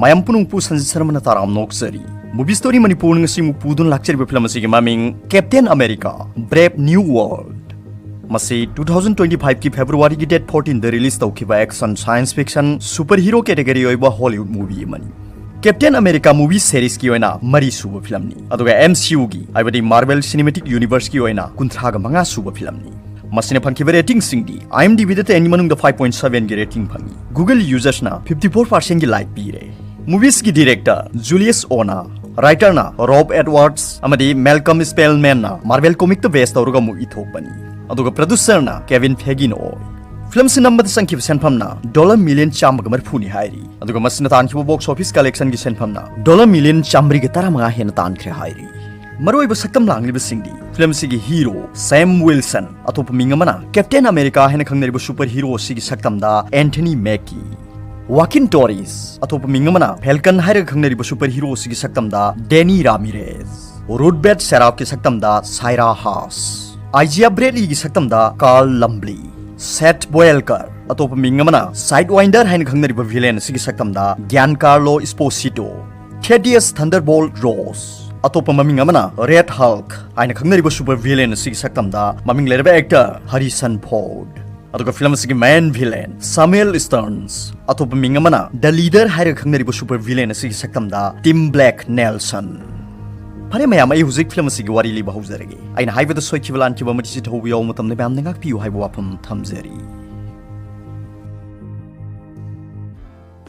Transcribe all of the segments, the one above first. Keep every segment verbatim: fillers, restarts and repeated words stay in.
ꯃꯌꯥꯝ ꯄꯨꯝꯅꯃꯛꯄꯨ Sanjit ꯁꯔꯃꯅ ꯇꯔꯥꯝ ꯅꯣꯛꯆꯔꯤ꯫ Movie Story ꯃꯅꯤꯄꯨꯔꯅ ꯉꯁꯤ ꯑꯃꯨꯛ ꯄꯨꯗꯨꯅ ꯂꯥꯛꯆꯔꯤꯕ ꯐꯤꯂꯝ ꯑꯁꯤꯒꯤ ꯃꯃꯤꯡ Captain America Brave New World꯫ ꯃꯁꯤ two thousand twenty five ꯀꯤ February ꯒꯤ date fourteen ꯗ release ꯇꯧꯈꯤꯕ action, science fiction, super hero category ꯑꯣꯏꯕ Hollywood movie ꯑꯃꯅꯤ꯫ Captain America movie series ꯀꯤ ꯑꯣꯏꯅ ꯃꯔꯤ ꯁꯨꯕ ꯐꯤꯂꯝꯅꯤ, ꯑꯗꯨꯒ M C U ꯒꯤ, ꯍꯥꯏꯕꯗꯤ Marvel Cinematic Universe ꯀꯤ ꯑꯣꯏꯅ ꯀꯨꯟꯊ꯭ꯔꯥꯒ ꯃꯉꯥ ꯁꯨꯕ ꯐꯤꯂꯝꯅꯤ꯫ ꯃꯁꯤꯅ ꯐꯪꯈꯤꯕ rating ꯁꯤꯡꯗꯤ IMDb ꯗ ten ꯒꯤ ꯃꯅꯨꯡꯗ five point seven ꯒꯤ rating ꯐꯪꯉꯤ꯫ Google users ꯅ fifty four percent ꯒꯤ like ꯄꯤꯔꯦ꯫ Movies ꯀꯤ director Julius O ꯅ, writer ꯅ Rob Edwards ꯑꯃꯗꯤ Malcolm Spellman ꯅ Marvel comic ꯇ base ꯇꯧꯔꯒ ꯑꯃꯨꯛ ꯏꯊꯣꯛꯄꯅꯤ꯫ ꯑꯗꯨꯒ producer ꯅ Kevin Feige ꯅ ꯑꯣꯏ꯫ ꯐꯤꯂꯝꯁꯤ ꯅꯝꯕꯗ ꯆꯪꯈꯤꯕ ꯁꯦꯟꯐꯝꯅ dollar million ꯆꯥꯝꯃꯒ ꯃꯔꯤꯐꯨꯅꯤ ꯍꯥꯏꯔꯤ, ꯑꯗꯨꯒ ꯃꯁꯤꯅ ꯇꯥꯟꯈꯤꯕ box office collection ꯒꯤ ꯁꯦꯟꯐꯝꯅ dollar million ꯆꯥꯝꯃꯔꯤꯒ ꯇꯔꯥꯃꯉꯥ ꯍꯦꯟꯅ ꯇꯥꯟꯈ꯭ꯔꯦ ꯍꯥꯏꯔꯤ꯫ ꯃꯔꯨꯑꯣꯏꯕ ꯁꯛꯇꯝ ꯂꯥꯡꯂꯤꯕꯁꯤꯡꯗꯤ ꯐꯤꯂꯝꯁꯤꯒꯤ hero Sam Wilson, ꯑꯇꯣꯞꯄ ꯃꯤꯡ ꯑꯃꯅ Captain America ꯍꯥꯏꯅ ꯈꯪꯅꯔꯤꯕ super hero ꯑꯁꯤꯒꯤ ꯁꯛꯇꯝꯗ Anthony Mackie, Joaquin Torres, ꯑꯇꯣꯞꯄ ꯃꯤꯡ ꯑꯃꯅ Falcon ꯍꯥꯏꯔꯒ ꯈꯪꯅꯔꯤꯕ super hero ꯑꯁꯤꯒꯤ ꯁꯛꯇꯝꯗ Dani Ramirez, Ruth Bader Safkiꯒꯤ ꯁꯛꯇꯝꯗ Shira Haas, Isaiah Bradleyꯒꯤ ꯁꯛꯇꯝꯗ Carl Lumbly, Seth Boylegar, ꯑꯇꯣꯞꯄ ꯃꯤꯡ ꯑꯃꯅ Sidewinder ꯍꯥꯏꯅ ꯈꯪꯅꯔꯤꯕ villain ꯑꯁꯤꯒꯤ ꯁꯛꯇꯝꯗ Giancarlo Esposito, Thaddeus Thunderbolt Ross, ꯑꯇꯣꯞꯄ ꯃꯃꯤꯡ ꯑꯃꯅ Red Hulk ꯍꯥꯏꯅ ꯈꯪꯅꯔꯤꯕ super villain ꯑꯁꯤꯒꯤ ꯁꯛꯇꯝꯗ ꯃꯃꯤꯡ ꯂꯩꯔꯕ actor Harrison Ford, ꯑꯗꯨꯒ ꯐꯤꯂꯝ ꯑꯁꯤꯒꯤ main villain Samuel Sterns, ꯑꯇꯣꯞꯄ ꯃꯤꯡ ꯑꯃꯅ The Leader ꯍꯥꯏꯔꯒ ꯈꯪꯅꯔꯤꯕ super villain ꯑꯁꯤꯒꯤ ꯁꯛꯇꯝꯗ Tim Blake Nelson꯫ ꯐꯔꯦ ꯃꯌꯥꯝ, ꯑꯩ ꯍꯧꯖꯤꯛ ꯐꯤꯂꯝ ꯑꯁꯤꯒꯤ ꯋꯥꯔꯤ ꯂꯤꯕ ꯍꯧꯖꯔꯒꯦ꯫ ꯑꯩꯅ ꯍꯥꯏꯕꯗ ꯁꯣꯏꯈꯤꯕ ꯂꯥꯟꯈꯤꯕ ꯑꯃꯗꯤ ꯆꯤꯊꯍꯧꯕ ꯌꯥꯎꯕ ꯃꯇꯝꯗ ꯃꯌꯥꯝꯅ ꯉꯥꯛꯄꯤꯌꯨ ꯍꯥꯏꯕ ꯋꯥꯐꯝ ꯊꯝꯖꯔꯤ꯫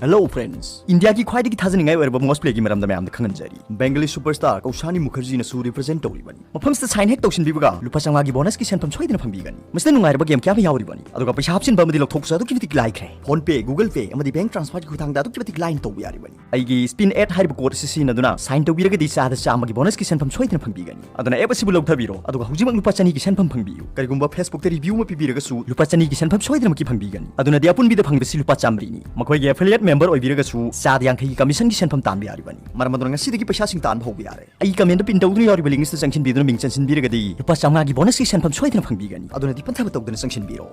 Hello friends, ꯏꯟꯗꯤꯌꯥꯒꯤ ꯈ꯭ꯋꯥꯏꯗꯒꯤ ꯊꯥꯖꯅꯤꯡꯉꯥꯏ ꯑꯣꯏꯔꯕ ꯃꯣꯁ ꯄ꯭ꯂꯦꯒꯤ ꯃꯔꯝꯗ ꯃꯌꯥꯝꯗ ꯈꯪꯍꯟꯖꯔꯤ꯫ Bengali superstar ꯀꯧꯁꯥꯅꯤ ꯃꯨꯈꯔꯖꯤꯅꯁꯨ represent ꯇꯧꯔꯤꯕꯅꯤ꯫ ꯃꯐꯝꯁꯤꯗ sign ꯍꯦꯛ ꯇꯧꯁꯤꯟꯕꯤꯕꯒ ꯂꯨꯄꯥ ꯆꯥꯝꯃꯉꯥꯒꯤ bonus ꯀꯤ ꯁꯦꯟꯐꯝ ꯁꯣꯏꯗꯅ ꯐꯪꯕꯤꯒꯅꯤ꯫ ꯃꯁꯤꯗ ꯅꯨꯡꯉꯥꯏꯔꯕ game ꯀꯌꯥ ꯑꯃ ꯌꯥꯎꯔꯤꯕꯅꯤ, ꯑꯗꯨꯒ ꯄꯩꯁꯥ ꯍꯥꯞꯆꯤꯟꯕ ꯑꯃꯗꯤ ꯂꯧꯊꯣꯛꯄꯁꯨ ꯑꯗꯨꯛꯀꯤ ꯃꯇꯤꯛ ꯂꯥꯏꯈ꯭ꯔꯦ꯫ PhonePe, Google Pay ꯑꯃꯗꯤ bank transfer ꯒꯤ ꯈꯨꯠꯊꯥꯡꯗ ꯑꯗꯨꯛꯀꯤ ꯃꯇꯤꯛ ꯂꯥꯏꯅ ꯇꯧꯕ ꯌꯥꯔꯤꯕꯅꯤ꯫ ꯑꯩꯒꯤ Spin eight ꯍꯥꯏꯔꯤꯕ code ꯑꯁꯤ ꯁꯤꯖꯤꯟꯅꯗꯨꯅ sign ꯇꯧꯕꯤꯔꯒꯗꯤ ꯆꯥꯗ ꯆꯥꯝꯃꯒꯤ bonus ꯀꯤ ꯁꯦꯟꯐꯝ ꯁꯣꯏꯗꯅ ꯐꯪꯕꯤꯒꯅꯤ꯫ ꯑꯗꯨꯅ app ꯑꯁꯤꯕꯨ ꯂꯧꯊꯕꯤꯔꯣ, ꯑꯗꯨꯒ ꯍꯧꯖꯤꯛꯃꯛ ꯂꯨꯄꯥ ꯆꯅꯤꯒꯤ ꯁꯦꯟꯐꯝ ꯐꯪꯕꯤꯌꯨ꯫ ꯀꯔꯤꯒꯨꯝꯕ Facebook ꯇ review ꯑꯃ ꯄꯤꯕꯤꯔꯒꯁꯨ ꯂꯨꯄꯥ ꯆꯅꯤꯒꯤ ꯁꯦꯟꯐꯝ ꯁꯣꯏꯗꯅꯃꯛꯀꯤ ꯐꯪꯕꯤꯒꯅꯤ꯫ ꯑꯗꯨꯅꯗꯤ ꯑꯄꯨꯟꯕꯤꯗ ꯐꯪꯂꯤꯕꯁꯤ ꯂꯨꯄꯥ ꯆꯥꯝꯃꯔꯤꯅꯤ꯫ ꯃꯈꯣꯏꯒꯤ affiliate member ꯑꯣꯏꯕꯤꯔꯒꯁꯨ ꯆꯥꯗ ꯌꯥꯡꯈꯩꯒꯤ commission ꯒꯤ ꯁꯦꯟꯐꯝ ꯇꯥꯟꯕ ꯌꯥꯔꯤꯕꯅꯤ꯫ ꯃꯔꯝ ꯑꯗꯨꯅ ꯉꯁꯤꯗꯒꯤ ꯄꯩꯁꯥꯁꯤꯡ ꯇꯥꯟꯕ ꯍꯧꯕ ꯌꯥꯔꯦ꯫ ꯑꯩ comment ꯗ pin ꯇꯧꯗꯨꯅ ꯌꯥꯎꯔꯤꯕ link ꯑꯁꯤꯗ ꯆꯪꯁꯤꯟꯕꯤꯗꯨꯅ ꯃꯤꯡ ꯆꯟꯁꯤꯟꯕꯤꯔꯒꯗꯤ ꯂꯨꯄꯥ ꯆꯥꯝꯃꯉꯥꯒꯤ bonus ꯀꯤ ꯁꯦꯟꯐꯝ ꯁꯣꯏꯗꯅ ꯐꯪꯕꯤꯒꯅꯤ꯫ ꯑꯗꯨꯅꯗꯤ ꯄꯟꯊꯕ ꯇꯧꯗꯅ ꯆꯪꯁꯤꯟꯕꯤꯔꯣ꯫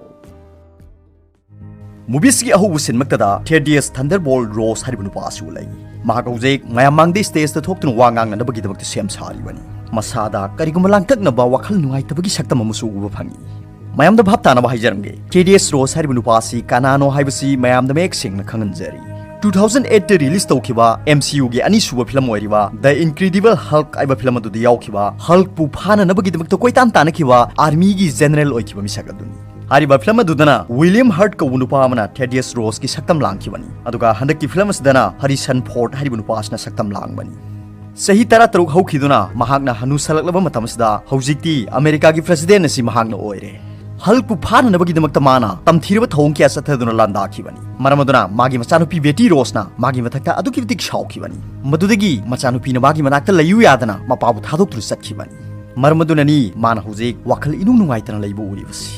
Movieꯁꯤꯒꯤ ꯑꯍꯧꯕ ꯁꯤꯟꯃꯛꯇꯗ Thaddeus Thunderbolt Ross ꯍꯥꯏꯔꯤꯕ ꯅꯨꯄꯥ ꯑꯁꯤ ꯎꯠꯂꯛꯏ꯫ ꯃꯍꯥꯛ ꯍꯧꯖꯤꯛ ꯃꯌꯥꯝ ꯃꯥꯡꯗ stageꯇ ꯊꯣꯛꯇꯨꯅ ꯋꯥ ꯉꯥꯡꯅꯅꯕꯒꯤꯗꯃꯛꯇ ꯁꯦꯝ ꯁꯥꯔꯤꯕꯅꯤ꯫ ꯃꯁꯥꯗ ꯀꯔꯤꯒꯨꯝꯕ ꯂꯥꯡꯇꯛꯅꯕ, ꯋꯥꯈꯜ ꯅꯨꯡꯉꯥꯏꯇꯕꯒꯤ ꯁꯛꯇꯝ ꯑꯃꯁꯨ ꯎꯕ ꯐꯪꯏ꯫ ꯃꯌꯥꯝꯗ ꯚꯥꯞ ꯇꯥꯅꯕ ꯍꯥꯏꯖꯔꯝꯒꯦ, Thaddeus Ross ꯍꯥꯏꯔꯤꯕ ꯅꯨꯄꯥ ꯑꯁꯤ ꯀꯅꯥꯅꯣ ꯍꯥꯏꯕꯁꯤ ꯃꯌꯥꯝꯗ ꯃꯌꯦꯛ ꯁꯦꯡꯅ ꯈꯪꯍꯟꯖꯔꯤ꯫ Two thousand eight ꯇ release ꯇꯧꯈꯤꯕ MCUꯒꯤ ꯑꯅꯤꯁꯨꯕ film ꯑꯣꯏꯔꯤꯕ The Incredible Hulk ꯍꯥꯏꯕ film ꯑꯗꯨꯗ ꯌꯥꯎꯈꯤꯕ Hulkꯄꯨ ꯐꯥꯅꯅꯕꯒꯤꯗꯃꯛꯇ ꯀꯣꯏꯇꯥꯟ ꯇꯥꯟꯅꯈꯤꯕ armyꯒꯤ general ꯑꯣꯏꯈꯤꯕ ꯃꯤꯁꯛ ꯑꯗꯨꯅꯤ꯫ ꯍꯥꯏꯔꯤꯕ film ꯑꯗꯨꯗꯅ William Hurt ꯀꯧꯕ ꯅꯨꯄꯥ ꯑꯃꯅ Thaddeus Rossꯀꯤ ꯁꯛꯇꯝ ꯂꯥꯡꯈꯤꯕꯅꯤ꯫ ꯑꯗꯨꯒ ꯍꯟꯗꯛꯀꯤ film ꯑꯁꯤꯗꯅ Harrison Ford ꯍꯥꯏꯔꯤꯕ ꯅꯨꯄꯥ ꯑꯁꯤꯅ ꯁꯛꯇꯝ ꯂꯥꯡꯕꯅꯤ꯫ ꯆꯍꯤ ꯇꯔꯥꯇꯔꯨꯛ ꯍꯧꯈꯤꯗꯨꯅ ꯃꯍꯥꯛꯅ ꯍꯅꯨꯁꯜꯂꯛꯂꯕ ꯃꯇꯝ ꯑꯁꯤꯗ ꯍꯧꯖꯤꯛꯇꯤ ꯑꯃꯦꯔꯤꯀꯥꯒꯤ president ꯑꯁꯤ ꯃꯍꯥꯛꯅ ꯑꯣꯏꯔꯦ꯫ Hulkꯄꯨ ꯐꯥꯅꯅꯕꯒꯤꯗꯃꯛꯇ ꯃꯥꯅ ꯇꯝꯊꯤꯔꯕ ꯊꯧꯑꯣꯡ ꯀꯌꯥ ꯆꯠꯊꯗꯨꯅ ꯂꯥꯟꯗꯥꯈꯤꯕꯅꯤ꯫ ꯃꯔꯝ ꯑꯗꯨꯅ ꯃꯥꯒꯤ ꯃꯆꯥꯅꯨꯄꯤ Betty Rossꯅ ꯃꯥꯒꯤ ꯃꯊꯛꯇ ꯑꯗꯨꯛꯀꯤ ꯃꯇꯤꯛ ꯁꯥꯎꯈꯤꯕꯅꯤ꯫ ꯃꯗꯨꯗꯒꯤ ꯃꯆꯥꯅꯨꯄꯤꯅ ꯃꯥꯒꯤ ꯃꯅꯥꯛꯇ ꯂꯩꯌꯨ ꯌꯥꯗꯅ ꯃꯄꯥꯕꯨ ꯊꯥꯗꯣꯛꯇꯨꯅ ꯆꯠꯈꯤꯕꯅꯤ꯫ ꯃꯔꯝ ꯑꯗꯨꯅꯅꯤ ꯃꯥꯅ ꯍꯧꯖꯤꯛ ꯋꯥꯈꯜ ꯏꯅꯨꯡ ꯅꯨꯡꯉꯥꯏꯇꯅ ꯂꯩꯕ ꯎꯔꯤꯕꯁꯤ꯫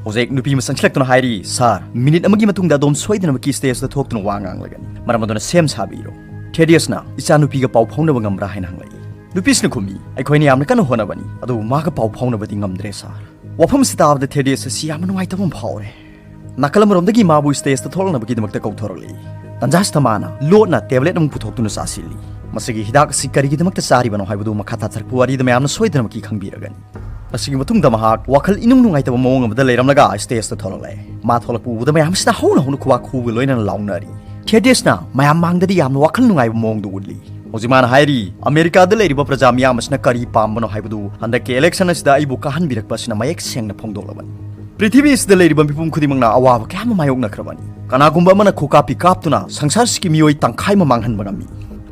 ꯍꯧꯖꯤꯛ ꯅꯨꯄꯤ ꯑꯃ ꯆꯪꯁꯤꯜꯂꯛꯇꯨꯅ ꯍꯥꯏꯔꯤ, "Sir, minute ꯑꯃꯒꯤ ꯃꯇꯨꯡꯗ ꯑꯗꯣꯝ ꯁꯣꯏꯗꯅꯃꯛꯀꯤ stageꯇ ꯊꯣꯛꯇꯨꯅ ꯋꯥ ꯉꯥꯡꯂꯒꯅꯤ꯫ ꯃꯔꯝ ꯑꯗꯨꯅ ꯁꯦꯝ ꯁꯥꯕꯤꯔꯣ꯫" Thaddeusꯅ, "ꯏꯆꯥꯅꯨꯄꯤꯒ ꯄꯥꯎ ꯐꯥꯎꯅꯕ ꯉꯝꯕ꯭ꯔꯥ?" ꯍꯥꯏꯅ ꯍꯪꯂꯛꯏ꯫ ꯅꯨꯄꯤꯁꯤꯅ ꯈꯨꯝꯃꯤ, "ꯑꯩꯈꯣꯏꯅ ꯌꯥꯝꯅ ꯀꯟꯅ ꯍꯣꯠꯅꯕꯅꯤ, ꯑꯗꯨꯕꯨ ꯃꯥꯒ ꯄꯥꯎ ꯐꯥꯎꯅꯕꯗꯤ ꯉꯝꯗ꯭ꯔꯦ, sir꯫" ꯋꯥꯐꯝ ꯑꯁꯤ ꯇꯥꯕꯗ Thaddeus ꯑꯁꯤ ꯌꯥꯝꯅ ꯅꯨꯡꯉꯥꯏꯇꯕ ꯑꯃ ꯐꯥꯎꯔꯦ꯫ ꯅꯥꯀꯜ ꯑꯃꯔꯣꯝꯗꯒꯤ ꯃꯥꯕꯨ stageꯇ ꯊꯣꯛꯂꯛꯅꯕꯒꯤꯗꯃꯛꯇ ꯀꯧꯊꯣꯔꯛꯂꯤ꯫ ꯇꯟꯖꯥ ꯑꯁꯤꯗ ꯃꯥꯅ ꯂꯣꯠꯅ tablet ꯑꯃ ꯄꯨꯊꯣꯛꯇꯨꯅ ꯆꯥꯁꯤꯜꯂꯤ꯫ ꯃꯁꯤꯒꯤ ꯍꯤꯗꯥꯛ ꯑꯁꯤ ꯀꯔꯤꯒꯤꯗꯃꯛꯇ ꯆꯥꯔꯤꯕꯅꯣ ꯍꯥꯏꯕꯗꯨ ꯃꯈꯥ ꯇꯥꯊꯔꯛꯄ ꯋꯥꯔꯤꯗ ꯃꯌꯥꯝꯅ ꯁꯣꯏꯗꯅꯃꯛꯀꯤ ꯈꯪꯕꯤꯔꯒꯅꯤ꯫ ꯃꯁꯤꯒꯤ ꯃꯇꯨꯡꯗ ꯃꯍꯥꯛ ꯋꯥꯈꯜ ꯏꯅꯨꯡ ꯅꯨꯡꯉꯥꯏꯇꯕ ꯃꯑꯣꯡ ꯑꯃꯗ ꯂꯩꯔꯝꯂꯒ stageꯇ ꯊꯣꯛꯂꯛꯂꯦ꯫ ꯃꯥ ꯊꯣꯛꯂꯛꯄ ꯎꯕꯗ ꯃꯌꯥꯝꯁꯤꯅ ꯍꯧꯅ ꯍꯧꯅ ꯈꯨꯕꯥꯛ ꯈꯨꯕꯒ ꯂꯣꯏꯅꯅ ꯂꯥꯎꯅꯔꯤ꯫ Thaddeusꯅ ꯃꯌꯥꯝ ꯃꯥꯡꯗꯗꯤ ꯌꯥꯝꯅ ꯋꯥꯈꯜ ꯅꯨꯡꯉꯥꯏꯕ ꯃꯑꯣꯡꯗ ꯎꯠꯂꯤ꯫ ꯍꯧꯖꯤꯛ ꯃꯥꯅ ꯍꯥꯏꯔꯤ, "ꯑꯃꯦꯔꯤꯀꯥꯗ ꯂꯩꯔꯤꯕ ꯄ꯭ꯔꯖꯥ ꯃꯤꯌꯥꯝ ꯑꯁꯤꯅ ꯀꯔꯤ ꯄꯥꯝꯕꯅꯣ ꯍꯥꯏꯕꯗꯨ ꯍꯟꯗꯛꯀꯤ election ꯑꯁꯤꯗ ꯑꯩꯕꯨ ꯀꯥꯍꯟꯕꯤꯔꯛꯄ ꯑꯁꯤꯅ ꯃꯌꯦꯛ ꯁꯦꯡꯅ ꯐꯣꯡꯗꯣꯛꯂꯕꯅꯤ꯫ ꯄ꯭ꯔꯤꯊꯤꯕꯤ ꯑꯁꯤꯗ ꯂꯩꯔꯤꯕ ꯃꯤꯄꯨꯝ ꯈꯨꯗꯤꯡꯃꯛꯅ ꯑꯋꯥꯕ ꯀꯌꯥ ꯑꯃ ꯃꯥꯌꯣꯛꯅꯈ꯭ꯔꯕꯅꯤ꯫ ꯀꯅꯥꯒꯨꯝꯕ ꯑꯃꯅ ꯈꯨꯀꯥꯞꯄꯤ ꯀꯥꯞꯇꯨꯅ ꯁꯪꯁꯥꯔꯁꯤꯒꯤ ꯃꯤꯑꯣꯏ ꯇꯪꯈꯥꯏ ꯑꯃ ꯃꯥꯡꯍꯟꯕ ꯉꯝꯃꯤ꯫"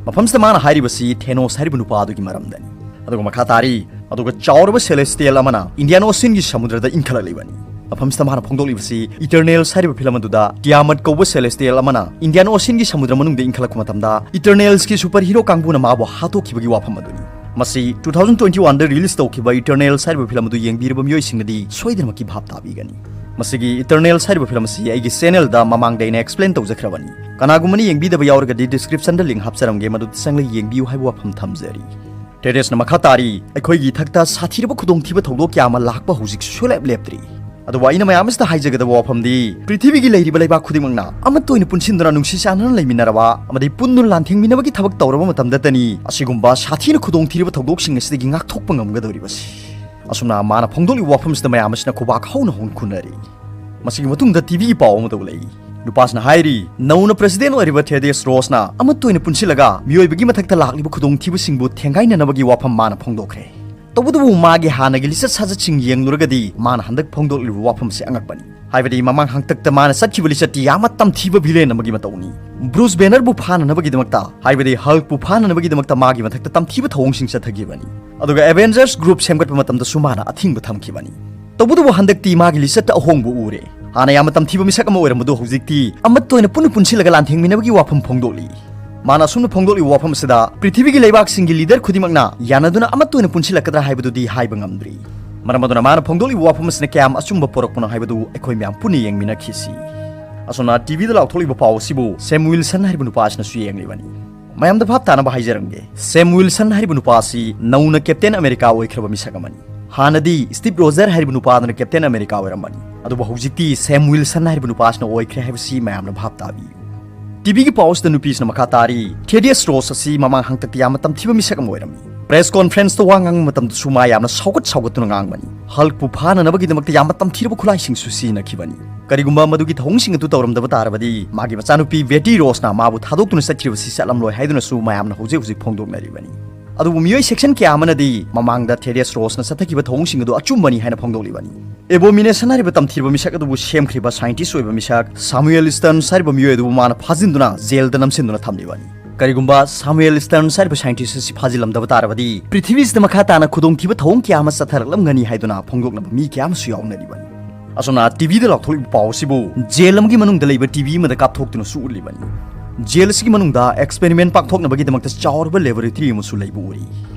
ꯃꯐꯝꯁꯤꯗ ꯃꯥꯅ ꯍꯥꯏꯔꯤꯕꯁꯤ Thanos ꯍꯥꯏꯔꯤꯕ ꯅꯨꯄꯥ ꯑꯗꯨꯒꯤ ꯃꯔꯝꯗꯅꯤ꯫ ꯑꯗꯨꯒ ꯃꯈꯥ ꯇꯥꯔꯤ, "ꯑꯗꯨꯒ ꯆꯥꯎꯔꯕ celestial ꯑꯃꯅ Indian Oceanꯒꯤ ꯁꯃꯨꯗ꯭ꯔꯗ ꯏꯟꯈꯠꯂꯛꯂꯤꯕꯅꯤ꯫" ꯃꯐꯝꯁꯤꯗ ꯃꯥꯅ ꯐꯣꯡꯗꯣꯛꯂꯤꯕꯁꯤ Eternals ꯍꯥꯏꯔꯤꯕ film ꯑꯗꯨꯗ Tiamat ꯀꯧꯕ celestial ꯑꯃꯅ Indian Oceanꯒꯤ ꯁꯃꯨꯗ꯭ꯔ ꯃꯅꯨꯡꯗ ꯏꯟꯈꯠꯂꯛꯄ ꯃꯇꯝꯗ Eternalsꯀꯤ superhero ꯀꯥꯡꯕꯨꯅ ꯃꯥꯕꯨ ꯍꯥꯠꯇꯣꯛꯈꯤꯕꯒꯤ ꯋꯥꯐꯝ ꯑꯗꯨꯅꯤ꯫ ꯃꯁꯤ two thousand twenty oneꯗ release ꯇꯧꯈꯤꯕ Eternals ꯍꯥꯏꯔꯤꯕ film ꯑꯗꯨ ꯌꯦꯡꯕꯤꯔꯕ ꯃꯤꯑꯣꯏꯁꯤꯡꯅꯗꯤ ꯁꯣꯏꯗꯅꯃꯛꯀꯤ ꯚꯥꯞ ꯇꯥꯕꯤꯒꯅꯤ꯫ ꯃꯁꯤꯒꯤ Eternals ꯍꯥꯏꯔꯤꯕ film ꯑꯁꯤ ꯑꯩꯒꯤ channelꯗ ꯃꯃꯥꯡꯗ ꯑꯩꯅ explain ꯇꯧꯖꯈ꯭ꯔꯕꯅꯤ꯫ ꯀꯅꯥꯒꯨꯝꯕꯅ ꯌꯦꯡꯕꯤꯗꯕ ꯌꯥꯎꯔꯒꯗꯤ descriptionꯗ link ꯍꯥꯞꯆꯔꯝꯒꯦ, ꯃꯗꯨꯗ ꯆꯪꯂꯒ ꯌꯦꯡꯕꯤꯌꯨ ꯍꯥꯏꯕ ꯋꯥꯐꯝ ꯊꯝꯖꯔꯤ꯫ Thaddeusꯅ ꯃꯈꯥ ꯇꯥꯔꯤ, "ꯑꯩꯈꯣꯏꯒꯤ ꯏꯊꯛꯇ ꯁꯥꯊꯤꯔꯕ ꯈꯨꯗꯣꯡꯊꯤꯕ ꯊꯧꯗꯣꯛ ꯀꯌꯥ ꯑꯃ ꯂꯥꯛꯄ ꯍꯧꯖꯤꯛ ꯁꯨꯡꯂꯦꯞ ꯂꯦꯞꯇ꯭ꯔꯤ꯫ ꯑꯗꯨꯕꯨ ꯑꯩꯅ ꯃꯌꯥꯝ ꯑꯁꯤꯗ ꯍꯥꯏꯖꯒꯗꯕ ꯋꯥꯐꯝꯗꯤ, ꯄ꯭ꯔꯤꯊꯤꯕꯤꯒꯤ ꯂꯩꯔꯤꯕ ꯂꯩꯕꯥꯛ ꯈꯨꯗꯤꯡꯃꯛꯅ ꯑꯃꯠꯇ ꯑꯣꯏꯅ ꯄꯨꯟꯁꯤꯟꯗꯨꯅ ꯅꯨꯡꯁꯤ ꯆꯥꯟꯅꯅ ꯂꯩꯃꯤꯟꯅꯔꯕ ꯑꯃꯗꯤ ꯄꯨꯟꯗꯨꯅ ꯂꯥꯟꯊꯦꯡꯃꯤꯟꯅꯕꯒꯤ ꯊꯕꯛ ꯇꯧꯔꯕ ꯃꯇꯝꯗꯇꯅꯤ ꯑꯁꯤꯒꯨꯝꯕ ꯁꯥꯊꯤꯅ ꯈꯨꯗꯣꯡꯊꯤꯔꯕ ꯊꯧꯗꯣꯛꯁꯤꯡ ꯑꯁꯤꯗꯒꯤ ꯉꯥꯛꯊꯣꯛꯄ ꯉꯝꯒꯗꯧꯔꯤꯕꯁꯤ꯫ ꯑꯁꯨꯝꯅ ꯃꯥꯅ ꯐꯣꯡꯗꯣꯛꯂꯤꯕ ꯋꯥꯐꯝꯁꯤꯗ ꯃꯌꯥꯝ ꯑꯁꯤꯅ ꯈꯨꯕꯥꯛ ꯍꯧꯅ ꯍꯧꯅ ꯈꯨꯝꯅꯔꯤ꯫ ꯃꯁꯤꯒꯤ ꯃꯇꯨꯡꯗ ꯇꯤꯚꯤꯒꯤ ꯄꯥꯎ ꯑꯃ ꯇꯧꯂꯛꯏ꯫ ꯅꯨꯄꯥꯁꯤꯅ ꯍꯥꯏꯔꯤ, ꯅꯧꯅ ꯄ꯭ꯔꯦꯁꯤꯗꯦꯟ ꯑꯣꯏꯔꯤꯕ ꯊꯦꯗꯤꯌꯁ ꯔꯣꯁꯅ ꯑꯃꯠꯇ ꯑꯣꯏꯅ ꯄꯨꯟꯁꯤꯜꯂꯒ ꯃꯤꯑꯣꯏꯕꯒꯤ ꯃꯊꯛꯇ ꯂꯥꯛꯂꯤꯕ ꯈꯨꯗꯣꯡꯊꯤꯕꯁꯤꯡꯕꯨ ꯊꯦꯡꯒꯥꯏꯅꯅꯕꯒꯤ ꯋꯥꯐꯝ ꯃꯥꯅ ꯐꯣꯡꯗꯣꯛꯈ꯭ꯔꯦ꯫ ꯇꯧꯕꯇꯕꯨ ꯃꯥꯒꯤ ꯍꯥꯟꯅꯒꯤ ꯂꯤꯆꯠ ꯁꯥꯖꯠꯁꯤꯡ ꯌꯦꯡꯂꯨꯔꯒꯗꯤ ꯃꯥꯅ ꯍꯟꯗꯛ ꯐꯣꯡꯗꯣꯛꯂꯤꯕ ꯋꯥꯐꯝꯁꯤ ꯑꯉꯛꯄꯅꯤ꯫ ꯍꯥꯏꯕꯗꯤ ꯃꯃꯥꯡ ꯍꯥꯡꯇꯛꯇ ꯃꯥꯅ ꯆꯠꯈꯤꯕ ꯂꯤꯆꯠꯇꯤ ꯌꯥꯝꯅ ꯇꯝꯊꯤꯕ ꯚꯤꯂꯦꯟ ꯑꯃꯒꯤ ꯃꯇꯧꯅꯤ꯫ ꯕ꯭ꯔꯨꯁ ꯕꯦꯅꯔꯕꯨ ꯐꯥꯅꯅꯕꯒꯤꯗꯃꯛꯇ, ꯍꯥꯏꯕꯗꯤ ꯍꯜꯛꯄꯨ ꯐꯥꯅꯅꯕꯒꯤꯗꯃꯛꯇ ꯃꯥꯒꯤ ꯃꯊꯛꯇ ꯇꯝꯊꯤꯕ ꯊꯧꯑꯣꯡꯁꯤꯡ ꯆꯠꯊꯈꯤꯕꯅꯤ꯫ ꯑꯗꯨꯒ ꯑꯦꯚꯦꯟꯖꯔꯁ ꯒ꯭ꯔꯨꯞ ꯁꯦꯝꯒꯠꯄ ꯃꯇꯝꯗꯁꯨ ꯃꯥꯅ ꯑꯊꯤꯡꯕ ꯊꯝꯈꯤꯕꯅꯤ꯫ ꯇꯧꯕꯇꯕꯨ ꯍꯟꯗꯛꯇꯤ ꯃꯥꯒꯤ ꯂꯤꯆꯠꯇ ꯑꯍꯣꯡꯕ ꯎꯔꯦ꯫ ꯍꯥꯟꯅ ꯌꯥꯝꯅ ꯇꯝꯊꯤꯕ ꯃꯤꯁꯛ ꯑꯃ ꯑꯣꯏꯔꯝꯕꯗꯨ ꯍꯧꯖꯤꯛꯇꯤ ꯑꯃꯠꯇ ꯑꯣꯏꯅ ꯄꯨꯟꯅ ꯄꯨꯟꯁꯤꯜꯂꯒ ꯂꯥꯟꯊꯦꯡꯃꯤꯟꯅꯕꯒꯤ ꯋꯥꯐꯝ ꯐꯣꯡꯗꯣꯛꯂꯤ꯫ ꯃꯥꯅ ꯑꯁꯨꯝꯅ ꯐꯣꯡꯗꯣꯛꯂꯤꯕ ꯋꯥꯐꯝ ꯑꯁꯤꯗ ꯄ꯭ꯔꯤꯊꯤꯕꯤꯒꯤ ꯂꯩꯕꯥꯛꯁꯤꯡꯒꯤ ꯂꯤꯗꯔ ꯈꯨꯗꯤꯡꯃꯛꯅ ꯌꯥꯅꯗꯨꯅ ꯑꯃꯠꯇ ꯑꯣꯏꯅ ꯄꯨꯟꯁꯤꯜꯂꯛꯀꯗ꯭ꯔꯥ ꯍꯥꯏꯕꯗꯨꯗꯤ ꯍꯥꯏꯕ ꯉꯝꯗ꯭ꯔꯤ꯫ ꯃꯔꯝ ꯑꯗꯨꯅ ꯃꯥꯅ ꯐꯣꯡꯗꯣꯛꯂꯤꯕ ꯋꯥꯐꯝ ꯑꯁꯤꯅ ꯀꯌꯥꯝ ꯑꯆꯨꯝꯕ ꯄꯣꯔꯛꯄꯅꯣ ꯍꯥꯏꯕꯗꯨ ꯑꯩꯈꯣꯏ ꯃꯌꯥꯝ ꯄꯨꯟꯅ ꯌꯦꯡꯃꯤꯟꯅꯈꯤꯁꯤ꯫ ꯑꯁꯨꯝꯅ ꯇꯤꯚꯤꯗ ꯂꯥꯎꯊꯣꯛꯂꯤꯕ ꯄꯥꯎ ꯑꯁꯤꯕꯨ ꯁꯦꯝ ꯋꯤꯜꯁꯟ ꯍꯥꯏꯔꯤꯕ ꯅꯨꯄꯥ ꯑꯁꯤꯅꯁꯨ ꯌꯦꯡꯂꯤꯕꯅꯤ꯫ ꯃꯌꯥꯝꯗ ꯚꯥꯞ ꯇꯥꯅꯕ ꯍꯥꯏꯖꯔꯝꯒꯦ, ꯁꯦꯝ ꯋꯤꯜꯁꯟ ꯍꯥꯏꯔꯤꯕ ꯅꯨꯄꯥ ꯑꯁꯤ ꯅꯧꯅ ꯀꯦꯞꯇꯦꯟ ꯑꯃꯦꯔꯤꯀꯥ ꯑꯣꯏꯈ꯭ꯔꯕ ꯃꯤꯁꯛ ꯑꯃꯅꯤ꯫ ꯍꯥꯟꯅꯗꯤ ꯁ꯭ꯇꯤꯞ ꯔꯣꯖꯔ ꯍꯥꯏꯔꯤꯕ ꯅꯨꯄꯥꯗꯨꯅ ꯀꯦꯞꯇꯦꯟ ꯑꯃꯦꯔꯤꯀꯥ ꯑꯣꯏꯔꯝꯕꯅꯤ, ꯑꯗꯨꯕꯨ ꯍꯧꯖꯤꯛꯇꯤ ꯁꯦꯝ ꯋꯤꯜꯁꯟ ꯍꯥꯏꯔꯤꯕ ꯅꯨꯄꯥꯁꯤꯅ ꯑꯣꯏꯈ꯭ꯔꯦ ꯍꯥꯏꯕꯁꯤ ꯃꯌꯥꯝꯅ ꯚꯥꯞ ꯇꯥꯕꯤꯌꯨ꯫ ꯇꯤꯚꯤꯒꯤ ꯄꯥꯎ ꯑꯁꯤꯗ ꯅꯨꯄꯤꯁꯤꯅ ꯃꯈꯥ ꯇꯥꯔꯤ, ꯊꯦꯗꯤꯌꯁ ꯔꯣꯁ ꯑꯁꯤ ꯃꯃꯥꯡ ꯍꯥꯡꯇꯛꯇ ꯌꯥꯝꯅ ꯇꯝꯊꯤꯕ ꯃꯤꯁꯛ ꯑꯃ ꯑꯣꯏꯔꯝꯃꯤ꯫ ꯄ꯭ꯔꯦꯁ ꯀꯣꯟꯐ꯭ꯔꯦꯟꯁꯇ ꯋꯥ ꯉꯥꯡꯕ ꯃꯇꯝꯗꯁꯨ ꯃꯥ ꯌꯥꯝꯅ ꯁꯥꯎꯒꯠ ꯁꯥꯎꯒꯠꯇꯨꯅ ꯉꯥꯡꯕꯅꯤ꯫ ꯍꯜꯛꯄꯨ ꯐꯥꯅꯅꯕꯒꯤꯗꯃꯛꯇ ꯌꯥꯝꯅ ꯇꯝꯊꯤꯔꯕ ꯈꯨꯠꯂꯥꯏꯁꯤꯡꯁꯨ ꯁꯤꯖꯤꯟꯅꯈꯤꯕꯅꯤ꯫ ꯀꯔꯤꯒꯨꯝꯕ ꯃꯗꯨꯒꯤ ꯊꯧꯑꯣꯡꯁꯤꯡ ꯑꯗꯨ ꯇꯧꯔꯝꯗꯕ ꯇꯥꯔꯕꯗꯤ ꯃꯥꯒꯤ ꯃꯆꯥꯅꯨꯄꯤ ꯕꯦꯇꯤ ꯔꯣꯁꯅ ꯃꯥꯕꯨ ꯊꯥꯗꯣꯛꯇꯨꯅ ꯆꯠꯈ꯭ꯔꯤꯕꯁꯤ ꯆꯠꯂꯝꯂꯣꯏ ꯍꯥꯏꯗꯨꯅꯁꯨ ꯃꯌꯥꯝꯅ ꯍꯧꯖꯤꯛ ꯍꯧꯖꯤꯛ ꯐꯣꯡꯗꯣꯛꯅꯔꯤꯕꯅꯤ꯫ ꯑꯗꯨꯕꯨ ꯃꯤꯑꯣꯏ ꯁꯦꯛꯁꯟ ꯀꯌꯥ ꯑꯃꯅꯗꯤ ꯃꯃꯥꯡꯗ ꯊꯦꯗꯤꯌꯁ ꯔꯣꯁꯅ ꯆꯠꯊꯈꯤꯕ ꯊꯧꯑꯣꯡꯁꯤꯡ ꯑꯗꯨ ꯑꯆꯨꯝꯕꯅꯤ ꯍꯥꯏꯅ ꯐꯣꯡꯗꯣꯛꯂꯤꯕꯅꯤ꯫ ꯑꯦꯕꯣꯃꯤꯅꯦꯁꯟ ꯍꯥꯏꯔꯤꯕ ꯇꯝꯊꯤꯔꯕ ꯃꯤꯁꯛ ꯑꯗꯨꯕꯨ ꯁꯦꯝꯈ꯭ꯔꯤꯕ ꯁꯥꯏꯟꯇꯤꯁ ꯑꯣꯏꯕ ꯃꯤꯁꯛ ꯁꯥꯃꯨꯑꯦꯜ ꯁ꯭ꯇꯔꯟꯁ ꯍꯥꯏꯔꯤꯕ ꯃꯤꯑꯣꯏ ꯑꯗꯨꯕꯨ ꯃꯥꯅ ꯐꯥꯖꯤꯟꯗꯨꯅ ꯖꯦꯜꯗ ꯅꯝꯁꯤꯟꯗꯨꯅ ꯊꯝꯂꯤꯕꯅꯤ꯫ ꯀꯔꯤꯒꯨꯝꯕ ꯁꯥꯃꯨꯑꯦꯜ ꯁ꯭ꯇꯔꯟꯁ ꯍꯥꯏꯔꯤꯕ ꯁꯥꯏꯟꯇꯤꯁ ꯑꯁꯤ ꯐꯥꯖꯤꯜꯂꯝꯗꯕ ꯇꯥꯔꯕꯗꯤ ꯄ꯭ꯔꯤꯊꯤꯕꯤꯁꯤꯗ ꯃꯈꯥ ꯇꯥꯅ ꯈꯨꯗꯣꯡꯊꯤꯕ ꯊꯧꯑꯣꯡ ꯀꯌꯥ ꯑꯃ ꯆꯠꯊꯔꯛꯂꯝꯒꯅꯤ ꯍꯥꯏꯗꯨꯅ ꯐꯣꯡꯗꯣꯛꯅꯕ ꯃꯤ ꯀꯌꯥ ꯑꯃꯁꯨ ꯌꯥꯎꯅꯔꯤꯕꯅꯤ꯫ ꯑꯁꯨꯝꯅ ꯇꯤꯚꯤꯗ ꯂꯥꯎꯊꯣꯛꯂꯤꯕ ꯄꯥꯎ ꯑꯁꯤꯕꯨ ꯖꯦꯜ ꯑꯃꯒꯤ ꯃꯅꯨꯡꯗ ꯂꯩꯕ ꯇꯤꯚꯤ ꯑꯃꯗ ꯀꯥꯞꯊꯣꯛꯇꯨꯅꯁꯨ ꯎꯠꯂꯤꯕꯅꯤ꯫ ꯖꯦꯜ ꯑꯁꯤꯒꯤ ꯃꯅꯨꯡꯗ ꯑꯦꯛꯁꯄꯦꯔꯤꯃꯦꯟ ꯄꯥꯡꯊꯣꯛꯅꯕꯒꯤꯗꯃꯛꯇ ꯆꯥꯎꯔꯕ ꯂꯦꯕꯣꯔꯦꯇꯔꯤ ꯑꯃꯁꯨ ꯂꯩꯕ ꯎꯔꯤ꯫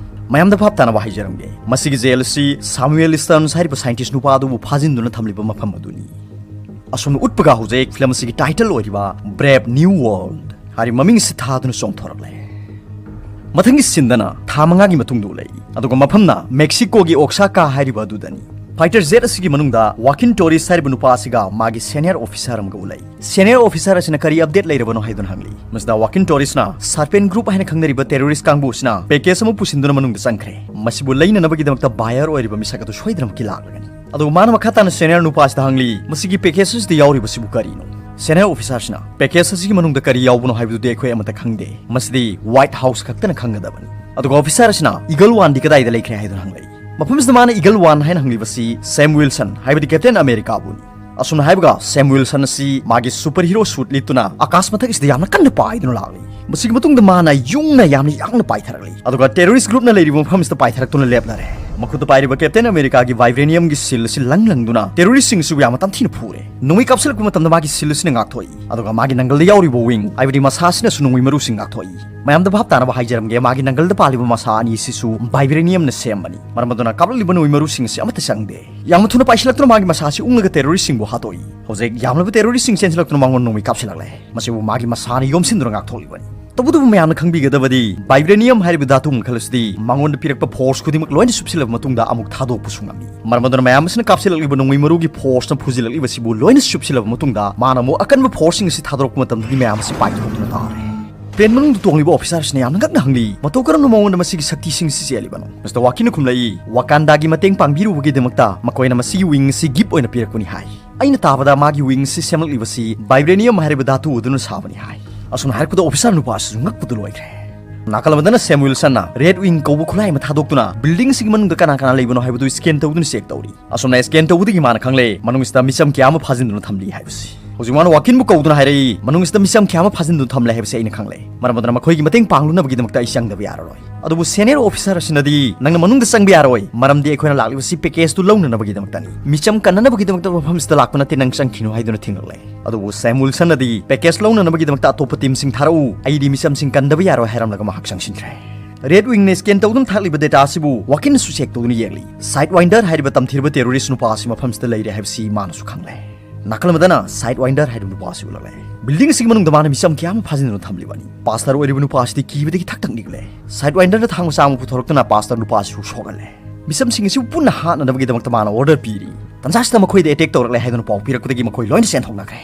ꯃꯌꯥꯝꯗ ꯚꯥꯞ ꯇꯥꯅꯕ ꯍꯥꯏꯖꯔꯝꯒꯦ, ꯃꯁꯤꯒꯤ ꯖꯦꯜ ꯑꯁꯤ ꯁꯥꯃꯨꯑꯦꯜ ꯁ꯭ꯇꯔꯟꯁ ꯍꯥꯏꯔꯤꯕ ꯁꯥꯏꯟꯇꯤꯁ ꯅꯨꯄꯥ ꯑꯗꯨꯕꯨ ꯐꯥꯖꯤꯟꯗꯨꯅ ꯊꯝꯂꯤꯕ ꯃꯐꯝ ꯑꯗꯨꯅꯤ꯫ ꯑꯁꯨꯝꯅ ꯎꯠꯄꯒ ꯍꯧꯖꯤꯛ ꯐꯤꯂꯝ ꯑꯁꯤꯒꯤ ꯇꯥꯏꯇꯜ ꯑꯣꯏꯔꯤꯕ ꯕ꯭ꯔꯦꯞ ꯅ꯭ꯌꯨ ꯋꯥꯔꯜꯗ ꯍꯥꯏꯔꯤꯕ ꯃꯃꯤꯡ ꯑꯁꯤ ꯊꯥꯗꯨꯅ ꯆꯣꯡꯊꯣꯔꯛꯂꯦ꯫ ꯃꯊꯪꯒꯤ ꯁꯤꯟꯗꯅ ꯊꯥ ꯃꯉꯥꯒꯤ ꯃꯇꯨꯡꯗ ꯎꯠꯂꯛꯏ, ꯑꯗꯨꯒ ꯃꯐꯝꯅ ꯃꯦꯛꯁꯤꯀꯣꯒꯤ ꯑꯣꯛꯁꯥꯀꯥ ꯍꯥꯏꯔꯤꯕ ꯑꯗꯨꯗꯅꯤ꯫ Fighter Jet ꯑꯁꯤꯒꯤ ꯃꯅꯨꯡꯗ ꯋꯥꯀꯤꯟ ꯇꯣꯔꯤꯁ ꯍꯥꯏꯔꯤꯕ ꯅꯨꯄꯥ ꯑꯁꯤꯒ ꯃꯥꯒꯤ senior officer ꯑꯃꯒ ꯎꯅꯩ꯫ Senior officer ꯑꯁꯤꯅ ꯀꯔꯤ update ꯂꯩꯔꯕꯅꯣ ꯍꯥꯏꯗꯨꯅ ꯍꯪꯂꯤ꯫ ꯃꯁꯤꯗ ꯋꯥꯀꯤꯟ ꯇꯣꯔꯤꯁꯅ Serpent Group ꯍꯥꯏꯅ ꯈꯪꯅꯔꯤꯕ terrorist ꯀꯥꯡꯕꯨ ꯑꯁꯤꯅ package ꯑꯃ ꯄꯨꯁꯤꯟꯗꯨꯅ ꯃꯅꯨꯡꯗ ꯆꯪꯈ꯭ꯔꯦ꯫ ꯃꯁꯤꯕꯨ ꯂꯩꯅꯅꯕꯒꯤꯗꯃꯛꯇ buyer ꯑꯣꯏꯔꯤꯕ ꯃꯤꯁꯛ ꯑꯗꯨ ꯁꯣꯏꯗꯅꯃꯛꯀꯤ ꯂꯥꯛꯂꯒꯅꯤ꯫ ꯑꯗꯨꯒ ꯃꯥꯅ ꯃꯈꯥ ꯇꯥꯅ senior ꯅꯨꯄꯥꯁꯤꯗ ꯍꯪꯂꯤ, "ꯃꯁꯤꯒꯤ package ꯑꯁꯤꯗ ꯌꯥꯎꯔꯤꯕꯁꯤꯕꯨ ꯀꯔꯤꯅꯣ?" Senior officerꯁꯤꯅ, "Package ꯑꯁꯤꯒꯤ ꯃꯅꯨꯡꯗ ꯀꯔꯤ ꯌꯥꯎꯕꯅꯣ ꯍꯥꯏꯕꯗꯨꯗꯤ ꯑꯩꯈꯣꯏ ꯑꯃꯠꯇ ꯈꯪꯗꯦ꯫ ꯃꯁꯤꯗꯤ White House ꯈꯛꯇꯅ ꯈꯪꯒꯗꯕꯅꯤ꯫" ꯑꯗꯨꯒ officer ꯑꯁꯤꯅ, "Eagle Oneꯗꯤ ꯀꯗꯥꯏꯗ ꯂꯩꯈ꯭ꯔꯦ?" ꯍꯥꯏꯗꯨꯅ ꯍꯪꯂꯛꯏ꯫ ꯃꯐꯝꯁꯤꯗ ꯃꯥꯅ Eagle One ꯍꯥꯏꯅ ꯍꯪꯂꯤꯕꯁꯤ Sam Wilson, ꯍꯥꯏꯕꯗꯤ Captain Americaꯕꯨꯅꯤ꯫ ꯑꯁꯨꯝꯅ ꯍꯥꯏꯕꯒ Sam Wilson ꯑꯁꯤ ꯃꯥꯒꯤ super hero suit ꯂꯤꯠꯇꯨꯅ ꯑꯀꯥꯁ ꯃꯊꯛ ꯑꯁꯤꯗ ꯌꯥꯝꯅ ꯀꯟꯅ ꯄꯥꯏꯗꯨꯅ ꯂꯥꯛꯂꯤ꯫ ꯃꯁꯤꯒꯤ ꯃꯇꯨꯡꯗ ꯃꯥꯅ ꯌꯨꯡꯅ ꯌꯥꯝꯅ ꯌꯥꯡꯅ ꯄꯥꯏꯊꯔꯛꯂꯤ꯫ ꯑꯗꯨꯒ terrorist groupꯅ ꯂꯩꯔꯤꯕ ꯃꯐꯝꯁꯤꯗ ꯄꯥꯏꯊꯔꯛꯇꯨꯅ ꯂꯦꯞꯂꯔꯦ꯫ ꯃꯈꯨꯠꯇ ꯄꯥꯏꯔꯤꯕ Captain Americaꯒꯤ vibraniumꯒꯤ shield ꯑꯁꯤ ꯂꯪ ꯂꯪꯗꯨꯅ terroristꯁꯤꯡꯁꯤꯕꯨ ꯌꯥꯝꯅ ꯇꯝꯊꯤꯅ ꯐꯨꯔꯦ꯫ ꯅꯣꯡꯃꯩ ꯀꯥꯞꯁꯤꯜꯂꯛꯄ ꯃꯇꯝꯗ ꯃꯥꯒꯤ shield ꯑꯁꯤꯅ ꯉꯥꯛꯊꯣꯛꯏ꯫ ꯑꯗꯨꯒ ꯃꯥꯒꯤ ꯅꯪꯒꯜꯗ ꯌꯥꯎꯔꯤꯕ wing, ꯍꯥꯏꯕꯗꯤ ꯃꯁꯥ ꯑꯁꯤꯅꯁꯨ ꯅꯣꯡꯃꯩ ꯃꯔꯨꯁꯤꯡ ꯉꯥꯛꯊꯣꯛꯏ꯫ ꯃꯌꯥꯝꯗ ꯚꯥꯞ ꯇꯥꯅꯕ ꯍꯥꯏꯖꯔꯝꯒꯦ, ꯃꯥꯒꯤ ꯅꯪꯒꯜꯗ ꯄꯥꯜꯂꯤꯕ ꯃꯁꯥ ꯑꯅꯤ ꯑꯁꯤꯁꯨ vibraniumꯅ ꯁꯦꯝꯕꯅꯤ꯫ ꯃꯔꯝ ꯑꯗꯨꯅ ꯀꯥꯞꯂꯛꯂꯤꯕ ꯅꯣꯡꯃꯩ ꯃꯔꯨꯁꯤꯡ ꯑꯁꯤ ꯑꯃꯠꯇ ꯆꯪꯗꯦ꯫ ꯌꯥꯝꯅ ꯊꯨꯅ ꯄꯥꯏꯁꯤꯜꯂꯛꯇꯨꯅ ꯃꯥꯒꯤ ꯃꯁꯥ ꯑꯁꯤ ꯎꯪꯂꯒ terroristꯁꯤꯡꯕꯨ ꯍꯥꯠꯇꯣꯛꯏ꯫ ꯍꯧꯖꯤꯛ ꯌꯥꯝꯂꯕ terroristꯁꯤꯡ ꯆꯦꯟꯁꯤꯜꯂꯛꯇꯨꯅ ꯃꯉꯣꯟꯗ ꯅꯣꯡꯃꯩ ꯀꯥꯞꯁꯤꯜꯂꯛꯂꯦ꯫ ꯃꯁꯤꯕꯨ ꯃꯥꯒꯤ ꯃꯁꯥꯅ ꯌꯣꯝꯁꯤꯟꯗꯨꯅ ꯉꯥꯛꯊꯣꯛꯂꯤꯕꯅꯤ꯫ ꯇꯧꯕꯇꯕꯨ ꯃꯌꯥꯝꯅ ꯈꯪꯕꯤꯒꯗꯕꯗꯤ, vibranium ꯍꯥꯏꯔꯤꯕ ꯙꯥꯇꯨ ꯃꯈꯜ ꯑꯁꯤꯗꯤ ꯃꯉꯣꯟꯗ ꯄꯤꯔꯛꯄ force ꯈꯨꯗꯤꯡꯃꯛ ꯂꯣꯏꯅ ꯆꯨꯞꯁꯤꯜꯂꯕ ꯃꯇꯨꯡꯗ ꯑꯃꯨꯛ ꯊꯥꯗꯣꯛꯄꯁꯨ ꯉꯝꯃꯤ꯫ ꯃꯔꯝ ꯑꯗꯨꯅ ꯃꯌꯥꯝ ꯑꯁꯤꯅ ꯀꯥꯞꯁꯤꯜꯂꯛꯂꯤꯕ ꯅꯣꯡꯃꯩ ꯃꯔꯨꯒꯤ forceꯅ ꯐꯨꯖꯤꯜꯂꯛꯂꯤꯕꯁꯤꯕꯨ ꯂꯣꯏꯅ ꯆꯨꯞꯁꯤꯜꯂꯕ ꯃꯇꯨꯡꯗ ꯃꯥꯅ ꯑꯃꯨꯛ ꯑꯀꯟꯕ forceꯁꯤꯡ ꯑꯁꯤ ꯊꯥꯗꯣꯔꯛꯄ ꯃꯇꯝꯗꯗꯤ ꯃꯌꯥꯝ ꯑꯁꯤ ꯄꯥꯏꯊꯣꯛꯇꯨꯅ ꯇꯥꯔꯦ꯫ Plane ꯃꯅꯨꯡꯗ ꯇꯣꯡꯂꯤꯕ officerꯁꯤꯅ ꯌꯥꯝꯅ ꯉꯛꯅ ꯍꯪꯂꯤ, "ꯃꯇꯧ ꯀꯔꯝꯅ ꯃꯉꯣꯟꯗ ꯃꯁꯤꯒꯤ ꯁꯛꯇꯤꯁꯤꯡ ꯑꯁꯤ ꯆꯦꯜꯂꯤꯕꯅꯣ?" Mister Wakinꯅ ꯈꯨꯝꯂꯛꯏ, "Wakandaꯒꯤ ꯃꯇꯦꯡ ꯄꯥꯡꯕꯤꯔꯨꯕꯒꯤꯗꯃꯛꯇ ꯃꯈꯣꯏꯅ ꯃꯁꯤꯒꯤ wing ꯑꯁꯤ gift ꯑꯣꯏꯅ ꯄꯤꯔꯛꯄꯅꯤ" ꯍꯥꯏ꯫ "ꯑꯩꯅ ꯇꯥꯕꯗ ꯃꯥꯒꯤ wing ꯑꯁꯤ ꯁꯦꯝꯂꯛꯂꯤꯕꯁꯤ vibranium ꯍꯥꯏꯔꯤꯕ ꯙꯥꯇꯨ ꯑꯗꯨꯅ ꯁꯥꯕꯅꯤ" ꯍꯥꯏ꯫ ꯑꯁꯨꯝꯅ ꯍꯥꯏꯔꯛꯄꯗ officer ꯅꯨꯄꯥ ꯑꯁꯤꯁꯨ ꯉꯛꯄꯗꯨ ꯂꯣꯏꯈ꯭ꯔꯦ꯫ ꯅꯥꯀꯜ ꯑꯃꯗꯅ Sam Wilsonꯅ Red Wing ꯀꯧꯕ ꯈꯨꯠꯂꯥꯏ ꯑꯃ ꯊꯥꯗꯣꯛꯇꯨꯅ buildingꯁꯤꯒꯤ ꯃꯅꯨꯡꯗ ꯀꯅꯥ ꯀꯅꯥ ꯂꯩꯕꯅꯣ ꯍꯥꯏꯕꯗꯨ scan ꯇꯧꯗꯨꯅ check ꯇꯧꯔꯤ꯫ ꯑꯁꯨꯝꯅ scan ꯇꯧꯕꯗꯒꯤ ꯃꯥꯅ ꯈꯪꯂꯦ, ꯃꯅꯨꯡꯁꯤꯗ ꯃꯤꯆꯝ ꯀꯌꯥ ꯑꯃ ꯐꯥꯖꯤꯟꯗꯨꯅ ꯊꯝꯂꯤ ꯍꯥꯏꯕꯁꯤ꯫ ꯍꯧꯖꯤꯛ ꯃꯥꯅ Wakinꯕꯨ ꯀꯧꯗꯨꯅ ꯍꯥꯏꯔꯛꯏ, "ꯃꯅꯨꯡꯁꯤꯗ ꯃꯤꯆꯝ ꯀꯌꯥ ꯑꯃ ꯐꯥꯖꯤꯟꯗꯨꯅ ꯊꯝꯂꯦ ꯍꯥꯏꯕꯁꯤ ꯑꯩꯅ ꯈꯪꯂꯦ꯫ ꯃꯔꯝ ꯑꯗꯨꯅ ꯃꯈꯣꯏꯒꯤ ꯃꯇꯦꯡ ꯄꯥꯡꯂꯨꯅꯕꯒꯤꯗꯃꯛꯇ ꯑꯩ ꯆꯪꯗꯕ ꯌꯥꯔꯔꯣꯏ꯫" ꯑꯗꯨꯕꯨ senior officer ꯑꯁꯤꯅꯗꯤ, "ꯅꯪꯅ ꯃꯅꯨꯡꯗ ꯆꯪꯕ ꯌꯥꯔꯣꯏ, ꯃꯔꯝꯗꯤ ꯑꯩꯈꯣꯏꯅ ꯂꯥꯛꯂꯤꯕꯁꯤ package ꯂꯧꯅꯅꯕꯒꯤꯗꯃꯛꯇꯅꯤ꯫ ꯃꯤꯆꯝ ꯀꯟꯅꯅꯕꯒꯤꯗꯃꯛꯇ ꯃꯐꯝꯁꯤꯗ ꯂꯥꯛꯄ ꯅꯠꯇꯦ, ꯅꯪ ꯆꯪꯈꯤꯅꯨ" ꯍꯥꯏꯗꯨꯅ ꯊꯤꯡꯂꯛꯂꯦ꯫ ꯑꯗꯨꯕꯨ Sam Wilsonꯅꯗꯤ, "Package ꯂꯧꯅꯅꯕꯒꯤꯗꯃꯛꯇ ꯑꯇꯣꯞꯄ teamꯁꯤꯡ ꯊꯥꯔꯛꯎ, ꯑꯩꯗꯤ ꯃꯤꯆꯝꯁꯤꯡ ꯀꯟꯗꯕ ꯌꯥꯔꯣꯏ" ꯍꯥꯏꯔꯝꯂꯒ ꯃꯍꯥꯛ ꯆꯪꯁꯤꯟꯈ꯭ꯔꯦ꯫ Red Wingꯅ scan ꯇꯧꯗꯨꯅ ꯊꯥꯔꯛꯂꯤꯕ data ꯑꯁꯤꯕꯨ Wakinꯅꯁꯨ check ꯇꯧꯗꯨꯅ ꯌꯦꯡꯂꯤ꯫ Sidewinder ꯍꯥꯏꯔꯤꯕ ꯇꯝꯊꯤꯔꯕ terrorist ꯅꯨꯄꯥ ꯑꯁꯤ ꯃꯐꯝꯁꯤꯗ ꯂꯩꯔꯦ ꯍꯥꯏꯕꯁꯤ ꯃꯥꯅꯁꯨ ꯈꯪꯂꯦ꯫ ꯅꯥꯀꯜ ꯑꯃꯗꯅ Sidewinder ꯍꯥꯏꯔꯤꯕ ꯅꯨꯄꯥ ꯑꯁꯤ ꯎꯠꯂꯛꯂꯦ꯫ Building ꯑꯁꯤꯒꯤ ꯃꯅꯨꯡꯗ ꯃꯥꯅ ꯃꯤꯆꯝ ꯀꯌꯥ ꯑꯃ ꯐꯥꯖꯤꯟꯗꯨꯅ ꯊꯝꯂꯤꯕꯅꯤ꯫ Pastor ꯑꯣꯏꯔꯤꯕ ꯅꯨꯄꯥ ꯑꯁꯤꯗꯤ ꯀꯤꯕꯗꯒꯤ ꯊꯛ ꯊꯛ ꯅꯤꯛꯂꯦ꯫ Sidewinderꯅ ꯊꯥꯡ ꯃꯆꯥ ꯑꯃ ꯄꯨꯊꯣꯔꯛꯇꯨꯅ pastor ꯅꯨꯄꯥ ꯑꯁꯤꯕꯨ ꯁꯣꯛꯍꯜꯂꯦ꯫ ꯃꯤꯆꯝꯁꯤꯡ ꯑꯁꯤꯕꯨ ꯄꯨꯟꯅ ꯍꯥꯠꯅꯅꯕꯒꯤꯗꯃꯛꯇ ꯃꯥꯅ ꯑꯣꯔꯗꯔ ꯄꯤꯔꯤ꯫ ꯇꯟꯖꯥꯁꯤꯗ ꯃꯈꯣꯏꯗ ꯑꯦꯇꯦꯛ ꯇꯧꯔꯛꯂꯦ ꯍꯥꯏꯗꯨꯅ ꯄꯥꯎ ꯄꯤꯔꯛꯄꯗꯒꯤ ꯃꯈꯣꯏ ꯂꯣꯏꯅ ꯆꯦꯟꯊꯣꯛꯅꯈ꯭ꯔꯦ꯫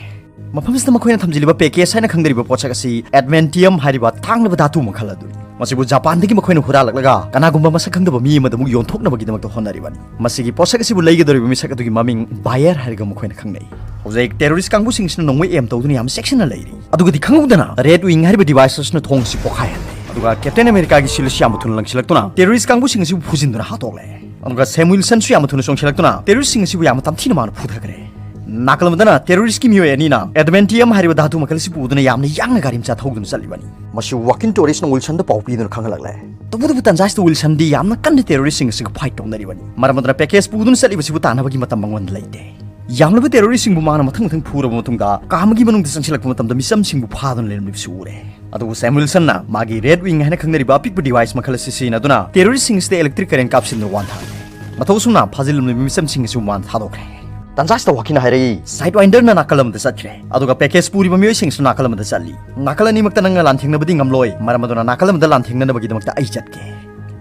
ꯃꯐꯝꯁꯤꯗ ꯃꯈꯣꯏꯅ ꯊꯝꯖꯤꯜꯂꯤꯕ ꯄꯦꯀꯦꯖ ꯍꯥꯏꯅ ꯈꯪꯅꯔꯤꯕ ꯄꯣꯠꯁꯛ ꯑꯁꯤ ꯑꯦꯗꯃꯦꯟꯇꯤꯌꯝ ꯍꯥꯏꯔꯤꯕ ꯇꯥꯡꯂꯕ ꯙꯥꯇꯨ ꯃꯈꯜ ꯑꯗꯨꯅꯤ꯫ ꯃꯁꯤꯕꯨ ꯖꯄꯥꯟꯗꯒꯤ ꯃꯈꯣꯏꯅ ꯍꯨꯔꯥꯜꯂꯛꯂꯒ ꯀꯅꯥꯒꯨꯝꯕ ꯃꯁꯛ ꯈꯪꯗꯕ ꯃꯤ ꯑꯃꯗ ꯑꯃꯨꯛ ꯌꯣꯟꯊꯣꯛꯅꯕꯒꯤꯗꯃꯛꯇ ꯍꯣꯠꯅꯔꯤꯕꯅꯤ꯫ ꯃꯁꯤꯒꯤ ꯄꯣꯠꯁꯛ ꯑꯁꯤꯕꯨ ꯂꯩꯒꯗꯧꯔꯤꯕ ꯃꯤꯁꯛ ꯑꯗꯨꯒꯤ ꯃꯃꯤꯡ ꯕꯥꯌꯔ ꯍꯥꯏꯔꯒ ꯃꯈꯣꯏꯅ ꯈꯪꯅꯩ꯫ ꯍꯧꯖꯤꯛ ꯇꯦꯔꯣꯔꯤꯁ ꯀꯥꯡꯕꯨꯁꯤꯡꯁꯤꯅ ꯅꯣꯡꯃꯩ ꯑꯦꯝ ꯇꯧꯗꯨꯅ ꯌꯥꯝ ꯆꯦꯛꯁꯤꯟꯅ ꯂꯩꯔꯤ꯫ ꯑꯗꯨꯒꯗꯤ ꯈꯪꯍꯧꯗꯅ ꯔꯦꯗ ꯋꯤꯡ ꯍꯥꯏꯔꯤꯕ ꯗꯤꯚꯥꯏꯁ ꯑꯁꯤꯅ ꯊꯣꯡ ꯑꯁꯤ ꯄꯣꯈꯥꯏꯍꯜꯂꯦ꯫ ꯑꯗꯨꯒ ꯀꯦꯞꯇꯦꯟ ꯑꯃꯦꯔꯤꯀꯥꯒꯤ ꯁꯤꯜ ꯑꯁꯤ ꯌꯥꯝꯅ ꯊꯨꯅ ꯂꯪꯁꯤꯜꯂꯛꯇꯨꯅ ꯇꯦꯔꯣꯔꯤꯁ ꯀꯥꯡꯕꯨꯁꯤꯡ ꯑꯁꯤꯕꯨ ꯐꯨꯖꯤꯟꯗꯨꯅ ꯍꯥꯠꯇꯣꯛꯂꯦ꯫ ꯑꯗꯨꯒ ꯁꯦꯝ ꯋꯤꯜꯁꯟꯁꯨ ꯌꯥꯝꯅ ꯊꯨꯅ ꯆꯣꯡꯁꯤꯜꯂꯛꯇꯨꯅ ꯇꯦꯔꯣꯔꯤꯁꯁꯤꯡ ꯑꯁꯤꯕꯨ ꯌꯥꯝꯅ ꯇꯝꯊꯤꯅ ꯃꯥꯅ ꯐꯨꯊꯈ꯭ꯔꯦ꯫ ꯅꯥꯀꯜ ꯑꯃꯗꯅ ꯇꯦꯔꯣꯔꯤꯁꯀꯤ ꯃꯤꯑꯣꯏ ꯑꯅꯤꯅ ꯑꯦꯗꯃꯦꯟꯇꯤꯌꯝ ꯍꯥꯏꯔꯤꯕ ꯙꯥꯇꯨ ꯃꯈꯜ ꯑꯁꯤ ꯄꯨꯗꯨꯅ ꯌꯥꯝꯅ ꯌꯥꯡꯅ ꯒꯥꯔꯤ ꯃꯆꯥ ꯊꯧꯗꯨꯅ ꯆꯠꯂꯤꯕꯅꯤ꯫ ꯃꯁꯤ ꯋꯥꯀꯤꯟ ꯇꯣꯔꯤꯁꯅ ꯋꯤꯜꯁꯟꯗ ꯄꯥꯎ ꯄꯤꯗꯨꯅ ꯈꯪꯍꯜꯂꯛꯂꯦ꯫ ꯇꯧꯕꯇꯕꯨ ꯇꯟꯖꯥꯁꯤꯗ ꯋꯤꯜꯁꯟꯗꯤ ꯌꯥꯝꯅ ꯀꯟꯅ ꯇꯦꯔꯣꯔꯤꯁꯁꯤꯡ ꯑꯁꯤꯒ ꯐꯥꯏꯠ ꯇꯧꯅꯔꯤꯕꯅꯤ꯫ ꯃꯔꯝ ꯑꯗꯨꯅ ꯄꯦꯀꯦꯖ ꯄꯨꯗꯨꯅ ꯆꯠꯂꯤꯕꯁꯤꯕꯨ ꯇꯥꯟꯅꯕꯒꯤ ꯃꯇꯝ ꯃꯉꯣꯟꯗ ꯂꯩꯇꯦ꯫ ꯌꯥꯝꯂꯕ ꯇꯦꯔꯣꯔꯤꯁꯁꯤꯡꯕꯨ ꯃꯥꯅ ꯃꯊꯪ ꯃꯊꯪ ꯐꯨꯔꯕ ꯃꯇꯨꯡꯗ ꯀꯥ ꯑꯃꯒꯤ ꯃꯅꯨꯡꯗ ꯆꯪꯁꯤꯜꯂꯛꯄ ꯃꯇꯝꯗ ꯃꯤꯆꯝꯁꯤꯡꯕꯨ ꯐꯥꯗꯨꯅ ꯂꯩꯔꯝꯂꯤꯕꯁꯤ ꯎꯔꯦ꯫ ꯑꯗꯨꯕꯨ ꯁꯦꯝ ꯋꯤꯜꯁꯟꯅ ꯃꯥꯒꯤ ꯔꯦꯗ ꯋꯤꯡ ꯍꯥꯏꯅ ꯈꯪꯅꯔꯤꯕ ꯑꯄꯤꯛꯄ ꯗꯤꯚꯥꯏꯁ ꯃꯈꯜ ꯑꯁꯤ ꯁꯤꯖꯤꯟꯅꯗꯨꯅ ꯇꯦꯔꯣꯔꯤꯁꯁꯤꯡ ꯑꯁꯤꯗ ꯏꯂꯦꯛꯇ꯭ꯔꯤꯛ ꯀꯔꯦꯟ ꯀꯥꯞꯁꯤꯟꯗꯨꯅ ꯋꯥꯟꯊꯍꯜꯂꯦ꯫ ꯃꯊꯧ ꯑꯁꯨꯝꯅ ꯐꯥꯖꯤꯜꯂꯝꯂꯤꯕ ꯃꯤꯆꯝꯁꯤꯡ ꯑꯁꯤꯕꯨ ꯃꯥꯅ ꯊꯥꯗꯣꯛꯈ꯭ꯔꯦ꯫ ꯇꯟꯖꯥꯁꯤꯗ ꯋꯥꯀꯤꯟꯅ ꯍꯥꯏꯔꯛꯏ, ꯁꯥꯏꯠ ꯋꯥꯏꯟꯗꯔꯅ ꯅꯥꯀꯜ ꯑꯃꯗ ꯆꯠꯈ꯭ꯔꯦ, ꯑꯗꯨꯒ ꯄꯦꯀꯦꯖ ꯄꯨꯔꯤꯕ ꯃꯤꯑꯣꯏꯁꯤꯡꯁꯨ ꯅꯥꯀꯜ ꯑꯃꯗ ꯆꯠꯂꯤ꯫ ꯅꯥꯀꯜ ꯑꯅꯤꯃꯛꯇ ꯅꯪꯅ ꯂꯥꯟꯊꯦꯡꯅꯕꯗꯤ ꯉꯝꯂꯣꯏ, ꯃꯔꯝ ꯑꯗꯨꯅ ꯅꯥꯀꯜ ꯑꯃꯗ ꯂꯥꯟꯊꯦꯡꯅꯅꯕꯒꯤꯗꯃꯛꯇ ꯑꯩ ꯆꯠꯀꯦ꯫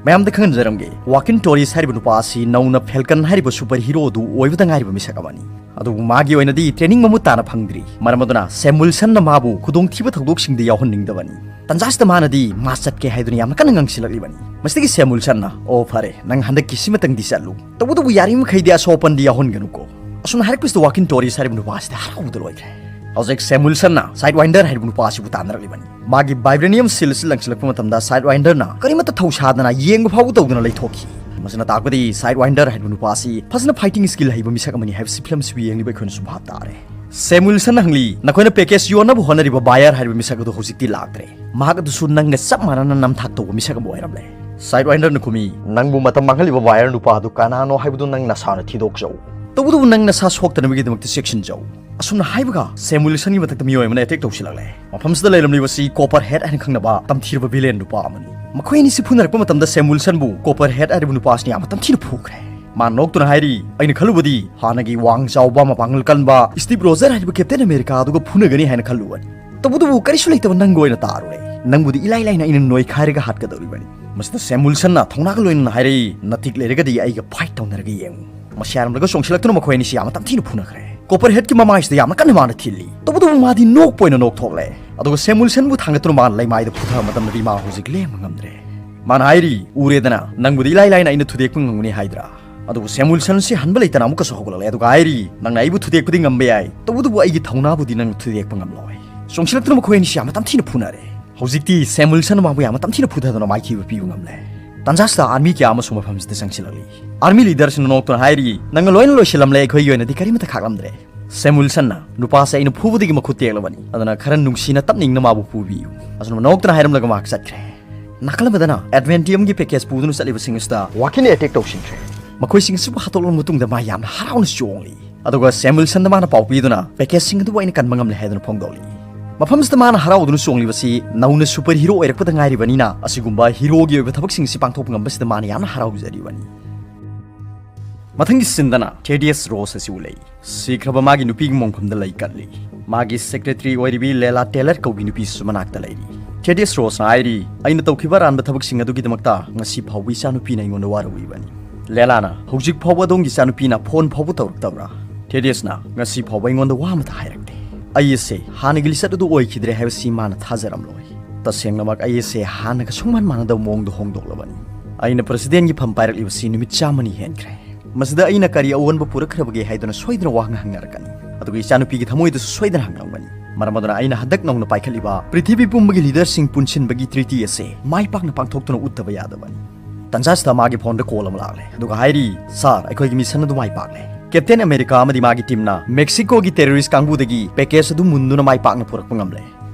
ꯃꯌꯥꯝꯗ ꯈꯪꯍꯟꯖꯔꯝꯒꯦ, ꯋꯥꯀꯤꯟ ꯇꯣꯔꯤꯁ ꯍꯥꯏꯔꯤꯕ ꯅꯨꯄꯥ ꯑꯁꯤ ꯅꯧꯅ ꯐꯦꯜꯀꯟ ꯍꯥꯏꯔꯤꯕ ꯁꯨꯄꯔ ꯍꯤꯔꯣ ꯑꯗꯨ ꯑꯣꯏꯕꯗ ꯉꯥꯏꯔꯤꯕ ꯃꯤꯁꯛ ꯑꯃꯅꯤ꯫ ꯑꯗꯨꯕꯨ ꯃꯥꯒꯤ ꯑꯣꯏꯅꯗꯤ ꯇ꯭ꯔꯦꯅꯤꯡ ꯃꯃꯨꯠ ꯇꯥꯅ ꯐꯪꯗ꯭ꯔꯤ, ꯃꯔꯝ ꯑꯗꯨꯅ ꯁꯦꯝ ꯋꯤꯜꯁꯟꯅ ꯃꯥꯕꯨ ꯈꯨꯗꯣꯡꯊꯤꯕ ꯊꯧꯗꯣꯛꯁꯤꯡꯗ ꯌꯥꯎꯍꯟꯅꯤꯡꯗꯕꯅꯤ꯫ ꯇꯟꯖꯥꯁꯤꯗ ꯃꯥꯅꯗꯤ ꯃꯥ ꯆꯠꯀꯦ ꯍꯥꯏꯗꯨꯅ ꯌꯥꯝꯅ ꯀꯟꯅ ꯉꯥꯡꯁꯤꯜꯂꯛꯂꯤꯕꯅꯤ꯫ ꯃꯁꯤꯗꯒꯤ ꯁꯦꯝ ꯋꯤꯜꯁꯟꯅ, "ꯑꯣ ꯐꯔꯦ, ꯅꯪ ꯍꯟꯗꯛꯀꯤ ꯁꯤꯃꯇꯪꯗꯤ ꯆꯠꯂꯨ, ꯇꯧꯕꯇꯕꯨ ꯌꯥꯔꯤꯕ ꯃꯈꯩꯗꯤ ꯑꯁꯣꯛ ꯑꯄꯟꯗꯤ ꯌꯥꯎꯍꯟꯒꯅꯨꯀꯣ"꯫ ꯑꯁꯨꯝꯅ ꯍꯥꯏꯔꯛꯄꯁꯤꯗ ꯋꯥꯀꯤꯟ ꯇꯣꯔꯤꯁ ꯍꯥꯏꯔꯤꯕ ꯅꯨꯄꯥ ꯑꯁꯤꯗꯤ ꯍꯔꯥꯎꯕꯗ ꯂꯣꯏꯈ꯭ꯔꯦ꯫ ꯍꯧꯖꯤꯛ ꯁꯦꯝ ꯋꯤꯜꯁꯟꯅ ꯁꯥꯏꯠ ꯋꯥꯏꯟꯗꯔ ꯍꯥꯏꯔꯤꯕ ꯅꯨꯄꯥ ꯑꯁꯤꯕꯨ ꯇꯥꯟꯅꯔꯛꯂꯤꯕꯅꯤ꯫ ꯃꯥꯒꯤ ꯚꯥꯏꯕ꯭ꯔꯦꯅꯤꯌꯝ ꯁꯤꯜ ꯑꯁꯤ ꯂꯪꯁꯤꯜꯂꯛꯄ ꯃꯇꯝꯗ ꯁꯥꯏꯠ ꯋꯥꯏꯟꯗꯔꯅ ꯀꯔꯤꯃꯠꯇ ꯊꯧꯁꯥꯗꯅ ꯌꯦꯡꯕ ꯐꯥꯎꯕ ꯇꯧꯗꯅ ꯂꯩꯊꯣꯛꯈꯤ꯫ ꯃꯁꯤꯅ ꯇꯥꯛꯄꯗꯤ ꯁꯥꯏꯠ ꯋꯥꯏꯟꯗꯔ ꯍꯥꯏꯔꯤꯕ ꯅꯨꯄꯥ ꯑꯁꯤ ꯐꯖꯅ ꯐꯥꯏꯇꯤꯡ ꯁ꯭ꯀꯤꯜ ꯍꯩꯕ ꯃꯤꯁꯛ ꯑꯃꯅꯤ ꯍꯥꯏꯕꯁꯤ ꯐꯤꯂꯝꯁꯤꯕꯨ ꯌꯦꯡꯂꯤꯕ ꯑꯩꯈꯣꯏꯅꯁꯨ ꯚꯥꯞ ꯇꯥꯔꯦ꯫ ꯁꯦꯝ ꯋꯤꯜꯁꯟꯅ ꯍꯪꯂꯤ, "ꯅꯈꯣꯏꯅ ꯄꯦꯀꯦꯖ ꯌꯣꯟꯅꯕ ꯍꯣꯠꯅꯔꯤꯕ ꯕꯥꯌꯔ ꯍꯥꯏꯔꯤꯕ ꯃꯤꯁꯛ ꯑꯗꯨ ꯍꯧꯖꯤꯛꯇꯤ ꯂꯥꯛꯇ꯭ꯔꯦ꯫ ꯃꯍꯥꯛ ꯑꯗꯨꯁꯨ ꯅꯪꯒ ꯆꯞ ꯃꯥꯟꯅꯅ ꯅꯝꯊꯥꯛ ꯇꯧꯕ ꯃꯤꯁꯛ ꯑꯃ ꯑꯣꯏꯔꯝꯂꯦ"꯫ ꯁꯥꯏꯠ ꯋꯥꯏꯟꯗꯔꯅ ꯈꯨꯝꯃꯤ, "ꯅꯪꯕꯨ ꯃꯇꯝ ꯃꯥꯡꯍꯜꯂꯤꯕ ꯕꯥꯌꯔ ꯅꯨꯄꯥ ꯑꯗꯨ ꯀꯅꯥꯅꯣ ꯍꯥꯏꯕꯗꯨ ꯅꯪ ꯅꯁꯥꯅ ꯊꯤꯗꯣꯛꯆꯧ꯫ ꯇꯧꯕꯇꯕꯨ ꯅꯪ ꯅꯁꯥ ꯁꯣꯛꯇꯅꯕꯒꯤꯗꯃꯛꯇ ꯆꯦꯛꯁꯤꯟꯖꯧ"꯫ ꯑꯁꯨꯝꯅ ꯍꯥꯏꯕꯒ ꯁꯦꯝ ꯋꯤꯜꯁꯟꯒꯤ ꯃꯊꯛꯇ ꯃꯤꯑꯣꯏ ꯑꯃꯅ ꯑꯦꯇꯦꯛ ꯇꯧꯁꯤꯜꯂꯛꯂꯦ꯫ ꯃꯐꯝꯁꯤꯗ ꯂꯩꯔꯝꯂꯤꯕꯁꯤ ꯀꯣꯄꯔ ꯍꯦꯠ ꯍꯥꯏꯅ ꯈꯪꯅꯕ ꯇꯝꯊꯤꯔꯕ ꯚꯤꯂꯦꯟ ꯅꯨꯄꯥ ꯑꯃꯅꯤ꯫ ꯃꯈꯣꯏ ꯑꯅꯤꯁꯤ ꯐꯨꯅꯔꯛꯄ ꯃꯇꯝꯗ ꯁꯦꯝ ꯋꯤꯜꯁꯟꯕꯨ ꯀꯣꯄꯔ ꯍꯦꯠ ꯍꯥꯏꯔꯤꯕ ꯅꯨꯄꯥ ꯑꯁꯤꯅ ꯌꯥꯝꯅ ꯇꯝꯊꯤꯅ ꯐꯨꯈ꯭ꯔꯦ꯫ ꯃꯥ ꯅꯣꯛꯇꯨꯅ ꯍꯥꯏꯔꯤ, "ꯑꯩꯅ ꯈꯜꯂꯨꯕꯗꯤ ꯍꯥꯟꯅꯒꯤ ꯋꯥꯡ ꯆꯥꯎꯕ, ꯃꯄꯥꯡꯒꯜ ꯀꯟꯕ ꯁ꯭ꯇꯤꯞ ꯔꯣꯖꯔ ꯍꯥꯏꯔꯤꯕ ꯀꯦꯞꯇꯦꯟ ꯑꯃꯦꯔꯤꯀꯥ ꯑꯗꯨꯒ ꯐꯨꯅꯒꯅꯤ ꯍꯥꯏꯅ ꯈꯜꯂꯨꯕꯅꯤ꯫ ꯇꯧꯕꯇꯕꯨ ꯀꯔꯤꯁꯨ ꯂꯩꯇꯕ ꯅꯪꯒ ꯑꯣꯏꯅ ꯇꯥꯔꯨꯔꯦ꯫ ꯅꯪꯕꯨꯗꯤ ꯏꯂꯥꯏ ꯂꯥꯏꯅ ꯑꯩꯅ ꯅꯣꯏꯈꯥꯏꯔꯒ ꯍꯥꯠꯀꯗꯧꯔꯤꯕꯅꯤ"꯫ ꯃꯁꯤꯗ ꯁꯦꯝ ꯋꯤꯜꯁꯟꯅ ꯊꯧꯅꯥꯒ ꯂꯣꯏꯅꯅ ꯍꯥꯏꯔꯛꯏ, "ꯅꯇꯤꯛ ꯂꯩꯔꯒꯗꯤ ꯑꯩꯒ ꯐꯥꯏꯠ ꯇꯧꯅꯔꯒ ꯌꯦꯡꯉꯨ"꯫ ꯃꯁꯤ ꯍꯥꯏꯔꯝꯂꯒ ꯆꯣꯡꯁꯤꯜꯂꯛꯇꯨꯅ ꯃꯈꯣꯏ ꯑꯅꯤꯁꯤ ꯌꯥꯝꯅ ꯇꯝꯊꯤꯅ ꯐꯨꯅꯈ꯭ꯔꯦ꯫ ꯀꯣꯄꯔ ꯍꯦꯠꯀꯤ ꯃꯃꯥꯏꯁꯤꯗ ꯌꯥꯝꯅ ꯀꯟꯅ ꯃꯥꯅ ꯊꯤꯜꯂꯤ꯫ ꯇꯧꯕꯇꯕꯨ ꯃꯥꯗꯤ ꯅꯣꯛꯄ ꯑꯣꯏꯅ ꯅꯣꯛꯊꯣꯛꯂꯦ꯫ ꯑꯗꯨꯒ ꯁꯦꯝ ꯋꯤꯜꯁꯟꯕꯨ ꯊꯥꯡꯒꯠꯇꯨꯅ ꯃꯥꯅ ꯂꯩꯃꯥꯏꯗ ꯐꯨꯊꯕ ꯃꯇꯝꯗꯗꯤ ꯃꯥ ꯍꯧꯖꯤꯛ ꯂꯦꯡꯕ ꯉꯝꯗ꯭ꯔꯦ꯫ ꯃꯥꯅ ꯍꯥꯏꯔꯤ, "ꯎꯔꯦꯗꯅ, ꯅꯪꯕꯨꯗꯤ ꯏꯂꯥꯏ ꯂꯥꯏꯅ ꯑꯩꯅ ꯊꯨꯗꯦꯛꯄ ꯉꯝꯒꯅꯤ ꯍꯥꯏꯗ꯭ꯔꯥ?" ꯑꯗꯨꯕꯨ ꯁꯦꯝ ꯋꯤꯜꯁꯟꯁꯤ ꯍꯟꯕ ꯂꯩꯇꯅ ꯑꯃꯨꯛꯀꯁꯨ ꯍꯧꯒꯠꯂꯛꯂꯦ꯫ ꯑꯗꯨꯒ ꯍꯥꯏꯔꯤ, "ꯅꯪꯅ ꯑꯩꯕꯨ ꯊꯨꯗꯦꯛꯄꯗꯤ ꯉꯝꯕ ꯌꯥꯏ, ꯇꯧꯕꯇꯕꯨ ꯑꯩꯒꯤ ꯊꯧꯅꯥꯕꯨꯗꯤ ꯅꯪꯅ ꯊꯨꯗꯦꯛꯄ ꯉꯝꯂꯣꯏ"꯫ ꯆꯣꯡꯁꯤꯜꯂꯛꯇꯨꯅ ꯃꯈꯣꯏ ꯑꯅꯤꯁꯤ ꯌꯥꯝꯅ ꯇꯝꯊꯤꯅ ꯐꯨꯅꯔꯦ꯫ ꯍꯧꯖꯤꯛꯇꯤ ꯁꯦꯝ ꯋꯤꯜꯁꯟꯅ ꯃꯥꯕꯨ ꯌꯥꯝꯅ ꯇꯝꯊꯤꯅ ꯐꯨꯊꯗꯨꯅ ꯃꯥꯏꯊꯤꯕ ꯄꯤꯕ ꯉꯝꯂꯦ꯫ ꯇꯥꯟꯖꯥꯁꯤꯗ ꯑꯥꯔꯃꯤ ꯀꯌꯥ ꯑꯃꯁꯨ ꯃꯐꯝꯁꯤꯗ ꯆꯪꯁꯤꯜꯂꯛꯂꯤ꯫ ꯑꯥꯔꯃꯤ ꯂꯤꯗꯔꯁꯤꯅ ꯅꯣꯛꯇꯨꯅ ꯍꯥꯏꯔꯤ, "ꯅꯪꯅ ꯂꯣꯏꯅ ꯂꯣꯏꯁꯤꯜꯂꯝꯂꯦ, ꯑꯩꯈꯣꯏꯒꯤ ꯑꯣꯏꯅꯗꯤ ꯀꯔꯤꯃꯠꯇ ꯈꯥꯛꯂꯝꯗ꯭ꯔꯦ"꯫ ꯁꯦꯝ ꯋꯤꯜꯁꯟꯅ, "ꯅꯨꯄꯥꯁꯦ ꯑꯩꯅ ꯐꯨꯕꯗꯒꯤ ꯃꯈꯨꯠ ꯇꯦꯛꯂꯕꯅꯤ, ꯑꯗꯨꯅ ꯈꯔ ꯅꯨꯡꯁꯤꯅ ꯇꯞꯅ ꯏꯪꯅ ꯃꯥꯕꯨ ꯐꯨꯕꯤꯌꯨ"꯫ ꯑꯁꯨꯝꯅ ꯅꯣꯛꯇꯨꯅ ꯍꯥꯏꯔꯝꯂꯒ ꯃꯍꯥꯛ ꯆꯠꯈ꯭ꯔꯦ꯫ ꯅꯥꯀꯜ ꯑꯃꯗꯅ ꯑꯦꯗꯃꯦꯟꯇꯤꯌꯝꯒꯤ ꯄꯦꯀꯦꯖ ꯄꯨꯗꯨꯅ ꯆꯠꯂꯤꯕꯁꯤꯡ ꯑꯁꯤꯗ ꯋꯥꯀꯤꯟ ꯑꯦꯇꯦꯛ ꯇꯧꯁꯤꯟꯈ꯭ꯔꯦ꯫ ꯃꯈꯣꯏꯁꯤꯡ ꯑꯁꯤꯕꯨ ꯍꯥꯠꯇꯣꯛꯂꯕ ꯃꯇꯨꯡꯗ ꯃꯥ ꯌꯥꯝꯅ ꯍꯔꯥꯎꯅ ꯆꯣꯡꯂꯤ꯫ ꯑꯗꯨꯒ ꯁꯦꯝ ꯋꯤꯜꯁꯟꯗ ꯃꯥꯅ ꯄꯥꯎ ꯄꯤꯗꯨꯅ ꯄꯦꯀꯦꯖꯁꯤꯡ ꯑꯗꯨꯕꯨ ꯑꯩꯅ ꯀꯟꯕ ꯉꯝꯂꯦ ꯍꯥꯏꯗꯨꯅ ꯐꯣꯡꯗꯣꯛꯂꯤ꯫ ꯃꯐꯝꯁꯤꯗ ꯃꯥꯅ ꯍꯔꯥꯎꯗꯨꯅ ꯆꯣꯡꯂꯤꯕꯁꯤ ꯅꯧꯅ ꯁꯨꯄꯔ ꯍꯤꯔꯣ ꯑꯣꯏꯔꯛꯄꯗ ꯉꯥꯏꯔꯤꯕꯅꯤꯅ ꯑꯁꯤꯒꯨꯝꯕ ꯍꯤꯔꯣꯒꯤ ꯑꯣꯏꯕ ꯊꯕꯛꯁꯤꯡ ꯑꯁꯤ ꯄꯥꯡꯊꯣꯛꯄ ꯉꯝꯕꯁꯤꯗ ꯃꯥꯅ ꯌꯥꯝꯅ ꯍꯔꯥꯎꯖꯔꯤꯕꯅꯤ꯫ ꯃꯊꯪꯒꯤ ꯁꯤꯟꯗꯅ ꯊꯦꯗꯤꯌꯁ ꯔꯣꯁ ꯑꯁꯤ ꯎꯠꯂꯛꯏ꯫ ꯁꯤꯈ꯭ꯔꯕ ꯃꯥꯒꯤ ꯅꯨꯄꯤꯒꯤ ꯃꯣꯡꯐꯝꯗ ꯂꯩ ꯀꯠꯂꯤ꯫ ꯃꯥꯒꯤ ꯁꯦꯀ꯭ꯔꯦꯇꯔꯤ ꯑꯣꯏꯔꯤꯕꯤ ꯂꯦꯂꯥ ꯇꯦꯂꯔ ꯀꯧꯕꯤ ꯅꯨꯄꯤꯁꯤꯁꯨ ꯃꯅꯥꯛꯇ ꯂꯩꯔꯤ꯫ ꯊꯦꯗꯤꯌꯁ ꯔꯣꯁꯅ ꯍꯥꯏꯔꯤ, "ꯑꯩꯅ ꯇꯧꯈꯤꯕ ꯑꯔꯥꯟꯕ ꯊꯕꯛꯁꯤꯡ ꯑꯗꯨꯒꯤꯗꯃꯛꯇ ꯉꯁꯤ ꯐꯥꯎꯕ ꯏꯆꯥꯅꯨꯄꯤꯅ ꯑꯩꯉꯣꯟꯗ ꯋꯥꯔꯧꯔꯤꯕꯅꯤ꯫ ꯂꯦꯂꯥꯅ ꯍꯧꯖꯤꯛ ꯐꯥꯎꯕ ꯑꯗꯣꯝꯒꯤ ꯏꯆꯥꯅꯨꯄꯤꯅ ꯐꯣꯟ ꯐꯥꯎꯕ ꯇꯧꯔꯛꯇꯕ꯭ꯔꯥ?" ꯊꯦꯗꯤꯌꯁꯅ, "ꯉꯁꯤ ꯐꯥꯎꯕ ꯑꯩꯉꯣꯟꯗ ꯋꯥ ꯑꯃꯇ ꯍꯥꯏꯔꯛꯇꯦ꯫ ꯑꯩ ꯑꯁꯦ ꯍꯥꯟꯅꯒꯤ ꯂꯤꯆꯠ ꯑꯗꯨ ꯑꯣꯏꯈꯤꯗ꯭ꯔꯦ ꯍꯥꯏꯕꯁꯤ ꯃꯥꯅ ꯊꯥꯖꯔꯝꯂꯣꯏ꯫ ꯇꯁꯦꯡꯅꯃꯛ ꯑꯩ ꯑꯁꯦ ꯍꯥꯟꯅꯒ ꯁꯨꯡꯃꯥꯟ ꯃꯥꯟꯅꯗꯕ ꯃꯑꯣꯡꯗ ꯍꯣꯡꯗꯣꯛꯂꯕꯅꯤ꯫ ꯑꯩꯅ ꯄ꯭ꯔꯁꯤꯗꯦꯟꯒꯤ ꯐꯝ ꯄꯥꯏꯔꯛꯂꯤꯕꯁꯤ ꯅꯨꯃꯤꯠ ꯆꯥꯝꯃꯅꯤ ꯍꯦꯟꯈ꯭ꯔꯦ꯫ ꯃꯁꯤꯗ ꯑꯩꯅ ꯀꯔꯤ ꯑꯑꯣꯟꯕ ꯄꯨꯔꯛꯈ꯭ꯔꯕꯒꯦ ꯍꯥꯏꯗꯨꯅ ꯁꯣꯏꯗꯅ ꯋꯥꯍꯪ ꯍꯪꯅꯔꯛꯀꯅꯤ꯫ ꯑꯗꯨꯒ ꯏꯆꯥꯅꯨꯄꯤꯒꯤ ꯊꯃꯣꯏꯗꯁꯨ ꯁꯣꯏꯗꯅ ꯍꯪꯂꯝꯒꯅꯤ꯫ ꯃꯔꯝ ꯑꯗꯨꯅ ꯑꯩꯅ ꯍꯟꯗꯛ ꯅꯧꯅ ꯄꯥꯏꯈꯠꯂꯤꯕ ꯄ꯭ꯔꯤꯊꯤꯕꯤ ꯄꯨꯝꯕꯒꯤ ꯂꯤꯗꯔꯁꯤꯡ ꯄꯨꯟꯁꯤꯟꯕꯒꯤ ꯇ꯭ꯔꯤꯇꯤ ꯑꯁꯦ ꯃꯥꯏ ꯄꯥꯛꯅ ꯄꯥꯡꯊꯣꯛꯇꯨꯅ ꯎꯠꯇꯕ ꯌꯥꯗꯕꯅꯤ"꯫ ꯇꯟꯖꯥꯁꯤꯗ ꯃꯥꯒꯤ ꯐꯣꯟꯗ ꯀꯣꯜ ꯑꯃ ꯂꯥꯛꯂꯦ꯫ ꯑꯗꯨꯒ ꯍꯥꯏꯔꯤ, "ꯁꯥꯔ, ꯑꯩꯈꯣꯏꯒꯤ ꯃꯤꯁꯟ ꯑꯗꯨ ꯃꯥꯏ ꯄꯥꯛꯂꯦ꯫ ꯀꯦꯞꯇꯦꯟ ꯑꯃꯦꯔꯤꯀꯥ ꯑꯃꯗꯤ ꯃꯥꯒꯤ ꯇꯤꯝꯅ ꯃꯦꯛꯁꯤꯀꯣꯒꯤ ꯇꯦꯔꯣꯔꯤꯁ ꯀꯥꯡꯕꯨꯗꯒꯤ ꯄꯦꯀꯦꯖ ꯑꯗꯨ ꯃꯨꯟꯗꯨꯅ ꯃꯥꯏ ꯄꯥꯛꯅ ꯄꯨꯔꯛꯄ ꯉꯝꯂꯦ"꯫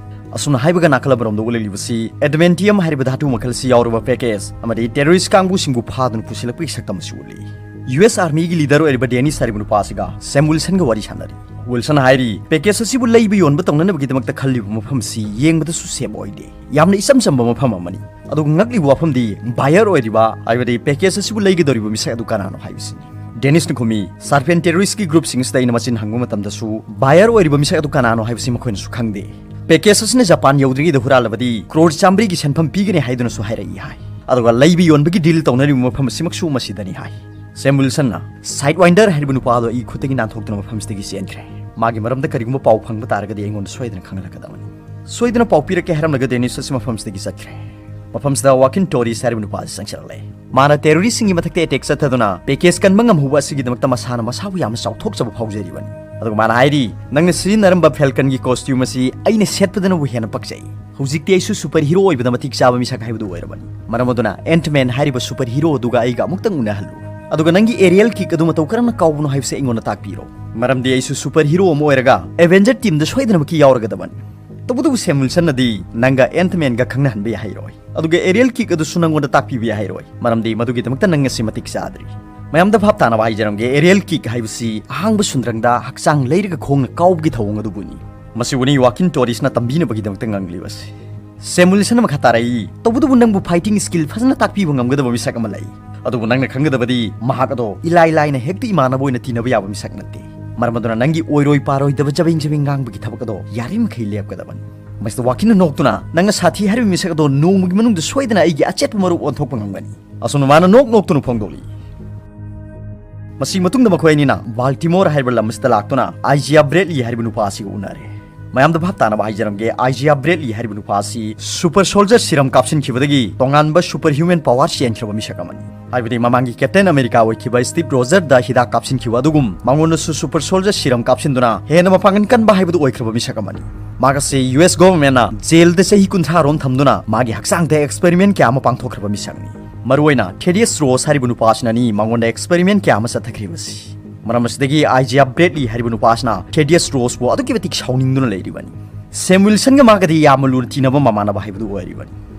ꯑꯁꯨꯝꯅ ꯍꯥꯏꯕꯒ ꯅꯥꯀꯜ ꯑꯃꯔꯣꯝꯗ ꯎꯠꯂꯛꯂꯤꯕꯁꯤ ꯑꯦꯗꯃꯦꯟꯇꯤꯌꯝ ꯍꯥꯏꯔꯤꯕ ꯙꯥꯇꯨ ꯃꯈꯜꯁꯤ ꯌꯥꯎꯔꯕ ꯄꯦꯀꯦꯖ ꯑꯃꯗꯤ ꯇꯦꯔꯣꯔꯤꯁ ꯀꯥꯡꯕꯨꯁꯤꯡꯕꯨ ꯐꯥꯗꯨꯅ ꯄꯨꯁꯤꯜꯂꯛꯄꯒꯤ ꯁꯛꯇꯝ ꯑꯁꯤ ꯎꯠꯂꯤ꯫ ꯌꯨ ꯑꯦꯁ ꯑꯥꯔꯃꯤꯒꯤ ꯂꯤꯗꯔ ꯑꯣꯏꯔꯤꯕ ꯗꯦꯅꯤꯁ ꯍꯥꯏꯔꯤꯕ ꯅꯨꯄꯥ ꯑꯁꯤꯒ ꯁꯦꯝ ꯋꯤꯜꯁꯟꯒ ꯋꯥꯔꯤ ꯁꯥꯟꯅꯔꯤ꯫ ꯋꯤꯜꯁꯟ ꯍꯥꯏꯔꯤ, "ꯄꯦꯀꯦꯖ ꯑꯁꯤꯕꯨ ꯂꯩꯕ ꯌꯣꯟꯕ ꯇꯧꯅꯅꯕꯒꯤꯗꯃꯛꯇ ꯈꯜꯂꯤꯕ ꯃꯐꯝ ꯑꯁꯤ ꯌꯦꯡꯕꯗꯁꯨ ꯁꯦꯞ ꯑꯣꯏꯗꯦ꯫ ꯌꯥꯝꯅ ꯏꯆꯝ ꯆꯝꯕ ꯃꯐꯝ ꯑꯃꯅꯤ꯫ ꯑꯗꯨꯒ ꯉꯛꯂꯤꯕ ꯋꯥꯐꯝꯗꯤ ꯕꯥꯌꯔ ꯑꯣꯏꯔꯤꯕ, ꯍꯥꯏꯕꯗꯤ ꯄꯦꯀꯦꯖ ꯑꯁꯤꯕꯨ ꯂꯩꯒꯗꯧꯔꯤꯕ ꯃꯤꯁꯛ ꯑꯗꯨ ꯀꯅꯥꯅꯣ ꯍꯥꯏꯕꯁꯤꯅꯤ"꯫ ꯗꯦꯅꯤꯁꯅ ꯈꯨꯝꯃꯤ, "ꯁꯥꯔꯄꯦꯟ ꯇꯦꯔꯣꯔꯤꯁꯀꯤ ꯒ꯭ꯔꯨꯞꯁꯤꯡ ꯑꯁꯤꯗ ꯑꯩꯅ ꯃꯆꯤꯟ ꯍꯪꯕ ꯃꯇꯝꯗꯁꯨ ꯕꯥꯌꯔ ꯑꯣꯏꯔꯤꯕ ꯃꯤꯁꯛ ꯑꯗꯨ ꯀꯅꯥꯅꯣ ꯍꯥꯏꯕꯁꯤ ꯃꯈꯣꯏꯅꯁꯨ ꯈꯪꯗꯦ꯫ ꯄꯦꯀꯦꯖ ꯑꯁꯤꯅ ꯖꯄꯥꯟ ꯌꯧꯗ꯭ꯔꯤꯉꯩꯗ ꯍꯨꯔꯥꯜꯂꯕꯗꯤ ꯀ꯭ꯔꯣꯔ ꯆꯥꯝꯃꯔꯤꯒꯤ ꯁꯦꯟꯐꯝ ꯄꯤꯒꯅꯤ ꯍꯥꯏꯗꯨꯅꯁꯨ ꯍꯥꯏꯔꯛꯏ" ꯍꯥꯏ꯫ ꯑꯗꯨꯒ ꯂꯩꯕ ꯌꯣꯟꯕꯒꯤ ꯗꯤꯜ ꯇꯧꯅꯔꯤꯕ ꯃꯐꯝ ꯑꯁꯤꯃꯛꯁꯨ ꯃꯁꯤꯗꯅꯤ ꯍꯥꯏ꯫ ꯁꯦꯝ ꯋꯤꯜꯁꯟꯅ ꯁꯥꯏꯗ ꯋꯥꯏꯟꯗꯔ ꯍꯥꯏꯔꯤꯕ ꯅꯨꯄꯥ ꯑꯗꯣ ꯑꯩ ꯈꯨꯠꯇꯒꯤ ꯅꯥꯟꯊꯣꯛꯇꯨꯅ ꯃꯐꯝꯁꯤꯗꯒꯤ ꯆꯦꯟꯈ꯭ꯔꯦ꯫ ꯃꯥꯒꯤ ꯃꯔꯝꯗ ꯀꯔꯤꯒꯨꯝꯕ ꯄꯥꯎ ꯐꯪꯕ ꯇꯥꯔꯒꯗꯤ ꯑꯩꯉꯣꯟꯗ ꯁꯣꯏꯗꯅ ꯈꯪꯍꯜꯂꯛꯀꯗꯕꯅꯤ꯫ ꯁꯣꯏꯗꯅ ꯄꯥꯎ ꯄꯤꯔꯛꯀꯦ ꯍꯥꯏꯔꯝꯂꯒ ꯗꯦꯅꯤꯁ ꯑꯁꯤ ꯃꯐꯝꯁꯤꯗꯒꯤ ꯆꯠꯈ꯭ꯔꯦ꯫ ꯃꯐꯝꯁꯤꯗ ꯋꯥꯀꯤꯟ ꯇꯣꯔꯤꯁ ꯍꯥꯏꯔꯤꯕ ꯅꯨꯄꯥ ꯑꯁꯤ ꯆꯪꯁꯤꯜꯂꯛꯂꯦ꯫ ꯃꯥꯅ ꯇꯦꯔꯣꯔꯤꯁꯁꯤꯡꯒꯤ ꯃꯊꯛꯇ ꯑꯦꯇꯦꯛ ꯆꯠꯊꯗꯨꯅ ꯄꯦꯀꯦꯖ ꯀꯟꯕ ꯉꯝꯍꯧꯕ ꯑꯁꯤꯒꯤꯗꯃꯛꯇ ꯃꯁꯥꯅ ꯃꯁꯥꯕꯨ ꯌꯥꯝꯅ ꯆꯥꯎꯊꯣꯛꯆꯕ ꯐꯥꯎꯖꯔꯤꯕꯅꯤ꯫ ꯑꯗꯨꯒ ꯃꯥꯅ ꯍꯥꯏꯔꯤ, "ꯅꯪꯅ ꯁꯤꯖꯤꯟꯅꯔꯝꯕ ꯐꯦꯜꯀꯟꯒꯤ ꯀꯣꯁꯇ꯭ꯌꯨꯝ ꯑꯁꯤ ꯑꯩꯅ ꯁꯦꯠꯄꯗꯅꯕꯨ ꯍꯦꯟꯅ ꯄꯛꯆꯩ꯫ ꯍꯧꯖꯤꯛꯇꯤ ꯑꯩꯁꯨ ꯁꯨꯄꯔ ꯍꯤꯔꯣ ꯑꯣꯏꯕꯗ ꯃꯇꯤꯛ ꯆꯥꯕ ꯃꯤꯁꯛ ꯍꯥꯏꯕꯗꯨ ꯑꯣꯏꯔꯕꯅꯤ꯫ ꯃꯔꯝ ꯑꯗꯨꯅ ꯑꯦꯟꯠꯃꯦꯟ ꯍꯥꯏꯔꯤꯕ ꯁꯨꯄꯔ ꯍꯤꯔꯣ ꯑꯗꯨꯒ ꯑꯩꯒ ꯑꯃꯨꯛꯇꯪ ꯎꯅꯍꯜꯂꯨ꯫ ꯑꯗꯨꯒ ꯅꯪꯒꯤ ꯑꯦꯔꯤꯌꯦꯜ ꯀꯤꯛ ꯑꯗꯨ ꯃꯇꯧ ꯀꯔꯝꯅ ꯀꯥꯎꯕꯅꯣ ꯍꯥꯏꯕꯁꯤ ꯑꯩꯉꯣꯟꯗ ꯇꯥꯛꯄꯤꯔꯣ꯫ ꯃꯔꯝꯗꯤ ꯑꯩꯁꯨ ꯁꯨꯄꯔ ꯍꯤꯔꯣ ꯑꯃ ꯑꯣꯏꯔꯒ ꯑꯦꯚꯦꯟꯖꯔ ꯇꯤꯝꯗ ꯁꯣꯏꯗꯅꯃꯛꯀꯤ ꯌꯥꯎꯔꯒꯗꯕꯅꯤ꯫ ꯇꯧꯕꯇꯕꯨ ꯁꯦꯝ ꯋꯤꯜꯁꯟꯅꯗꯤ ꯅꯪꯒ ꯑꯦꯟꯠꯃꯦꯟꯒ ꯈꯪꯅꯍꯟꯕ ꯌꯥꯍꯩꯔꯣꯏ꯫ ꯑꯗꯨꯒ ꯑꯦꯔꯤꯌꯦꯜ ꯀꯤꯛ ꯑꯗꯨꯁꯨ ꯅꯪꯉꯣꯟꯗ ꯇꯥꯛꯄꯤꯕ ꯌꯥꯍꯩꯔꯣꯏ꯫ ꯃꯔꯝꯗꯤ ꯃꯗꯨꯒꯤꯗꯃꯛꯇ ꯅꯪ ꯑꯁꯤ ꯃꯇꯤꯛ ꯆꯥꯗ꯭ꯔꯤ꯫" ꯃꯌꯥꯝꯗ ꯚꯥꯞ ꯇꯥꯅꯕ ꯍꯥꯏꯖꯔꯝꯒꯦ, ꯑꯦꯔꯤꯌꯦꯜ ꯀꯤꯛ ꯍꯥꯏꯕꯁꯤ ꯑꯍꯥꯡꯕ ꯁꯨꯟꯗ꯭ꯔꯪꯗ ꯍꯛꯆꯥꯡ ꯂꯩꯔꯒ ꯈꯣꯡꯅ ꯀꯥꯎꯕꯒꯤ ꯊꯧꯑꯣꯡ ꯑꯗꯨꯕꯨꯅꯤ꯫ ꯃꯁꯤꯕꯨꯅꯤ ꯋꯥꯀꯤꯟ ꯇꯣꯔꯤꯁꯅ ꯇꯝꯕꯤꯅꯕꯒꯤꯗꯃꯛꯇ ꯉꯥꯡꯂꯤꯕꯁꯤ꯫ ꯁꯦꯝ ꯋꯤꯜꯁꯟꯅ ꯃꯈꯥ ꯇꯥꯔꯛꯏ, "ꯇꯧꯕꯇꯕꯨ ꯅꯪꯕꯨ ꯐꯥꯏꯇꯤꯡ ꯁ꯭ꯀꯤꯜ ꯐꯖꯅ ꯇꯥꯛꯄꯤꯕ ꯉꯝꯒꯗꯕ ꯃꯤꯁꯛ ꯑꯃ ꯂꯩ꯫ ꯑꯗꯨꯕꯨ ꯅꯪꯅ ꯈꯪꯒꯗꯕꯗꯤ ꯃꯍꯥꯛ ꯑꯗꯣ ꯏꯂꯥꯏ ꯂꯥꯏꯅ ꯍꯦꯛꯇ ꯏꯃꯥꯟꯅꯕ ꯑꯣꯏꯅ ꯇꯤꯟꯅꯕ ꯌꯥꯕ ꯃꯤꯁꯛ ꯅꯠꯇꯦ꯫ ꯃꯔꯝ ꯑꯗꯨꯅ ꯅꯪꯒꯤ ꯑꯣꯏꯔꯣꯏ ꯄꯥꯔꯣꯏꯗꯕ ꯆꯕꯦꯡ ꯆꯕꯦꯡ ꯉꯥꯡꯕꯒꯤ ꯊꯕꯛ ꯑꯗꯣ ꯌꯥꯔꯤꯃꯈꯩ ꯂꯦꯞꯀꯗꯕꯅꯤ꯫" ꯃꯁꯤꯗ ꯋꯥꯀꯤꯟꯅ ꯅꯣꯛꯇꯨꯅ, "ꯅꯪꯅ ꯁꯥꯊꯤ ꯍꯥꯏꯔꯤꯕ ꯃꯤꯁꯛ ꯑꯗꯣ ꯅꯣꯡꯃꯒꯤ ꯃꯅꯨꯡꯗ ꯁꯣꯏꯗꯅ ꯑꯩꯒꯤ ꯑꯆꯦꯠꯄ ꯃꯔꯨꯞ ꯑꯣꯟꯊꯣꯛꯄ ꯉꯝꯒꯅꯤ꯫" ꯑꯁꯨꯝꯅ ꯃꯥꯅ ꯅꯣꯛ ꯅꯣꯛꯇꯨꯅ ꯐꯣꯡꯗꯣꯛꯂꯤ꯫ ꯃꯁꯤ ꯃꯇꯨꯡꯗ ꯃꯈꯣꯏ ꯑꯅꯤꯅ ꯕꯥꯜꯇꯤꯃꯣꯔ ꯍꯥꯏꯔꯤꯕ ꯂꯝ ꯑꯁꯤꯗ ꯂꯥꯛꯇꯨꯅ ꯑꯥꯏꯖꯤꯌꯥ ꯕ꯭ꯔꯦꯗꯂꯤ ꯍꯥꯏꯔꯤꯕ ꯅꯨꯄꯥ ꯑꯁꯤꯒ ꯎꯅꯔꯦ꯫ ꯃꯌꯥꯝꯗ ꯚꯥꯞ ꯇꯥꯅꯕ ꯍꯥꯏꯖꯔꯝꯒꯦ, ꯑꯥꯏꯖꯤꯌꯥ ꯕ꯭ꯔꯦꯗꯂꯤ ꯍꯥꯏꯔꯤꯕ ꯅꯨꯄꯥ ꯑꯁꯤ ꯁꯨꯄꯔ ꯁꯣꯜꯖꯔ ꯁꯤꯔꯝ ꯀꯥꯞꯁꯤꯟꯈꯤꯕꯗꯒꯤ ꯇꯣꯉꯥꯟꯕ ꯁꯨꯄꯔ ꯍ꯭ꯌꯨꯃꯦꯟ ꯄꯋꯥꯔ ꯆꯦꯟꯈ꯭ꯔꯕ ꯃꯤꯁꯛ ꯑꯃꯅꯤ꯫ ꯍꯥꯏꯕꯗꯤ ꯃꯃꯥꯡꯒꯤ ꯀꯦꯞꯇꯦꯟ ꯑꯃꯦꯔꯤꯀꯥ ꯑꯣꯏꯈꯤꯕ ꯁ꯭ꯇꯤꯞ ꯔꯣꯖꯔꯗ ꯍꯤꯗꯥꯛ ꯀꯥꯞꯁꯤꯟꯈꯤꯕ ꯑꯗꯨꯒꯨꯝ ꯃꯉꯣꯟꯗꯁꯨ ꯁꯨꯄꯔ ꯁꯣꯜꯖꯔ ꯁꯤꯔꯝ ꯀꯥꯞꯁꯤꯟꯗꯨꯅ ꯍꯦꯟꯅ ꯃꯄꯥꯡꯒꯜ ꯀꯟꯕ ꯍꯥꯏꯕꯗꯨ ꯑꯣꯏꯈ꯭ꯔꯕ ꯃꯤꯁꯛ ꯑꯃꯅꯤ꯫ ꯃꯍꯥꯛ ꯑꯁꯤ ꯌꯨ ꯑꯦꯁ ꯒꯣꯚꯔꯟꯃꯦꯟꯠꯅ ꯖꯦꯜꯗ ꯆꯍꯤ ꯀꯨꯟꯊ꯭ꯔꯥ ꯔꯣꯝ ꯊꯝꯗꯨꯅ ꯃꯥꯒꯤ ꯍꯛꯆꯥꯡꯗ ꯑꯦꯛꯁꯄꯦꯔꯤꯃꯦꯟꯠ ꯀꯌꯥ ꯑꯃ ꯄꯥꯡꯊꯣꯛꯈ꯭ꯔꯕ ꯃꯤꯁꯛꯅꯤ꯫ ꯃꯔꯨꯑꯣꯏꯅ ꯊꯦꯗꯤꯌꯁ ꯔꯣꯁ ꯍꯥꯏꯔꯤꯕ ꯅꯨꯄꯥ ꯑꯁꯤꯅꯅꯤ ꯃꯉꯣꯟꯗ ꯑꯦꯛꯁꯄꯦꯔꯤꯃꯦꯟꯠ ꯀꯌꯥ ꯑꯃ ꯆꯠꯊꯈ꯭ꯔꯤꯕꯁꯤ꯫ ꯃꯔꯝ ꯑꯁꯤꯗꯒꯤ ꯑꯥꯏꯖꯤꯌꯥ ꯕ꯭ꯔꯦꯗꯂꯤ ꯍꯥꯏꯔꯤꯕ ꯅꯨꯄꯥ ꯑꯁꯤꯅ ꯊꯦꯗꯤꯌꯁ ꯔꯣꯁꯄꯨ ꯑꯗꯨꯛꯀꯤ ꯃꯇꯤꯛ ꯁꯥꯎꯅꯤꯡꯗꯨꯅ ꯂꯩꯔꯤꯕꯅꯤ꯫ ꯁꯦꯝ ꯋꯤꯜꯁꯟꯒ ꯃꯥꯒꯗꯤ ꯌꯥꯝꯅ ꯂꯨꯅ ꯇꯤꯟꯅꯕ ꯃꯃꯥꯟꯅꯕ ꯍꯥꯏꯕꯗꯨ ꯑꯣꯏꯔꯤꯕꯅꯤ꯫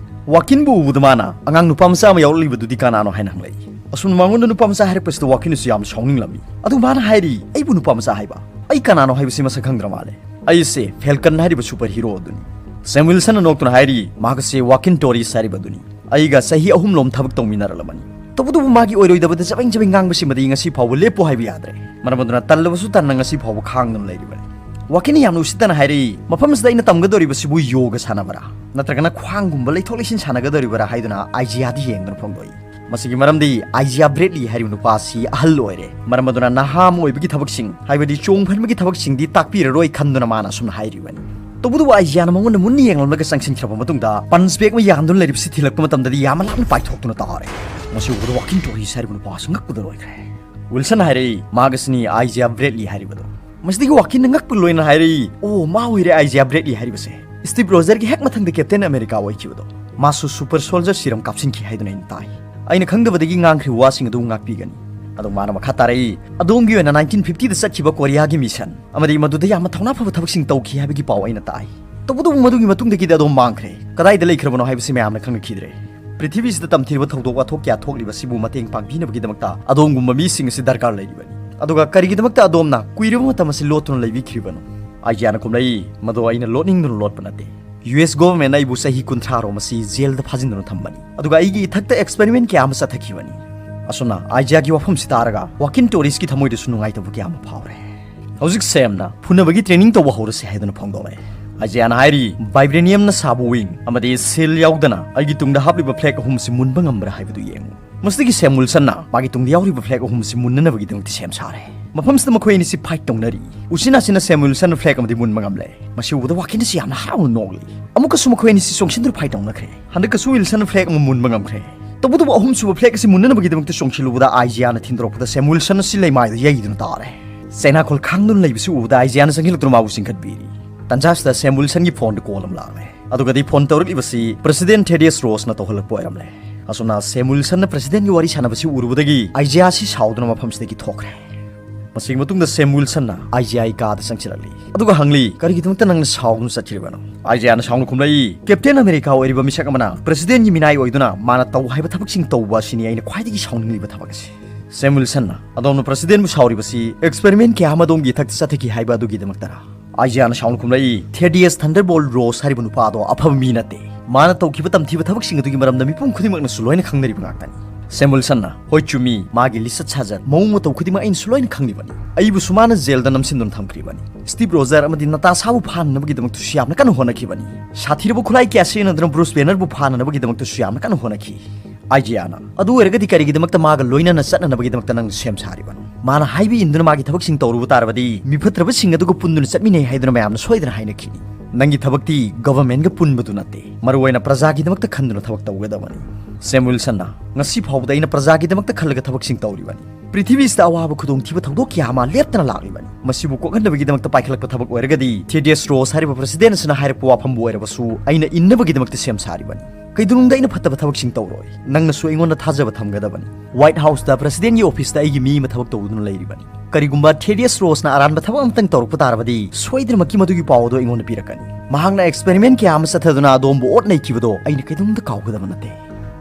ꯋꯥꯀꯤꯟꯕꯨ ꯎꯕꯗ ꯃꯥꯅ, "ꯑꯉꯥꯡ ꯅꯨꯄꯥ ꯃꯆꯥ ꯑꯃ ꯌꯥꯎꯔꯛꯂꯤꯕꯗꯨꯗꯤ ꯀꯅꯥꯅꯣ?" ꯍꯥꯏꯅ ꯍꯪꯂꯛꯏ꯫ ꯑꯁꯨꯝꯅ ꯃꯉꯣꯟꯗ ꯅꯨꯄꯥ ꯃꯆꯥ ꯍꯥꯏꯔꯛꯄꯁꯤꯗ ꯋꯥꯀꯤꯟꯅꯁꯨ ꯌꯥꯝꯅ ꯁꯥꯎꯅꯤꯡꯂꯝꯃꯤ꯫ ꯑꯗꯨ ꯃꯥꯅ ꯍꯥꯏꯔꯤ, "ꯑꯩꯕꯨ ꯅꯨꯄꯥ ꯃꯆꯥ ꯍꯥꯏꯕ? ꯑꯩ ꯀꯅꯥꯅꯣ ꯍꯥꯏꯕꯁꯤ ꯃꯁꯛ ꯈꯪꯗ꯭ꯔ ꯃꯥꯜꯂꯦ꯫ ꯑꯩꯁꯦ ꯐꯦꯜꯀꯟ ꯍꯥꯏꯔꯤꯕ ꯁꯨꯄꯔ ꯍꯤꯔꯣ ꯑꯗꯨꯅꯤ꯫" ꯁꯦꯝ ꯋꯤꯜꯁꯟꯅ ꯅꯣꯛꯇꯨꯅ ꯍꯥꯏꯔꯤ, "ꯃꯍꯥꯛ ꯑꯁꯤ ꯋꯥꯀꯤꯟ ꯇꯣꯔꯤꯁ ꯍꯥꯏꯔꯤꯕ ꯑꯗꯨꯅꯤ꯫ ꯑꯩꯒ ꯆꯍꯤ ꯑꯍꯨꯝꯂꯣꯝ ꯊꯕꯛ ꯇꯧꯃꯤꯟꯅꯔꯛꯂꯕꯅꯤ꯫ ꯇꯧꯕꯇꯕꯨ ꯃꯥꯒꯤ ꯑꯣꯏꯔꯣꯏꯗꯕꯗ ꯆꯕꯦꯡ ꯆꯕꯦꯡ ꯉꯥꯡꯕꯁꯤꯃꯗꯤ ꯉꯁꯤ ꯐꯥꯎꯕ ꯂꯦꯞꯄꯨ ꯍꯥꯏꯕ ꯌꯥꯗ꯭ꯔꯦ꯫ ꯃꯔꯝ ꯑꯗꯨꯅ ꯇꯜꯂꯕꯁꯨ ꯇꯟꯅ ꯉꯁꯤ ꯐꯥꯎꯕ ꯈꯥꯡꯗꯨꯅ ꯂꯩꯔꯤꯕꯅꯤ꯫" ꯋꯥꯀꯤꯟꯅ ꯌꯥꯝꯅ ꯎꯁꯤꯠꯇꯅ ꯍꯥꯏꯔꯛꯏ, "ꯃꯐꯝꯁꯤꯗ ꯑꯩꯅ ꯇꯝꯒꯗꯧꯔꯤꯕꯁꯤꯕꯨ ꯌꯣꯒ ꯁꯥꯟꯅꯕꯔꯥ, ꯅꯠꯇ꯭ꯔꯒꯅ ꯈ꯭ꯋꯥꯡꯒꯨꯝꯕ ꯂꯩꯊꯣꯛ ꯂꯩꯁꯤꯟ ꯁꯥꯟꯅꯒꯗꯧꯔꯤꯕꯔꯥ?" ꯍꯥꯏꯗꯨꯅ ꯑꯥꯏꯖꯤꯌꯥꯗ ꯌꯦꯡꯗꯨꯅ ꯐꯣꯡꯗꯣꯛꯏ꯫ ꯃꯁꯤꯒꯤ ꯃꯔꯝꯗꯤ ꯑꯥꯏꯖꯤꯌꯥ ꯕ꯭ꯔꯦꯗꯂꯤ ꯍꯥꯏꯔꯤꯕ ꯅꯨꯄꯥ ꯑꯁꯤ ꯑꯍꯜ ꯑꯣꯏꯔꯦ, ꯃꯔꯝ ꯑꯗꯨꯅ ꯅꯍꯥ ꯑꯃ ꯑꯣꯏꯕꯒꯤ ꯊꯕꯛꯁꯤꯡ, ꯍꯥꯏꯕꯗꯤ ꯆꯣꯡ ꯐꯟꯕꯒꯤ ꯊꯕꯛꯁꯤꯡꯗꯤ ꯇꯥꯛꯄꯤꯔꯔꯣꯏ ꯈꯟꯗꯨꯅ ꯃꯥꯅ ꯑꯁꯨꯝꯅ ꯍꯥꯏꯔꯤꯕꯅꯤ꯫ ꯇꯧꯕꯇꯕꯨ ꯑꯥꯏꯖꯤꯌꯥꯅ ꯃꯉꯣꯟꯗ ꯃꯨꯟꯅ ꯌꯦꯡꯂꯝꯂꯒ ꯆꯪꯁꯤꯟꯈ꯭ꯔꯕ ꯃꯇꯨꯡꯗ ꯄꯟꯁ ꯕꯦꯒ ꯑꯃ ꯌꯥꯟꯗꯨꯅ ꯂꯩꯔꯤꯕꯁꯤ ꯊꯤꯜꯂꯛꯄ ꯃꯇꯝꯗꯗꯤ ꯌꯥꯝꯅ ꯂꯥꯞꯅ ꯄꯥꯏꯊꯣꯛꯇꯨꯅ ꯇꯥꯔꯦ꯫ ꯃꯁꯤ ꯎꯕꯗ ꯋꯥꯀꯤꯟ ꯇꯣꯔꯤꯁ ꯍꯥꯏꯔꯤꯕ ꯅꯨꯄꯥ ꯑꯁꯤ ꯉꯛꯄꯗ ꯂꯣꯏꯈ꯭ꯔꯦ꯫ ꯋꯤꯜꯁꯟ ꯍꯥꯏꯔꯛꯏ, "ꯃꯍꯥꯛ ꯑꯁꯤꯅꯤ ꯑꯥꯏꯖꯤꯌꯥ ꯕ꯭ꯔꯦꯗꯂꯤ ꯍꯥꯏꯔꯤꯕꯗꯣ꯫" ꯃꯁꯤꯗꯒꯤ ꯋꯥꯀꯤꯟꯅ ꯉꯛꯄ ꯂꯣꯏꯅ ꯍꯥꯏꯔꯛꯏ, "ꯑꯣ, ꯃꯥ ꯑꯣꯏꯔꯦ ꯑꯥꯏꯖꯤꯌꯥ ꯕ꯭ꯔꯦꯗꯂꯤ ꯍꯥꯏꯔꯤꯕꯁꯦ꯫ ꯁ꯭ꯇꯤꯚ ꯔꯣꯖꯔꯒꯤ ꯍꯦꯛ ꯃꯊꯪꯗ ꯀꯦꯞꯇꯦꯟ ꯑꯃꯦꯔꯤꯀꯥ ꯑꯣꯏꯈꯤꯕꯗꯣ꯫ ꯃꯥꯁꯨ ꯁꯨꯄꯔ ꯁꯣꯜꯖꯔ ꯁꯤꯔꯝ ꯀꯥꯞꯁꯤꯟꯈꯤ ꯍꯥꯏꯗꯨꯅ ꯑꯩꯅ ꯇꯥꯏ꯫ ꯑꯩꯅ ꯈꯪꯗꯕꯗꯒꯤ ꯉꯥꯡꯈ꯭ꯔꯤꯕ ꯋꯥꯁꯤꯡ ꯑꯗꯨ ꯉꯥꯛꯄꯤꯒꯅꯤ꯫" ꯑꯗꯨ ꯃꯥꯅ ꯃꯈꯥ ꯇꯥꯔꯛꯏ, "ꯑꯗꯣꯝꯒꯤ ꯑꯣꯏꯅ ꯅꯥꯏꯟꯇꯤꯟ ꯐꯤꯐꯇꯤꯗ ꯆꯠꯈꯤꯕ ꯀꯣꯔꯤꯌꯥꯒꯤ ꯃꯤꯁꯟ ꯑꯃꯗꯤ ꯃꯗꯨꯗ ꯌꯥꯝꯅ ꯊꯧꯅꯥ ꯐꯕ ꯊꯕꯛꯁꯤꯡ ꯇꯧꯈꯤ ꯍꯥꯏꯕꯒꯤ ꯄꯥꯎ ꯑꯩꯅ ꯇꯥꯏ꯫ ꯇꯧꯕꯇꯕꯨ ꯃꯗꯨꯒꯤ ꯃꯇꯨꯡꯗꯒꯤꯗꯤ ꯑꯗꯣꯝ ꯃꯥꯡꯈ꯭ꯔꯦ꯫ ꯀꯗꯥꯏꯗ ꯂꯩꯈ꯭ꯔꯕꯅꯣ ꯍꯥꯏꯕꯁꯤ ꯃꯌꯥꯝꯅ ꯈꯪꯂꯛꯈꯤꯗ꯭ꯔꯦ꯫ ꯄ꯭ꯔꯤꯊꯤꯕꯤꯁꯤꯗ ꯇꯝꯊꯤꯕ ꯊꯧꯗꯣꯛ ꯋꯥꯊꯣꯛ ꯀꯌꯥ ꯊꯣꯛꯂꯤꯕꯁꯤꯕꯨ ꯃꯇꯦꯡ ꯄꯥꯡꯕꯤꯅꯕꯒꯤꯗꯃꯛꯇ ꯑꯗꯣꯝꯒꯨꯝꯕ ꯃꯤꯁꯤꯡ ꯑꯁꯤ ꯗꯔꯀꯥꯔ ꯂꯩꯔꯤꯕꯅꯤ꯫ ꯑꯗꯨꯒ ꯀꯔꯤꯒꯤꯗꯃꯛꯇ ꯑꯗꯣꯝꯅ ꯀꯨꯏꯔꯕ ꯃꯇꯝ ꯑꯁꯤ ꯂꯣꯠꯇꯨꯅ ꯂꯩꯕꯤꯈ꯭ꯔꯤꯕꯅꯣ?" ꯑꯥꯏꯖꯤꯌꯥꯅ ꯈꯨꯝꯂꯛꯏ, "ꯃꯗꯨ ꯑꯩꯅ ꯂꯣꯠꯅꯤꯡꯗꯨꯅ ꯂꯣꯠꯄ ꯅꯠꯇꯦ꯫ ꯌꯨ ꯑꯦꯁ ꯒꯣꯚꯔꯟꯃꯦꯟꯠꯅ ꯑꯩꯕꯨ ꯆꯍꯤ ꯀꯨꯟꯊ꯭ꯔꯥ ꯔꯣꯝ ꯑꯁꯤ ꯖꯦꯜꯗ ꯐꯥꯖꯤꯟꯗꯨꯅ ꯊꯝꯕꯅꯤ, ꯑꯗꯨꯒ ꯑꯩꯒꯤ ꯏꯊꯛꯇ ꯑꯦꯛꯁꯄꯦꯔꯤꯃꯦꯟꯠ ꯀꯌꯥ ꯑꯃ ꯆꯠꯊꯈꯤꯕꯅꯤ꯫" ꯑꯁꯨꯝꯅ ꯑꯥꯏꯖꯤꯌꯥꯒꯤ ꯋꯥꯐꯝꯁꯤ ꯇꯥꯔꯒ ꯋꯥꯀꯤꯟ ꯇꯣꯔꯤꯁꯀꯤ ꯊꯃꯣꯏꯗꯁꯨ ꯅꯨꯡꯉꯥꯏꯇꯕ ꯀꯌꯥ ꯑꯃ ꯐꯥꯎꯔꯦ꯫ "ꯍꯧꯖꯤꯛ ꯁꯦꯝꯅ ꯐꯨꯅꯕꯒꯤ ꯇ꯭ꯔꯦꯅꯤꯡ ꯇꯧꯕ ꯍꯧꯔꯁꯤ" ꯍꯥꯏꯗꯨꯅ ꯐꯣꯡꯗꯣꯛꯂꯦ꯫ ꯑꯥꯏꯖꯤꯌꯥꯅ ꯍꯥꯏꯔꯤ, "ꯚꯥꯏꯕ꯭ꯔꯦꯅꯤꯌꯝꯅ ꯁꯥꯕ ꯋꯤꯡ ꯑꯃꯗꯤ ꯁꯤꯜ ꯌꯥꯎꯗꯅ ꯑꯩꯒꯤ ꯇꯨꯡꯗ ꯍꯥꯞꯂꯤꯕ ꯐ꯭ꯂꯦꯒ ꯑꯍꯨꯝꯁꯤ ꯃꯨꯟꯕ ꯉꯝꯕ꯭ꯔꯥ ꯍꯥꯏꯕꯗꯨ ꯌꯦꯡꯉꯨ꯫" ꯃꯁꯤꯗꯒꯤ ꯁꯦꯝ ꯋꯤꯜꯁꯟꯅ ꯃꯥꯒꯤ ꯇꯨꯡꯗ ꯌꯥꯎꯔꯤꯕ ꯐ꯭ꯂꯦꯒ ꯑꯍꯨꯝꯁꯤ ꯃꯨꯟꯅꯅꯕꯒꯤꯗꯃꯛꯇ ꯁꯦꯝ ꯁꯥꯔꯦ꯫ ꯃꯐꯝꯁꯤꯗ ꯃꯈꯣꯏ ꯑꯅꯤꯁꯤ ꯐꯥꯏꯠ ꯇꯧꯅꯔꯤ꯫ ꯎꯆꯤꯟ ꯅꯥꯆꯤꯟꯅ ꯁꯦꯝ ꯋꯤꯜꯁꯟꯅ ꯐ꯭ꯂꯦꯒ ꯑꯃꯗꯤ ꯃꯨꯟꯕ ꯉꯝꯂꯦ꯫ ꯃꯁꯤ ꯎꯕꯗ ꯋꯥꯀꯤꯟ ꯑꯁꯤ ꯌꯥꯝꯅ ꯍꯔꯥꯎꯅ ꯅꯣꯛꯂꯤ꯫ ꯑꯃꯨꯛꯀꯁꯨ ꯃꯈꯣꯏ ꯑꯅꯤꯁꯤ ꯆꯣꯡꯁꯤꯟꯗꯨꯅ ꯐꯥꯏꯠ ꯇꯧꯅꯈ꯭ꯔꯦ꯫ ꯍꯟꯗꯛꯀꯁꯨ ꯋꯤꯜꯁꯟꯅ ꯐ꯭ꯂꯦꯒ ꯑꯃ ꯃꯨꯟꯕ ꯉꯝꯈ꯭ꯔꯦ꯫ ꯇꯧꯕꯇꯕꯨ ꯑꯍꯨꯝꯁꯨꯕ ꯐ꯭ꯂꯦꯒ ꯑꯁꯤ ꯃꯨꯟꯅꯅꯕꯒꯤꯗꯃꯛꯇ ꯆꯣꯡꯁꯤꯜꯂꯨꯕꯗ ꯑꯥꯏꯖꯤꯌꯥꯅ ꯊꯤꯟꯗꯣꯔꯛꯄꯗ ꯁꯦꯝ ꯋꯤꯜꯁꯟ ꯑꯁꯤ ꯂꯩꯃꯥꯏꯗ ꯌꯩꯗꯨꯅ ꯇꯥꯔꯦ꯫ ꯆꯩꯅꯥꯈꯣꯜ ꯈꯥꯡꯗꯨꯅ ꯂꯩꯕꯁꯤ ꯎꯕꯗ ꯑꯥꯏꯖꯤꯌꯥꯅ ꯆꯪꯁꯤꯜꯂꯛꯇꯨꯅ ꯃꯥꯕꯨ ꯆꯤꯡꯈꯠꯄꯤꯔꯤ꯫ ꯇꯟꯖꯥꯁꯤꯗ ꯁꯦꯝ ꯋꯤꯜꯁꯟꯒꯤ ꯐꯣꯟꯗ ꯀꯣꯜ ꯑꯃ ꯂꯥꯛꯂꯦ꯫ ꯑꯗꯨꯒꯗꯤ ꯐꯣꯟ ꯇꯧꯔꯛꯂꯤꯕꯁꯤ ꯄ꯭ꯔꯦꯁꯤꯗꯦꯟꯠ ꯊꯦꯗꯤꯌꯁ ꯔꯣꯁꯅ ꯇꯧꯍꯜꯂꯛꯄ ꯑꯣꯏꯔꯝꯂꯦ꯫ ꯑꯁꯨꯝꯅ ꯁꯦꯝ ꯋꯤꯜꯁꯟꯅ ꯄ꯭ꯔꯦꯁꯤꯗꯦꯟꯠꯀꯤ ꯋꯥꯔꯤ ꯁꯥꯟꯅꯕꯁꯤ ꯎꯔꯨꯕꯗꯒꯤ ꯑꯥꯏꯖꯤꯌꯥ ꯑꯁꯤ ꯁꯥꯎꯗꯨꯅ ꯃꯐꯝꯁꯤꯗꯒꯤ ꯊꯣꯛꯈ꯭ꯔꯦ꯫ ꯃꯁꯤꯒꯤ ꯃꯇꯨꯡꯗ ꯁꯦꯝ ꯋꯤꯜꯁꯟꯅ ꯑꯥꯏꯖꯤꯌꯥꯒꯤ ꯀꯥꯗ ꯆꯪꯁꯤꯜꯂꯛꯂꯤ꯫ ꯑꯗꯨꯒ ꯍꯪꯂꯤ, "ꯀꯔꯤꯒꯤꯗꯃꯛꯇ ꯅꯪꯅ ꯁꯥꯎꯗꯨꯅ ꯆꯠꯈ꯭ꯔꯤꯕꯅꯣ?" ꯑꯥꯏꯖꯤꯌꯥꯅ ꯁꯥꯎꯅ ꯈꯨꯝꯂꯛꯏ, "ꯀꯦꯞꯇꯦꯟ ꯑꯃꯦꯔꯤꯀꯥ ꯑꯣꯏꯔꯤꯕ ꯃꯤꯁꯛ ꯑꯃꯅ ꯄ꯭ꯔꯦꯁꯤꯗꯦꯟꯠꯀꯤ ꯃꯤꯅꯥꯏ ꯑꯣꯏꯗꯨꯅ ꯃꯥꯅ ꯇꯧ ꯍꯥꯏꯕ ꯊꯕꯛꯁꯤꯡ ꯇꯧꯕ ꯑꯁꯤꯅꯤ ꯑꯩꯅ ꯈ꯭ꯋꯥꯏꯗꯒꯤ ꯁꯥꯎꯅꯤꯡꯂꯤꯕ ꯊꯕꯛ ꯑꯁꯤ꯫" ꯁꯦꯝ ꯋꯤꯜꯁꯟꯅ, "ꯑꯗꯣꯝꯅ ꯄ꯭ꯔꯦꯁꯤꯗꯦꯟꯠꯕꯨ ꯁꯥꯎꯔꯤꯕꯁꯤ ꯑꯦꯛꯁꯄꯦꯔꯤꯃꯦꯟꯠ ꯀꯌꯥ ꯑꯃ ꯑꯗꯣꯝꯒꯤ ꯏꯊꯛꯇ ꯆꯠꯊꯈꯤ ꯍꯥꯏꯕ ꯑꯗꯨꯒꯤꯗꯃꯛꯇꯔꯥ?" ꯑꯥꯏꯖꯤꯌꯥꯅ ꯁꯥꯎꯅ ꯈꯨꯝꯂꯛꯏ, "ꯊꯦꯗꯤꯌꯁ ꯊꯟꯗꯔꯕꯣꯜꯠ ꯔꯣꯁ ꯍꯥꯏꯔꯤꯕ ꯅꯨꯄꯥ ꯑꯗꯣ ꯑꯐꯕ ꯃꯤ ꯅꯠꯇꯦ꯫ ꯃꯥꯅ ꯇꯧꯈꯤꯕ ꯇꯝꯊꯤꯕ ꯊꯕꯛꯁꯤꯡ ꯑꯗꯨꯒꯤ ꯃꯔꯝꯗ ꯃꯤꯄꯨꯝ ꯈꯨꯗꯤꯡꯃꯛꯅꯁꯨ ꯂꯣꯏꯅ ꯈꯪꯅꯔꯤꯕ ꯉꯥꯛꯇꯅꯤ꯫ ꯁꯦꯝ ꯋꯤꯜꯁꯟꯅ, "ꯍꯣꯏ, ꯆꯨꯝꯃꯤ, ꯃꯥꯒꯤ ꯂꯤꯆꯠ ꯁꯥꯖꯠ, ꯃꯑꯣꯡ ꯃꯇꯧ ꯈꯨꯗꯤꯡꯃꯛ ꯑꯩꯅꯁꯨ ꯂꯣꯏꯅ ꯈꯪꯂꯤꯕꯅꯤ꯫ ꯑꯩꯕꯨꯁꯨ ꯃꯥꯅ ꯖꯦꯜꯗ ꯅꯝꯁꯤꯟꯗꯨꯅ ꯊꯝꯈ꯭ꯔꯤꯕꯅꯤ꯫ ꯁ꯭ꯇꯤꯚ ꯔꯣꯖꯔ ꯑꯃꯗꯤ ꯅꯇꯥꯁꯥꯕꯨ ꯐꯥꯅꯅꯕꯒꯤꯗꯃꯛꯇꯁꯨ ꯌꯥꯝꯅ ꯀꯟꯅ ꯍꯣꯠꯅꯈꯤꯕꯅꯤ꯫ ꯁꯥꯊꯤꯔꯕ ꯈꯨꯠꯂꯥꯏ ꯀꯌꯥ ꯁꯤꯖꯤꯟꯅꯗꯨꯅ ꯕ꯭ꯔꯨꯁ ꯕꯦꯅꯔꯕꯨ ꯐꯥꯅꯅꯕꯒꯤꯗꯃꯛꯇꯁꯨ ꯌꯥꯝꯅ ꯀꯟꯅ ꯍꯣꯠꯅꯈꯤ꯫" ꯑꯥꯏꯖꯤꯌꯥꯅ, "ꯑꯗꯨ ꯑꯣꯏꯔꯒꯗꯤ ꯀꯔꯤꯒꯤꯗꯃꯛꯇ ꯃꯥꯒ ꯂꯣꯏꯅꯅ ꯆꯠꯅꯅꯕꯒꯤꯗꯃꯛꯇ ꯅꯪ ꯁꯦꯝ ꯁꯥꯔꯤꯕꯅꯣ? ꯃꯥꯅ ꯍꯥꯏꯕ ꯏꯟꯗꯨꯅ ꯃꯥꯒꯤ ꯊꯕꯛꯁꯤꯡ ꯇꯧꯔꯨꯕ ꯇꯥꯔꯕꯗꯤ, ꯃꯤꯐꯠꯇ꯭ꯔꯕꯁꯤꯡ ꯑꯗꯨꯒ ꯄꯨꯟꯗꯨꯅ ꯆꯠꯃꯤꯟꯅꯩ ꯍꯥꯏꯗꯨꯅ ꯃꯌꯥꯝꯅ ꯁꯣꯏꯗꯅ ꯍꯥꯏꯅꯈꯤꯅꯤ꯫ ꯅꯪꯒꯤ ꯊꯕꯛꯇꯤ ꯒꯚꯔꯟꯃꯦꯟꯠꯒ ꯄꯨꯟꯕꯗꯨ ꯅꯠꯇꯦ, ꯃꯔꯨꯑꯣꯏꯅ ꯄ꯭ꯔꯖꯥꯒꯤꯗꯃꯛꯇ ꯈꯟꯗꯨꯅ ꯊꯕꯛ ꯇꯧꯒꯗꯕꯅꯤ꯫" ꯁꯦꯝ ꯋꯤꯜꯁꯟꯅ, "ꯉꯁꯤ ꯐꯥꯎꯕꯗ ꯑꯩꯅ ꯄ꯭ꯔꯖꯥꯒꯤꯗꯃꯛꯇ ꯈꯜꯂꯒ ꯊꯕꯛꯁꯤꯡ ꯇꯧꯔꯤꯕꯅꯤ꯫ ꯄ꯭ꯔꯤꯊꯤꯕꯤꯁꯤꯗ ꯑꯋꯥꯕ ꯈꯨꯗꯣꯡꯊꯤꯕ ꯊꯧꯗꯣꯛ ꯀꯌꯥ ꯑꯃ ꯂꯦꯞꯇꯅ ꯂꯥꯛꯂꯤꯕꯅꯤ꯫ ꯃꯁꯤꯕꯨ ꯀꯣꯛꯍꯟꯅꯕꯒꯤꯗꯃꯛꯇ ꯄꯥꯏꯈꯠꯂꯛꯄ ꯊꯕꯛ ꯑꯣꯏꯔꯒꯗꯤ, ꯊꯦꯗꯤꯌꯁ ꯔꯣꯁ ꯍꯥꯏꯔꯤꯕ ꯄ꯭ꯔꯁꯤꯗꯦꯟꯠ ꯑꯁꯤꯅ ꯍꯥꯏꯔꯛꯄ ꯋꯥꯐꯝꯕꯨ ꯑꯣꯏꯔꯕꯁꯨ ꯑꯩꯅ ꯏꯟꯅꯕꯒꯤꯗꯃꯛꯇ ꯁꯦꯝ ꯁꯥꯔꯤꯕꯅꯤ꯫ ꯀꯩꯗꯧꯅꯨꯡꯗ ꯑꯩꯅ ꯐꯠꯇꯕ ꯊꯕꯛꯁꯤꯡ ꯇꯧꯔꯣꯏ꯫ ꯅꯪꯅꯁꯨ ꯑꯩꯉꯣꯟꯗ ꯊꯥꯖꯕ ꯊꯝꯒꯗꯕꯅꯤ꯫ ꯋꯥꯏꯠ ꯍꯥꯎꯁꯇ ꯄ꯭ꯔꯁꯤꯗꯦꯟꯠꯒꯤ ꯑꯣꯐꯤꯁꯇ ꯑꯩꯒꯤ ꯃꯤ ꯑꯃ ꯊꯕꯛ ꯇꯧꯗꯨꯅ ꯂꯩꯔꯤꯕꯅꯤ꯫ ꯀꯔꯤꯒꯨꯝꯕ ꯊꯦꯗꯤꯌꯁ ꯔꯣꯁꯅ ꯑꯔꯥꯟꯕ ꯊꯕꯛ ꯑꯃꯇꯪ ꯇꯧꯔꯛꯄ ꯇꯥꯔꯕꯗꯤ, ꯁꯣꯏꯗꯅꯃꯛꯀꯤ ꯃꯗꯨꯒꯤ ꯄꯥꯎ ꯑꯗꯨ ꯑꯩꯉꯣꯟꯗ ꯄꯤꯔꯛꯀꯅꯤ꯫ ꯃꯍꯥꯛꯅ ꯑꯦꯛꯁꯄꯦꯔꯤꯃꯦꯟꯠ ꯀꯌꯥ ꯑꯃ ꯆꯠꯊꯗꯨꯅ ꯑꯗꯣꯝꯕꯨ ꯑꯣꯠ ꯅꯩꯈꯤꯕꯗꯣ ꯑꯩꯅ ꯀꯩꯗꯧꯅꯨꯡꯗ ꯀꯥꯎꯒꯗꯕ ꯅꯠꯇꯦ꯫"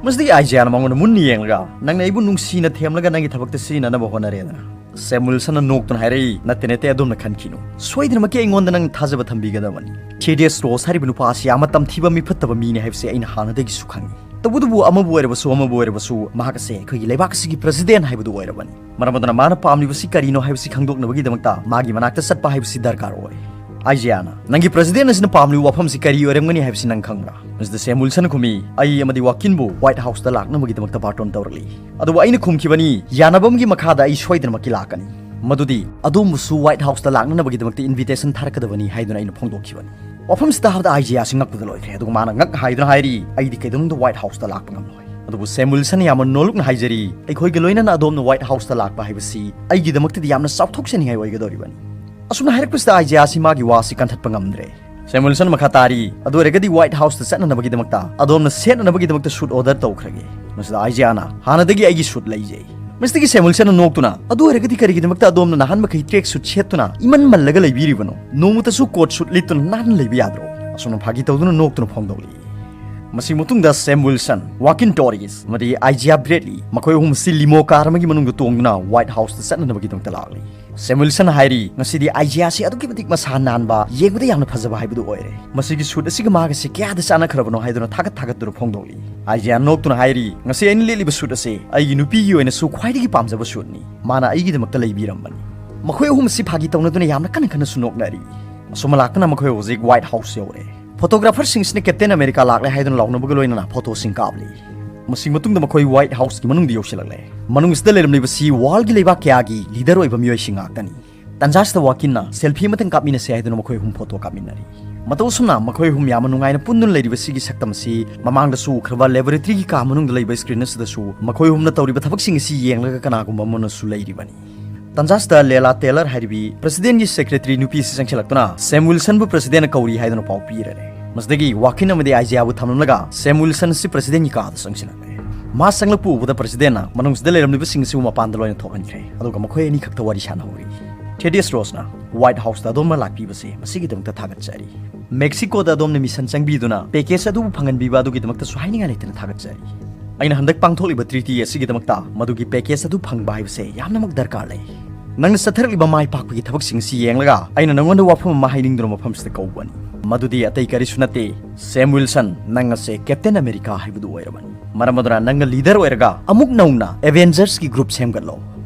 ꯃꯁꯤꯗꯒꯤ ꯑꯥꯏꯖꯤꯌꯥꯅ ꯃꯉꯣꯟꯗ ꯃꯨꯟꯅ ꯌꯦꯡꯂꯒ, "ꯅꯪꯅ ꯑꯩꯕꯨ ꯅꯨꯡꯁꯤꯅ ꯊꯦꯝꯂꯒ ꯅꯪꯒꯤ ꯊꯕꯛꯇ ꯁꯤꯖꯤꯟꯅꯅꯕ ꯍꯣꯠꯅꯔꯦꯗꯅ?" ꯁꯦꯝ ꯋꯤꯜꯁꯟꯅ ꯅꯣꯛꯇꯨꯅ ꯍꯥꯏꯔꯛꯏ, "ꯅꯠꯇꯦ, ꯅꯠꯇꯦ, ꯑꯗꯣꯝꯅ ꯈꯟꯈꯤꯅꯨ꯫ ꯁꯣꯏꯗꯅꯃꯛꯀꯤ ꯑꯩꯉꯣꯟꯗ ꯅꯪ ꯊꯥꯖꯕ ꯊꯝꯕꯤꯒꯗꯕꯅꯤ꯫ ꯊꯦꯗꯤꯌꯁ ꯔꯣꯁ ꯍꯥꯏꯔꯤꯕ ꯅꯨꯄꯥ ꯑꯁꯤ ꯌꯥꯝꯅ ꯇꯝꯊꯤꯕ ꯃꯤꯐꯠꯇꯕ ꯃꯤꯅꯤ ꯍꯥꯏꯕꯁꯤ ꯑꯩꯅ ꯍꯥꯟꯅꯗꯒꯤꯁꯨ ꯈꯪꯏ꯫ ꯇꯧꯕꯇꯕꯨ ꯑꯃꯕꯨ ꯑꯣꯏꯔꯕꯁꯨ ꯑꯃꯕꯨ ꯑꯣꯏꯔꯕꯁꯨ ꯃꯍꯥꯛ ꯑꯁꯦ ꯑꯩꯈꯣꯏꯒꯤ ꯂꯩꯕꯥꯛ ꯑꯁꯤꯒꯤ ꯄ꯭ꯔꯁꯤꯗꯦꯟꯠ ꯍꯥꯏꯕꯗꯨ ꯑꯣꯏꯔꯕꯅꯤ꯫ ꯃꯔꯝ ꯑꯗꯨꯅ ꯃꯥꯅ ꯄꯥꯝꯂꯤꯕꯁꯤ ꯀꯔꯤꯅꯣ ꯍꯥꯏꯕꯁꯤ ꯈꯪꯗꯣꯛꯅꯕꯒꯤꯗꯃꯛꯇ ꯃꯥꯒꯤ ꯃꯅꯥꯛꯇ ꯆꯠꯄ ꯍꯥꯏꯕꯁꯤ ꯗꯔꯀꯥꯔ ꯑꯣꯏ꯫" ꯑꯥꯏꯖꯤꯌꯥꯅ, "ꯅꯪꯒꯤ ꯄ꯭ꯔꯁꯤꯗꯦꯟꯠ ꯑꯁꯤꯅ ꯄꯥꯝꯂꯤꯕ ꯋꯥꯐꯝꯁꯤ ꯀꯔꯤ ꯑꯣꯏꯔꯝꯒꯅꯤ ꯍꯥꯏꯕꯁꯤ ꯅꯪ ꯈꯪꯕ꯭ꯔꯥ?" ꯃꯤꯁꯇꯔ ꯁꯦꯝ ꯋꯤꯜꯁꯟ ꯈꯨꯝꯃꯤ, "ꯑꯩ ꯑꯃꯗꯤ ꯋꯥꯀꯤꯟꯕꯨ ꯋꯥꯏꯠ ꯍꯥꯎꯁꯇ ꯂꯥꯛꯅꯕꯒꯤꯗꯃꯛꯇ ꯕꯥꯔꯇꯣꯟ ꯇꯧꯔꯛꯂꯤ꯫ ꯑꯗꯨꯕꯨ ꯑꯩꯅ ꯈꯨꯝꯈꯤꯕꯅꯤ, ꯌꯥꯅꯕ ꯑꯃꯒꯤ ꯃꯈꯥꯗ ꯑꯩ ꯁꯣꯏꯗꯅꯃꯛꯀꯤ ꯂꯥꯛꯀꯅꯤ꯫ ꯃꯗꯨꯗꯤ ꯑꯗꯣꯝꯕꯨꯁꯨ ꯋꯥꯏꯠ ꯍꯥꯎꯁꯇ ꯂꯥꯛꯅꯅꯕꯒꯤꯗꯃꯛꯇ ꯏꯟꯚꯤꯇꯦꯁꯟ ꯊꯥꯔꯛꯀꯗꯕꯅꯤ ꯍꯥꯏꯗꯨꯅ ꯑꯩꯅ ꯐꯣꯡꯗꯣꯛꯈꯤꯕꯅꯤ꯫" ꯋꯥꯐꯝꯁꯤ ꯇꯥꯕꯗ ꯑꯥꯏꯖꯤꯌꯥꯁꯤ ꯉꯛꯄꯗ ꯂꯣꯏꯈ꯭ꯔꯦ꯫ ꯑꯗꯨꯒ ꯃꯥꯅ ꯉꯛ ꯍꯥꯏꯗꯨꯅ ꯍꯥꯏꯔꯤ, "ꯑꯩꯗꯤ ꯀꯩꯗꯧꯅꯨꯡꯗ ꯋꯥꯏꯠ ꯍꯥꯎꯁꯇ ꯂꯥꯛꯄ ꯉꯝꯂꯣꯏ꯫" ꯑꯗꯨꯕꯨ ꯁꯦꯝ ꯋꯤꯜꯁꯟꯅ ꯌꯥꯝꯅ ꯅꯣꯜꯂꯨꯛꯅ ꯍꯥꯏꯖꯔꯤ, "ꯑꯩꯈꯣꯏꯒ ꯂꯣꯏꯅꯅ ꯑꯗꯣꯝꯅ ꯋꯥꯏꯠ ꯍꯥꯎꯁꯇ ꯂꯥꯛꯄ ꯍꯥꯏꯕꯁꯤ ꯑꯩꯒꯤꯗꯃꯛꯇꯗꯤ ꯌꯥꯝꯅ ꯆꯥꯎꯊꯣꯛꯆꯅꯤꯡꯉꯥꯏ ꯑꯣꯏꯒꯗꯧꯔꯤꯕꯅꯤ꯫" ꯑꯁꯨꯝꯅ ꯍꯥꯏꯔꯛꯄꯁꯤꯗ ꯑꯥꯏꯖꯤꯌꯥꯁꯤ ꯃꯥꯒꯤ ꯋꯥꯁꯤ ꯀꯟꯊꯠꯄ ꯉꯝꯗ꯭ꯔꯦ꯫ ꯁꯦꯝ ꯋꯤꯜꯁꯟ ꯃꯈꯥ ꯇꯥꯔꯤ, "ꯑꯗꯨ ꯑꯣꯏꯔꯒꯗꯤ ꯋꯥꯏꯠ ꯍꯥꯎꯁꯇ ꯆꯠꯅꯅꯕꯒꯤꯗꯃꯛꯇ ꯑꯗꯣꯝꯅ ꯁꯦꯠꯅꯅꯕꯒꯤꯗꯃꯛꯇ ꯁꯨꯠ ꯑꯣꯔꯗꯔ ꯇꯧꯈ꯭ꯔꯒꯦ꯫" ꯃꯁꯤꯗ ꯑꯥꯏꯖꯤꯌꯥꯅ, "ꯍꯥꯟꯅꯗꯒꯤ ꯑꯩꯒꯤ ꯁꯨꯠ ꯂꯩꯖꯩ꯫" ꯃꯁꯤꯗꯒꯤ ꯁꯦꯝ ꯋꯤꯜꯁꯟꯅ ꯅꯣꯛꯇꯨꯅ, "ꯑꯗꯨ ꯑꯣꯏꯔꯒꯗꯤ ꯀꯔꯤꯒꯤꯗꯃꯛꯇ ꯑꯗꯣꯝꯅ ꯅꯍꯥꯟ ꯃꯈꯩ ꯇ꯭ꯔꯦꯛ ꯁꯨꯠ ꯁꯦꯠꯇꯨꯅ ꯏꯃꯟ ꯃꯜꯂꯒ ꯂꯩꯕꯤꯔꯤꯕꯅꯣ? ꯅꯣꯡꯃꯇꯁꯨ ꯀꯣꯠ ꯁꯨꯠ ꯂꯤꯠꯇꯨꯅ ꯅꯥꯟꯅ ꯂꯩꯕ ꯌꯥꯗ꯭ꯔꯣ?" ꯑꯁꯨꯝꯅ ꯐꯥꯒꯤ ꯇꯧꯗꯨꯅ ꯅꯣꯛꯇꯨꯅ ꯐꯣꯡꯗꯣꯛꯂꯤ꯫ ꯃꯁꯤ ꯃꯇꯨꯡꯗ ꯁꯦꯝ ꯋꯤꯜꯁꯟ, ꯋꯥꯀꯤꯟ ꯇꯣꯔꯤꯁ ꯑꯃꯗꯤ ꯑꯥꯏꯖꯤꯌꯥ ꯕ꯭ꯔꯦꯗꯂꯤ, ꯃꯈꯣꯏ ꯑꯍꯨꯝ ꯑꯁꯤ ꯂꯤꯃꯣ ꯀꯥꯔ ꯑꯃꯒꯤ ꯃꯅꯨꯡꯗ ꯇꯣꯡꯗꯨꯅ ꯋꯥꯏꯠ ꯍꯥꯎꯁꯇ ꯆꯠꯅꯅꯕꯒꯤꯗꯃꯛꯇ ꯂꯥꯛꯂꯤ꯫ ꯁꯦꯝ ꯋꯤꯜꯁꯟ ꯍꯥꯏꯔꯤ, "ꯉꯁꯤꯗꯤ ꯑꯥꯏꯖꯤꯌꯥꯁꯤ ꯑꯗꯨꯛꯀꯤ ꯃꯇꯤꯛ ꯃꯁꯥ ꯅꯥꯟꯕ, ꯌꯦꯡꯕꯗ ꯌꯥꯝꯅ ꯐꯖꯕ ꯍꯥꯏꯕꯗꯨ ꯑꯣꯏꯔꯦ꯫ ꯃꯁꯤꯒꯤ ꯁꯨꯠ ꯑꯁꯤꯒ ꯃꯥꯒꯁꯤ ꯀꯌꯥꯗ ꯆꯥꯟꯅꯈ꯭ꯔꯕꯅꯣ?" ꯍꯥꯏꯗꯨꯅ ꯊꯥꯒꯠ ꯊꯥꯒꯠꯇꯨꯅ ꯐꯣꯡꯗꯣꯛꯂꯤ꯫ ꯑꯥꯏꯖꯤꯌꯥ ꯅꯣꯛꯇꯨꯅ ꯍꯥꯏꯔꯤ, "ꯉꯁꯤ ꯑꯩꯅ ꯂꯤꯠꯂꯤꯕ ꯁꯨꯠ ꯑꯁꯤ ꯑꯩꯒꯤ ꯅꯨꯄꯤꯒꯤ ꯑꯣꯏꯅꯁꯨ ꯈ꯭ꯋꯥꯏꯗꯒꯤ ꯄꯥꯝꯖꯕ ꯁꯨꯠꯅꯤ꯫ ꯃꯥꯅ ꯑꯩꯒꯤꯗꯃꯛꯇ ꯂꯩꯕꯤꯔꯝꯕꯅꯤ꯫" ꯃꯈꯣꯏ ꯑꯍꯨꯝ ꯑꯁꯤ ꯐꯥꯒꯤ ꯇꯧꯅꯗꯨꯅ ꯌꯥꯝꯅ ꯀꯟꯅ ꯀꯟꯅꯁꯨ ꯅꯣꯛꯅꯔꯤ꯫ ꯑꯁꯨꯝ ꯂꯥꯛꯇꯨꯅ ꯃꯈꯣꯏ ꯍꯧꯖꯤꯛ ꯋꯥꯏꯠ ꯍꯥꯎꯁ ꯌꯧꯔꯦ꯫ ꯐꯣꯇꯣꯒ꯭ꯔꯥꯐꯔꯁꯤꯡꯁꯤꯅ "ꯀꯦꯞꯇꯦꯟ ꯑꯃꯦꯔꯤꯀꯥ ꯂꯥꯛꯂꯦ" ꯍꯥꯏꯗꯨꯅ ꯂꯥꯎꯅꯕꯒ ꯂꯣꯏꯅꯅ ꯐꯣꯇꯣꯁꯤꯡ ꯀꯥꯞꯂꯤ꯫ ꯃꯁꯤ ꯃꯇꯨꯡꯗ ꯃꯈꯣꯏ ꯋꯥꯏꯠ ꯍꯥꯎꯁꯀꯤ ꯃꯅꯨꯡꯗ ꯌꯧꯁꯤꯜꯂꯛꯂꯦ꯫ ꯃꯅꯨꯡꯁꯤꯗ ꯂꯩꯔꯝꯂꯤꯕꯁꯤ ꯋꯥꯔꯜꯒꯤ ꯂꯩꯕꯥꯛ ꯀꯌꯥꯒꯤ ꯂꯤꯗꯔ ꯑꯣꯏꯕ ꯃꯤꯑꯣꯏꯁꯤꯡ ꯉꯥꯛꯇꯅꯤ꯫ ꯇꯟꯖꯥꯁꯤꯗ ꯋꯥꯀꯤꯟꯅ "ꯁꯦꯜꯐꯤ ꯑꯃꯇꯪ ꯀꯥꯞꯃꯤꯟꯅꯁꯦ" ꯍꯥꯏꯗꯨꯅ ꯃꯈꯣꯏ ꯑꯍꯨꯝ ꯐꯣꯇꯣ ꯀꯥꯞꯃꯤꯟꯅꯔꯤ꯫ ꯃꯇꯧ ꯑꯁꯨꯝꯅ ꯃꯈꯣꯏ ꯑꯍꯨꯝ ꯌꯥꯝꯅ ꯅꯨꯡꯉꯥꯏꯅ ꯄꯨꯟꯗꯨꯅ ꯂꯩꯔꯤꯕꯁꯤꯒꯤ ꯁꯛꯇꯝ ꯑꯁꯤ ꯃꯃꯥꯡꯗꯁꯨ ꯎꯈ꯭ꯔꯕ ꯂꯦꯕꯣꯔꯦꯇꯔꯤꯒꯤ ꯀꯥ ꯃꯅꯨꯡꯗ ꯂꯩꯕ ꯁ꯭ꯀ꯭ꯔꯤꯟ ꯑꯁꯤꯗꯁꯨ ꯃꯈꯣꯏ ꯑꯍꯨꯝꯅ ꯇꯧꯔꯤꯕ ꯊꯕꯛꯁꯤꯡ ꯑꯁꯤ ꯌꯦꯡꯂꯒ ꯀꯅꯥꯒꯨꯝꯕ ꯑꯃꯅꯁꯨ ꯂꯩꯔꯤꯕꯅꯤ꯫ ꯇꯟꯖꯥꯁꯤꯗ ꯂꯦꯂꯥ ꯇꯦꯂꯔ ꯍꯥꯏꯔꯤꯕꯤ ꯄ꯭ꯔꯁꯤꯗꯦꯟꯒꯤ ꯁꯦꯀ꯭ꯔꯦꯇꯔꯤ ꯅꯨꯄꯤ ꯑꯁꯤ ꯆꯪꯁꯤꯜꯂꯛꯇꯨꯅ "ꯁꯦꯝ ꯋꯤꯜꯁꯟꯕꯨ ꯄ꯭ꯔꯁꯤꯗꯦꯟꯅ ꯀꯧꯔꯤ" ꯍꯥꯏꯗꯨꯅ ꯄꯥꯎ ꯄꯤꯔꯔꯦ꯫ ꯃꯁꯤꯗꯒꯤ ꯋꯥꯀꯤꯟ ꯑꯃꯗꯤ ꯑꯥꯏꯖꯤꯌꯥꯕꯨ ꯊꯝꯂꯝꯂꯒ ꯁꯦꯝ ꯋꯤꯜꯁꯟ ꯑꯁꯤ ꯄ꯭ꯔꯁꯤꯗꯦꯟꯒꯤ ꯀꯥꯗ ꯆꯪꯁꯤꯜꯂꯛꯂꯦ꯫ ꯃꯥ ꯆꯪꯂꯛꯄ ꯎꯕꯗ ꯄ꯭ꯔꯁꯤꯗꯦꯟꯅ ꯃꯅꯨꯡꯁꯤꯗ ꯂꯩꯔꯝꯂꯤꯕꯁꯤꯡ ꯑꯁꯤꯕꯨ ꯃꯄꯥꯟꯗ ꯂꯣꯏꯅ ꯊꯣꯛꯍꯟꯈ꯭ꯔꯦ꯫ ꯑꯗꯨꯒ ꯃꯈꯣꯏ ꯑꯅꯤꯈꯛꯇ ꯋꯥꯔꯤ ꯁꯥꯟꯅꯍꯧꯔꯤ꯫ ꯊꯦꯗꯤꯌꯁ ꯔꯣꯁꯅ ꯋꯥꯏꯠ ꯍꯥꯎꯁꯇ ꯑꯗꯣꯝꯅ ꯂꯥꯛꯄꯤꯕꯁꯦ ꯃꯁꯤꯒꯤꯗꯃꯛꯇ ꯊꯥꯒꯠꯆꯔꯤ꯫ ꯃꯦꯛꯁꯤꯀꯣꯗ ꯑꯗꯣꯝꯅ ꯃꯤꯁꯟ ꯆꯪꯕꯤꯗꯨꯅ ꯄꯦꯀꯦꯖ ꯑꯗꯨꯕꯨ ꯐꯪꯍꯟꯕꯤꯕ ꯑꯗꯨꯒꯤꯗꯃꯛꯇꯁꯨ ꯍꯥꯏꯅꯤꯡꯉꯥꯏ ꯂꯩꯇꯅ ꯊꯥꯒꯠꯆꯔꯤ꯫ ꯑꯩꯅ ꯍꯟꯗꯛ ꯄꯥꯡꯊꯣꯛꯂꯤꯕ ꯇ꯭ꯔꯤꯇꯤ ꯑꯁꯤꯒꯤꯗꯃꯛꯇ ꯃꯗꯨꯒꯤ ꯄꯦꯀꯦꯖ ꯑꯗꯨ ꯐꯪꯕ ꯍꯥꯏꯕꯁꯦ ꯌꯥꯝꯅꯃꯛ ꯗꯔꯀꯥꯔ ꯂꯩ꯫ ꯅꯪꯅ ꯆꯠꯊꯔꯛꯂꯤꯕ ꯃꯥꯏ ꯄꯥꯛꯄꯒꯤ ꯊꯕꯛꯁꯤꯡ ꯑꯁꯤ ꯌꯦꯡꯂꯒ ꯑꯩꯅ ꯅꯪꯉꯣꯟꯗ ꯋꯥꯐꯝ ꯑꯃ ꯍꯥꯏꯅꯤꯡꯗꯨꯅ ꯃꯐꯝꯁꯤꯗ ꯀꯧꯕꯅꯤ꯫ ꯃꯗꯨꯗꯤ ꯑꯇꯩ ꯀꯔꯤꯁꯨ ꯅꯠꯇꯦ, ꯁꯦꯝ ꯋꯤꯜꯁꯟ, ꯅꯪ ꯑꯁꯦ ꯀꯦꯞꯇꯦꯟ ꯑꯃꯦꯔꯤꯀꯥ ꯍꯥꯏꯕꯗꯨ ꯑꯣꯏꯔꯕꯅꯤ꯫ ꯃꯔꯝ ꯑꯗꯨꯅ ꯅꯪꯅ ꯂꯤꯗꯔ ꯑꯣꯏꯔꯒ ꯑꯃꯨꯛ ꯅꯧꯅ ꯑꯦꯚꯦꯟꯖꯔꯁꯀꯤ ꯒ꯭ꯔꯨꯞ ꯁꯦꯝꯒꯠꯂꯣ꯫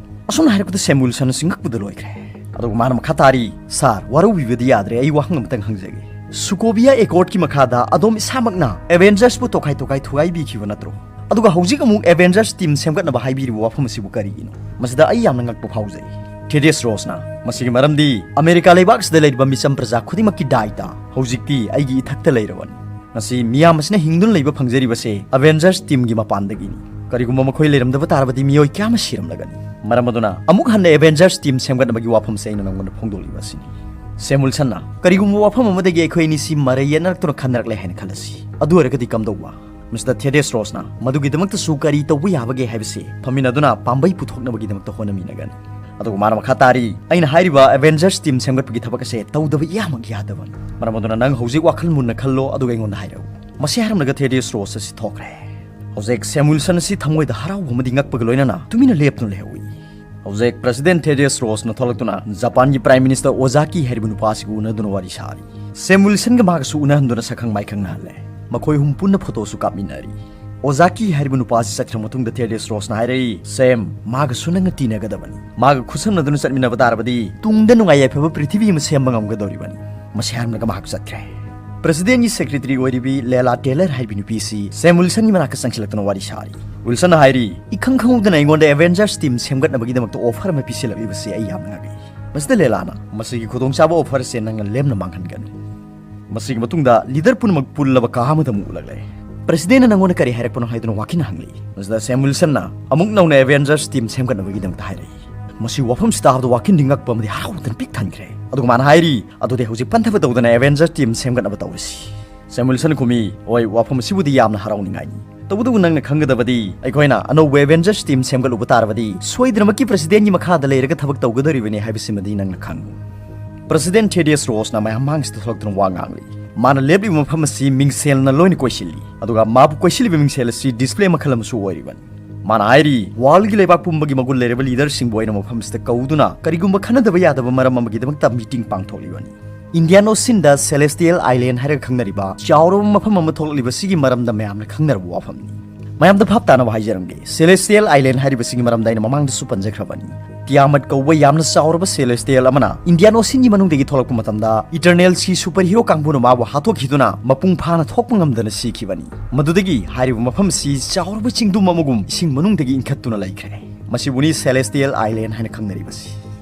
ꯑꯁꯨꯝꯅ ꯍꯥꯏꯔꯛꯄꯗ ꯁꯦꯝ ꯋꯤꯜꯁꯟ ꯑꯁꯤ ꯉꯛꯄꯗ ꯂꯣꯏꯈ꯭ꯔꯦ꯫ ꯑꯗꯨꯒ ꯃꯥꯅ ꯃꯈꯥ ꯇꯥꯔꯤ, "ꯁꯥꯔ, ꯋꯥꯔꯧꯕꯤꯕꯗꯤ ꯌꯥꯗ꯭ꯔꯦ, ꯑꯩ ꯋꯥꯍꯪ ꯑꯃꯇꯪ ꯍꯪꯖꯒꯦ꯫ ꯁꯨꯀꯣꯕꯤꯌꯥ ꯑꯦꯀꯣꯔꯗꯀꯤ ꯃꯈꯥꯗ ꯑꯗꯣꯝ ꯏꯁꯥꯃꯛꯅ ꯑꯦꯚꯦꯟꯖꯔꯁꯄꯨ ꯇꯣꯈꯥꯏ ꯇꯣꯈꯥꯏ ꯊꯨꯒꯥꯏꯕꯤꯈꯤꯕ ꯅꯠꯇ꯭ꯔꯣ? ꯑꯗꯨꯒ ꯍꯧꯖꯤꯛ ꯑꯃꯨꯛ ꯑꯦꯚꯦꯟꯖꯔꯁ ꯇꯤꯝ ꯁꯦꯝꯒꯠꯅꯕ ꯍꯥꯏꯕꯤꯔꯤꯕ ꯋꯥꯐꯝ ꯑꯁꯤꯕꯨ ꯀꯔꯤꯒꯤꯅꯣ? ꯃꯁꯤꯗ ꯑꯩ ꯌꯥꯝꯅ ꯉꯛꯄ ꯐꯥꯎꯖꯩ꯫" ꯊꯦꯗꯤꯌꯁ ꯔꯣꯁꯅ, "ꯃꯁꯤꯒꯤ ꯃꯔꯝꯗꯤ ꯑꯃꯦꯔꯤꯀꯥ ꯂꯩꯕꯥꯛ ꯑꯁꯤꯗ ꯂꯩꯔꯤꯕ ꯃꯤꯆꯝ ꯄ꯭ꯔꯖꯥ ꯈꯨꯗꯤꯡꯃꯛꯀꯤ ꯗꯥꯏꯇ ꯍꯧꯖꯤꯛꯇꯤ ꯑꯩꯒꯤ ꯏꯊꯛꯇ ꯂꯩꯔꯕꯅꯤ꯫ ꯉꯁꯤ ꯃꯤꯌꯥꯝ ꯑꯁꯤꯅ ꯍꯤꯡꯗꯨꯅ ꯂꯩꯕ ꯐꯪꯖꯔꯤꯕꯁꯦ ꯑꯦꯚꯦꯟꯖꯔꯁ ꯇꯤꯝꯒꯤ ꯃꯄꯥꯟꯗꯒꯤꯅꯤ꯫ ꯀꯔꯤꯒꯨꯝꯕ ꯃꯈꯣꯏ ꯂꯩꯔꯝꯗꯕ ꯇꯥꯔꯕꯗꯤ ꯃꯤꯑꯣꯏ ꯀꯌꯥ ꯑꯃ ꯁꯤꯔꯝꯂꯒꯅꯤ꯫ ꯃꯔꯝ ꯑꯗꯨꯅ ꯑꯃꯨꯛ ꯍꯟꯅ ꯑꯦꯚꯦꯟꯖꯔꯁ ꯇꯤꯝ ꯁꯦꯝꯒꯠꯅꯕꯒꯤ ꯋꯥꯐꯝꯁꯦ ꯑꯩꯅ ꯅꯪꯉꯣꯟꯗ ꯐꯣꯡꯗꯣꯛꯂꯤꯕ ꯑꯁꯤꯅꯤ꯫" ꯁꯦꯝ ꯋꯤꯜꯁꯟꯅ, "ꯀꯔꯤꯒꯨꯝꯕ ꯋꯥꯐꯝ ꯑꯃꯗꯒꯤ ꯑꯩꯈꯣꯏ ꯑꯅꯤꯁꯤ ꯃꯔꯩ ꯌꯦꯠꯅꯔꯛꯇꯨꯅ ꯈꯟꯅꯔꯛꯂꯦ ꯍꯥꯏꯅ ꯈꯜꯂꯁꯤ꯫ ꯑꯗꯨ ꯑꯣꯏꯔꯒꯗꯤ ꯀꯝꯗꯧꯕ?" ꯃꯤꯁꯇꯔ ꯊꯦꯗꯤꯌꯁ ꯔꯣꯁꯅ, "ꯃꯗꯨꯒꯤꯗꯃꯛꯇꯁꯨ ꯀꯔꯤ ꯇꯧꯕ ꯌꯥꯕꯒꯦ ꯍꯥꯏꯕꯁꯤ ꯐꯝꯃꯤꯟꯅꯗꯨꯅ ꯄꯥꯝꯕꯩ ꯄꯨꯊꯣꯛꯅꯕꯒꯤꯗꯃꯛꯇ ꯍꯣꯠꯅꯃꯤꯟꯅꯒꯅꯤ꯫" ꯑꯗꯨꯒ ꯃꯥꯅ ꯃꯈꯥ ꯇꯥꯔꯤ, "ꯑꯩꯅ ꯍꯥꯏꯔꯤꯕ ꯑꯦꯚꯦꯟꯖꯔꯁ ꯇꯤꯝ ꯁꯦꯝꯒꯠꯄꯒꯤ ꯊꯕꯛ ꯑꯁꯦ ꯇꯧꯗꯕ ꯏꯌꯥꯃꯛ ꯌꯥꯗꯕꯅꯤ꯫ ꯃꯔꯝ ꯑꯗꯨꯅ ꯅꯪ ꯍꯧꯖꯤꯛ ꯋꯥꯈꯜ ꯃꯨꯟꯅ ꯈꯜꯂꯣ, ꯑꯗꯨꯒ ꯑꯩꯉꯣꯟꯗ ꯍꯥꯏꯔꯛꯎ꯫" ꯃꯁꯤ ꯍꯥꯏꯔꯝꯂꯒ ꯊꯦꯗꯤꯌꯁ ꯔꯣꯁ ꯑꯁꯤ ꯊꯣꯛꯈ꯭ꯔꯦ꯫ ꯍꯧꯖꯤꯛ ꯁꯦꯝ ꯋꯤꯜꯁꯟ ꯑꯁꯤ ꯊꯃꯣꯏꯗ ꯍꯔꯥꯎꯕ ꯑꯃꯗꯤ ꯉꯛꯄꯒ ꯂꯣꯏꯅꯅ ꯇꯨꯃꯤꯟꯅ ꯂꯦꯞꯇꯨꯅ ꯂꯩꯍꯧꯏ꯫ ꯍꯧꯖꯤꯛ ꯄ꯭ꯔꯦꯁꯤꯗꯦꯟꯠ ꯊꯦꯗꯤꯌꯁ ꯔꯣꯁꯅ ꯊꯣꯛꯂꯛꯇꯨꯅ ꯖꯄꯥꯟꯒꯤ ꯄ꯭ꯔꯥꯏꯝ ꯃꯤꯅꯤꯁꯇꯔ ꯑꯣꯖꯥꯀꯤ ꯍꯥꯏꯔꯤꯕ ꯅꯨꯄꯥ ꯑꯁꯤꯒ ꯎꯅꯗꯨꯅ ꯋꯥꯔꯤ ꯁꯥꯔꯤ꯫ ꯁꯦꯝ ꯋꯤꯜꯁꯟꯒ ꯃꯥꯒꯁꯨ ꯎꯅꯍꯟꯗꯨꯅ ꯁꯛꯈꯪ ꯃꯥꯏꯈꯪꯅꯍꯜꯂꯦ꯫ ꯃꯈꯣꯏ ꯑꯍꯨꯝ ꯄꯨꯟꯅ ꯐꯣꯇꯣꯁꯨ ꯀꯥꯞꯃꯤꯟꯅꯔꯤ꯫ ꯑꯣꯖꯥꯀꯤ ꯍꯥꯏꯔꯤꯕ ꯅꯨꯄꯥ ꯑꯁꯤ ꯆꯠꯈ꯭ꯔ ꯃꯇꯨꯡꯗ ꯊꯦꯗꯤꯌꯁ ꯔꯣꯁꯅ ꯍꯥꯏꯔꯛꯏ, "ꯁꯦꯝ, ꯃꯥꯒꯁꯨ ꯅꯪꯅ ꯇꯤꯟꯅꯒꯗꯕꯅꯤ꯫ ꯃꯥꯒ ꯈꯨꯠꯁꯝꯅꯗꯨꯅ ꯆꯠꯃꯤꯟꯅꯕ ꯇꯥꯔꯕꯗꯤ ꯇꯨꯡꯗ ꯅꯨꯡꯉꯥꯏ ꯌꯥꯏꯐꯕ ꯄ꯭ꯔꯤꯊꯤꯕꯤ ꯑꯃ ꯁꯦꯝꯕ ꯉꯝꯒꯗꯧꯔꯤꯕꯅꯤ꯫" ꯃꯁꯤ ꯍꯥꯏꯔꯝꯂꯒ ꯃꯍꯥꯛ ꯆꯠꯈ꯭ꯔꯦ꯫ ꯄ꯭ꯔꯦꯁꯤꯗꯦꯟꯠꯀꯤ ꯁꯦꯀ꯭ꯔꯦꯇꯔꯤ ꯑꯣꯏꯔꯤꯕꯤ ꯂꯦꯂꯥ ꯇꯦꯂꯔ ꯍꯥꯏꯔꯤꯕꯤ ꯅꯨꯄꯤ ꯑꯁꯤ ꯁꯦꯝ ꯋꯤꯜꯁꯟꯒꯤ ꯃꯅꯥꯛꯇ ꯆꯪꯁꯤꯜꯂꯛꯇꯨꯅ ꯋꯥꯔꯤ ꯁꯥꯔꯤ꯫ ꯋꯤꯜꯁꯟꯅ ꯍꯥꯏꯔꯤ, "ꯏꯈꯪ ꯈꯪꯍꯧꯗꯅ ꯑꯩꯉꯣꯟꯗ ꯑꯦꯚꯦꯟꯖꯔꯁ ꯇꯤꯝ ꯁꯦꯝꯒꯠꯅꯕꯒꯤꯗꯃꯛꯇ ꯑꯣꯐꯔ ꯑꯃ ꯄꯤꯁꯤꯜꯂꯛꯂꯤꯕꯁꯤ ꯑꯩ ꯌꯥꯝꯅ ꯉꯛꯏ꯫" ꯃꯁꯤꯗ ꯂꯦꯂꯥꯅ, "ꯃꯁꯤꯒꯤ ꯈꯨꯗꯣꯡꯆꯥꯕ ꯑꯣꯐꯔꯁꯦ ꯅꯪꯅ ꯂꯦꯝꯅ ꯃꯥꯡꯍꯟꯒꯅꯨ꯫" ꯃꯁꯤꯒꯤ ꯃꯇꯨꯡꯗ ꯂꯤꯗꯔ ꯄꯨꯝꯅꯃꯛ ꯄꯨꯜꯂꯕ ꯀꯥ ꯑꯃꯗ ꯑꯃꯨꯛ ꯎꯠꯂꯛꯂꯦ꯫ ꯄ꯭ꯔꯦꯁꯤꯗꯦꯟꯠꯅ ꯅꯪꯉꯣꯟꯗ ꯀꯔꯤ ꯍꯥꯏꯔꯛꯄꯅꯣ ꯍꯥꯏꯗꯨꯅ ꯋꯥꯀꯤꯟꯅ ꯍꯪꯂꯛꯏ꯫ ꯃꯁꯤꯗ ꯁꯦꯝ ꯋꯤꯜꯁꯟꯅ ꯑꯃꯨꯛ ꯅꯧꯅ ꯑꯦꯚꯦꯟꯖꯔꯁ ꯇꯤꯝ ꯁꯦꯝꯒꯠꯅꯕꯒꯤꯗꯃꯛꯇ ꯍꯥꯏꯔꯛꯏ꯫ ꯃꯁꯤ ꯋꯥꯐꯝꯁꯤ ꯇꯥꯕꯗ ꯋꯥꯀꯤꯟꯗꯤ ꯉꯛꯄ ꯑꯃꯗꯤ ꯍꯔꯥꯎꯕꯗꯅ ꯄꯤꯛ ꯊꯟꯈ꯭ꯔꯦ꯫ ꯑꯗꯨꯒ ꯃꯥꯅ ꯍꯥꯏꯔꯤ, "ꯑꯗꯨꯗꯤ ꯍꯧꯖꯤꯛ ꯄꯟꯊꯕ ꯇꯧꯗꯅ ꯑꯦꯚꯦꯟꯖꯔ ꯇꯤꯝ ꯁꯦꯝꯒꯠꯅꯕ ꯇꯧꯔꯁꯤ꯫" ꯁꯦꯝ ꯋꯤꯜꯁꯟ ꯈꯨꯝꯃꯤ, "ꯍꯣꯏ, ꯋꯥꯐꯝ ꯑꯁꯤꯕꯨꯗꯤ ꯌꯥꯝꯅ ꯍꯔꯥꯎꯅꯤꯡꯉꯥꯏꯅꯤ꯫ ꯇꯧꯕꯇꯕꯨ ꯅꯪꯅ ꯈꯪꯒꯗꯕꯗꯤ, ꯑꯩꯈꯣꯏꯅ ꯑꯅꯧꯕ ꯑꯦꯚꯦꯟꯖꯔꯁ ꯇꯤꯝ ꯁꯦꯝꯒꯠꯂꯨꯕ ꯇꯥꯔꯕꯗꯤ ꯁꯣꯏꯗꯅꯃꯛꯀꯤ ꯄ꯭ꯔꯦꯁꯤꯗꯦꯟꯠꯀꯤ ꯃꯈꯥꯗ ꯂꯩꯔꯒ ꯊꯕꯛ ꯇꯧꯒꯗꯧꯔꯤꯕꯅꯤ ꯍꯥꯏꯕꯁꯤꯃꯗꯤ ꯅꯪꯅ ꯈꯪꯉꯨ꯫" ꯄ꯭ꯔꯦꯁꯤꯗꯦꯟꯠ ꯊꯦꯗꯤꯌꯁ ꯔꯣꯁꯅ ꯃꯌꯥꯝ ꯃꯥꯡꯁꯤꯗ ꯊꯣꯛꯂꯛꯇꯨꯅ ꯋꯥ ꯉꯥꯡꯂꯤ꯫ ꯃꯥꯅ ꯂꯦꯞꯂꯤꯕ ꯃꯐꯝ ꯑꯁꯤ ꯃꯤꯡꯁꯦꯜꯅ ꯂꯣꯏꯅ ꯀꯣꯏꯁꯤꯜꯂꯤ꯫ ꯑꯗꯨꯒ ꯃꯥꯕꯨ ꯀꯣꯏꯁꯤꯜꯂꯤꯕ ꯃꯤꯡꯁꯦꯜ ꯑꯁꯤ ꯗꯤꯁꯄ꯭ꯂꯦ ꯃꯈꯜ ꯑꯃꯁꯨ ꯑꯣꯏꯔꯤꯕꯅꯤ꯫ ꯃꯥꯅ ꯍꯥꯏꯔꯤ, ꯋꯥꯔꯜꯒꯤ ꯂꯩꯕꯥꯛ ꯄꯨꯝꯕꯒꯤ ꯃꯒꯨꯟ ꯂꯩꯔꯕ ꯂꯤꯗꯔꯁꯤꯡꯕꯨ ꯑꯩꯅ ꯃꯐꯝꯁꯤꯗ ꯀꯧꯗꯨꯅ ꯀꯔꯤꯒꯨꯝꯕ ꯈꯟꯅꯗꯕ ꯌꯥꯗꯕ ꯃꯔꯝ ꯑꯃꯒꯤꯗꯃꯛꯇ ꯃꯤꯇꯤꯡ ꯄꯥꯡꯊꯣꯛꯂꯤꯕꯅꯤ꯫ ꯏꯟꯗꯤꯌꯥꯟ ꯑꯣꯁꯤꯟꯗ ꯁꯦꯂꯦꯁꯇꯤꯌꯦꯜ ꯑꯥꯏꯂꯦꯟ ꯍꯥꯏꯔꯒ ꯈꯪꯅꯔꯤꯕ ꯆꯥꯎꯔꯕ ꯃꯐꯝ ꯑꯃ ꯊꯣꯛꯂꯛꯂꯤꯕꯁꯤꯒꯤ ꯃꯔꯝꯗ ꯃꯌꯥꯝꯅ ꯈꯪꯅꯔꯕ ꯋꯥꯐꯝꯅꯤ꯫ ꯃꯌꯥꯝꯗ ꯚꯥꯞ ꯇꯥꯅꯕ ꯍꯥꯏꯖꯔꯝꯒꯦ, ꯁꯦꯂꯦꯁꯇꯤꯌꯦꯜ ꯑꯥꯏꯂꯦꯟ ꯍꯥꯏꯔꯤꯕꯁꯤꯒꯤ ꯃꯔꯝꯗ ꯑꯩꯅ ꯃꯃꯥꯡꯗꯁꯨ ꯄꯟꯖꯈ꯭ꯔꯕꯅꯤ꯫ ꯇꯤꯌꯥꯃꯠ ꯀꯧꯕ ꯌꯥꯝꯅ ꯆꯥꯎꯔꯕ ꯁꯦꯂꯦꯁꯇꯤꯌꯦꯜ ꯑꯃꯅ ꯏꯟꯗꯤꯌꯥꯟ ꯑꯣꯁꯤꯟꯒꯤ ꯃꯅꯨꯡꯗꯒꯤ ꯊꯣꯛꯂꯛꯄ ꯃꯇꯝꯗ, ꯏꯇꯔꯅꯦꯜꯁꯤ ꯁꯨꯄꯔ ꯍꯤꯔꯣ ꯀꯥꯡꯕꯨꯅ ꯃꯥꯕꯨ ꯍꯥꯠꯇꯣꯛꯈꯤꯗꯨꯅ ꯃꯄꯨꯡ ꯐꯥꯅ ꯊꯣꯛꯄ ꯉꯝꯗꯅ ꯁꯤꯈꯤꯕꯅꯤ꯫ ꯃꯗꯨꯗꯒꯤ ꯍꯥꯏꯔꯤꯕ ꯃꯐꯝ ꯑꯁꯤ ꯆꯥꯎꯔꯕ ꯆꯤꯡꯗꯨꯝ ꯑꯃꯒꯨꯝ ꯏꯁꯤꯡ ꯃꯅꯨꯡꯗꯒꯤ ꯏꯟꯈꯠꯇꯨꯅ ꯂꯩꯈ꯭ꯔꯦ꯫ ꯃꯁꯤꯕꯨꯅꯤ ꯁꯦꯂꯦꯁꯇꯤꯌꯦꯜ ꯑꯥꯏꯂꯦꯟ ꯍꯥꯏꯅ ꯈꯪꯅꯔꯤꯕꯁꯤ꯫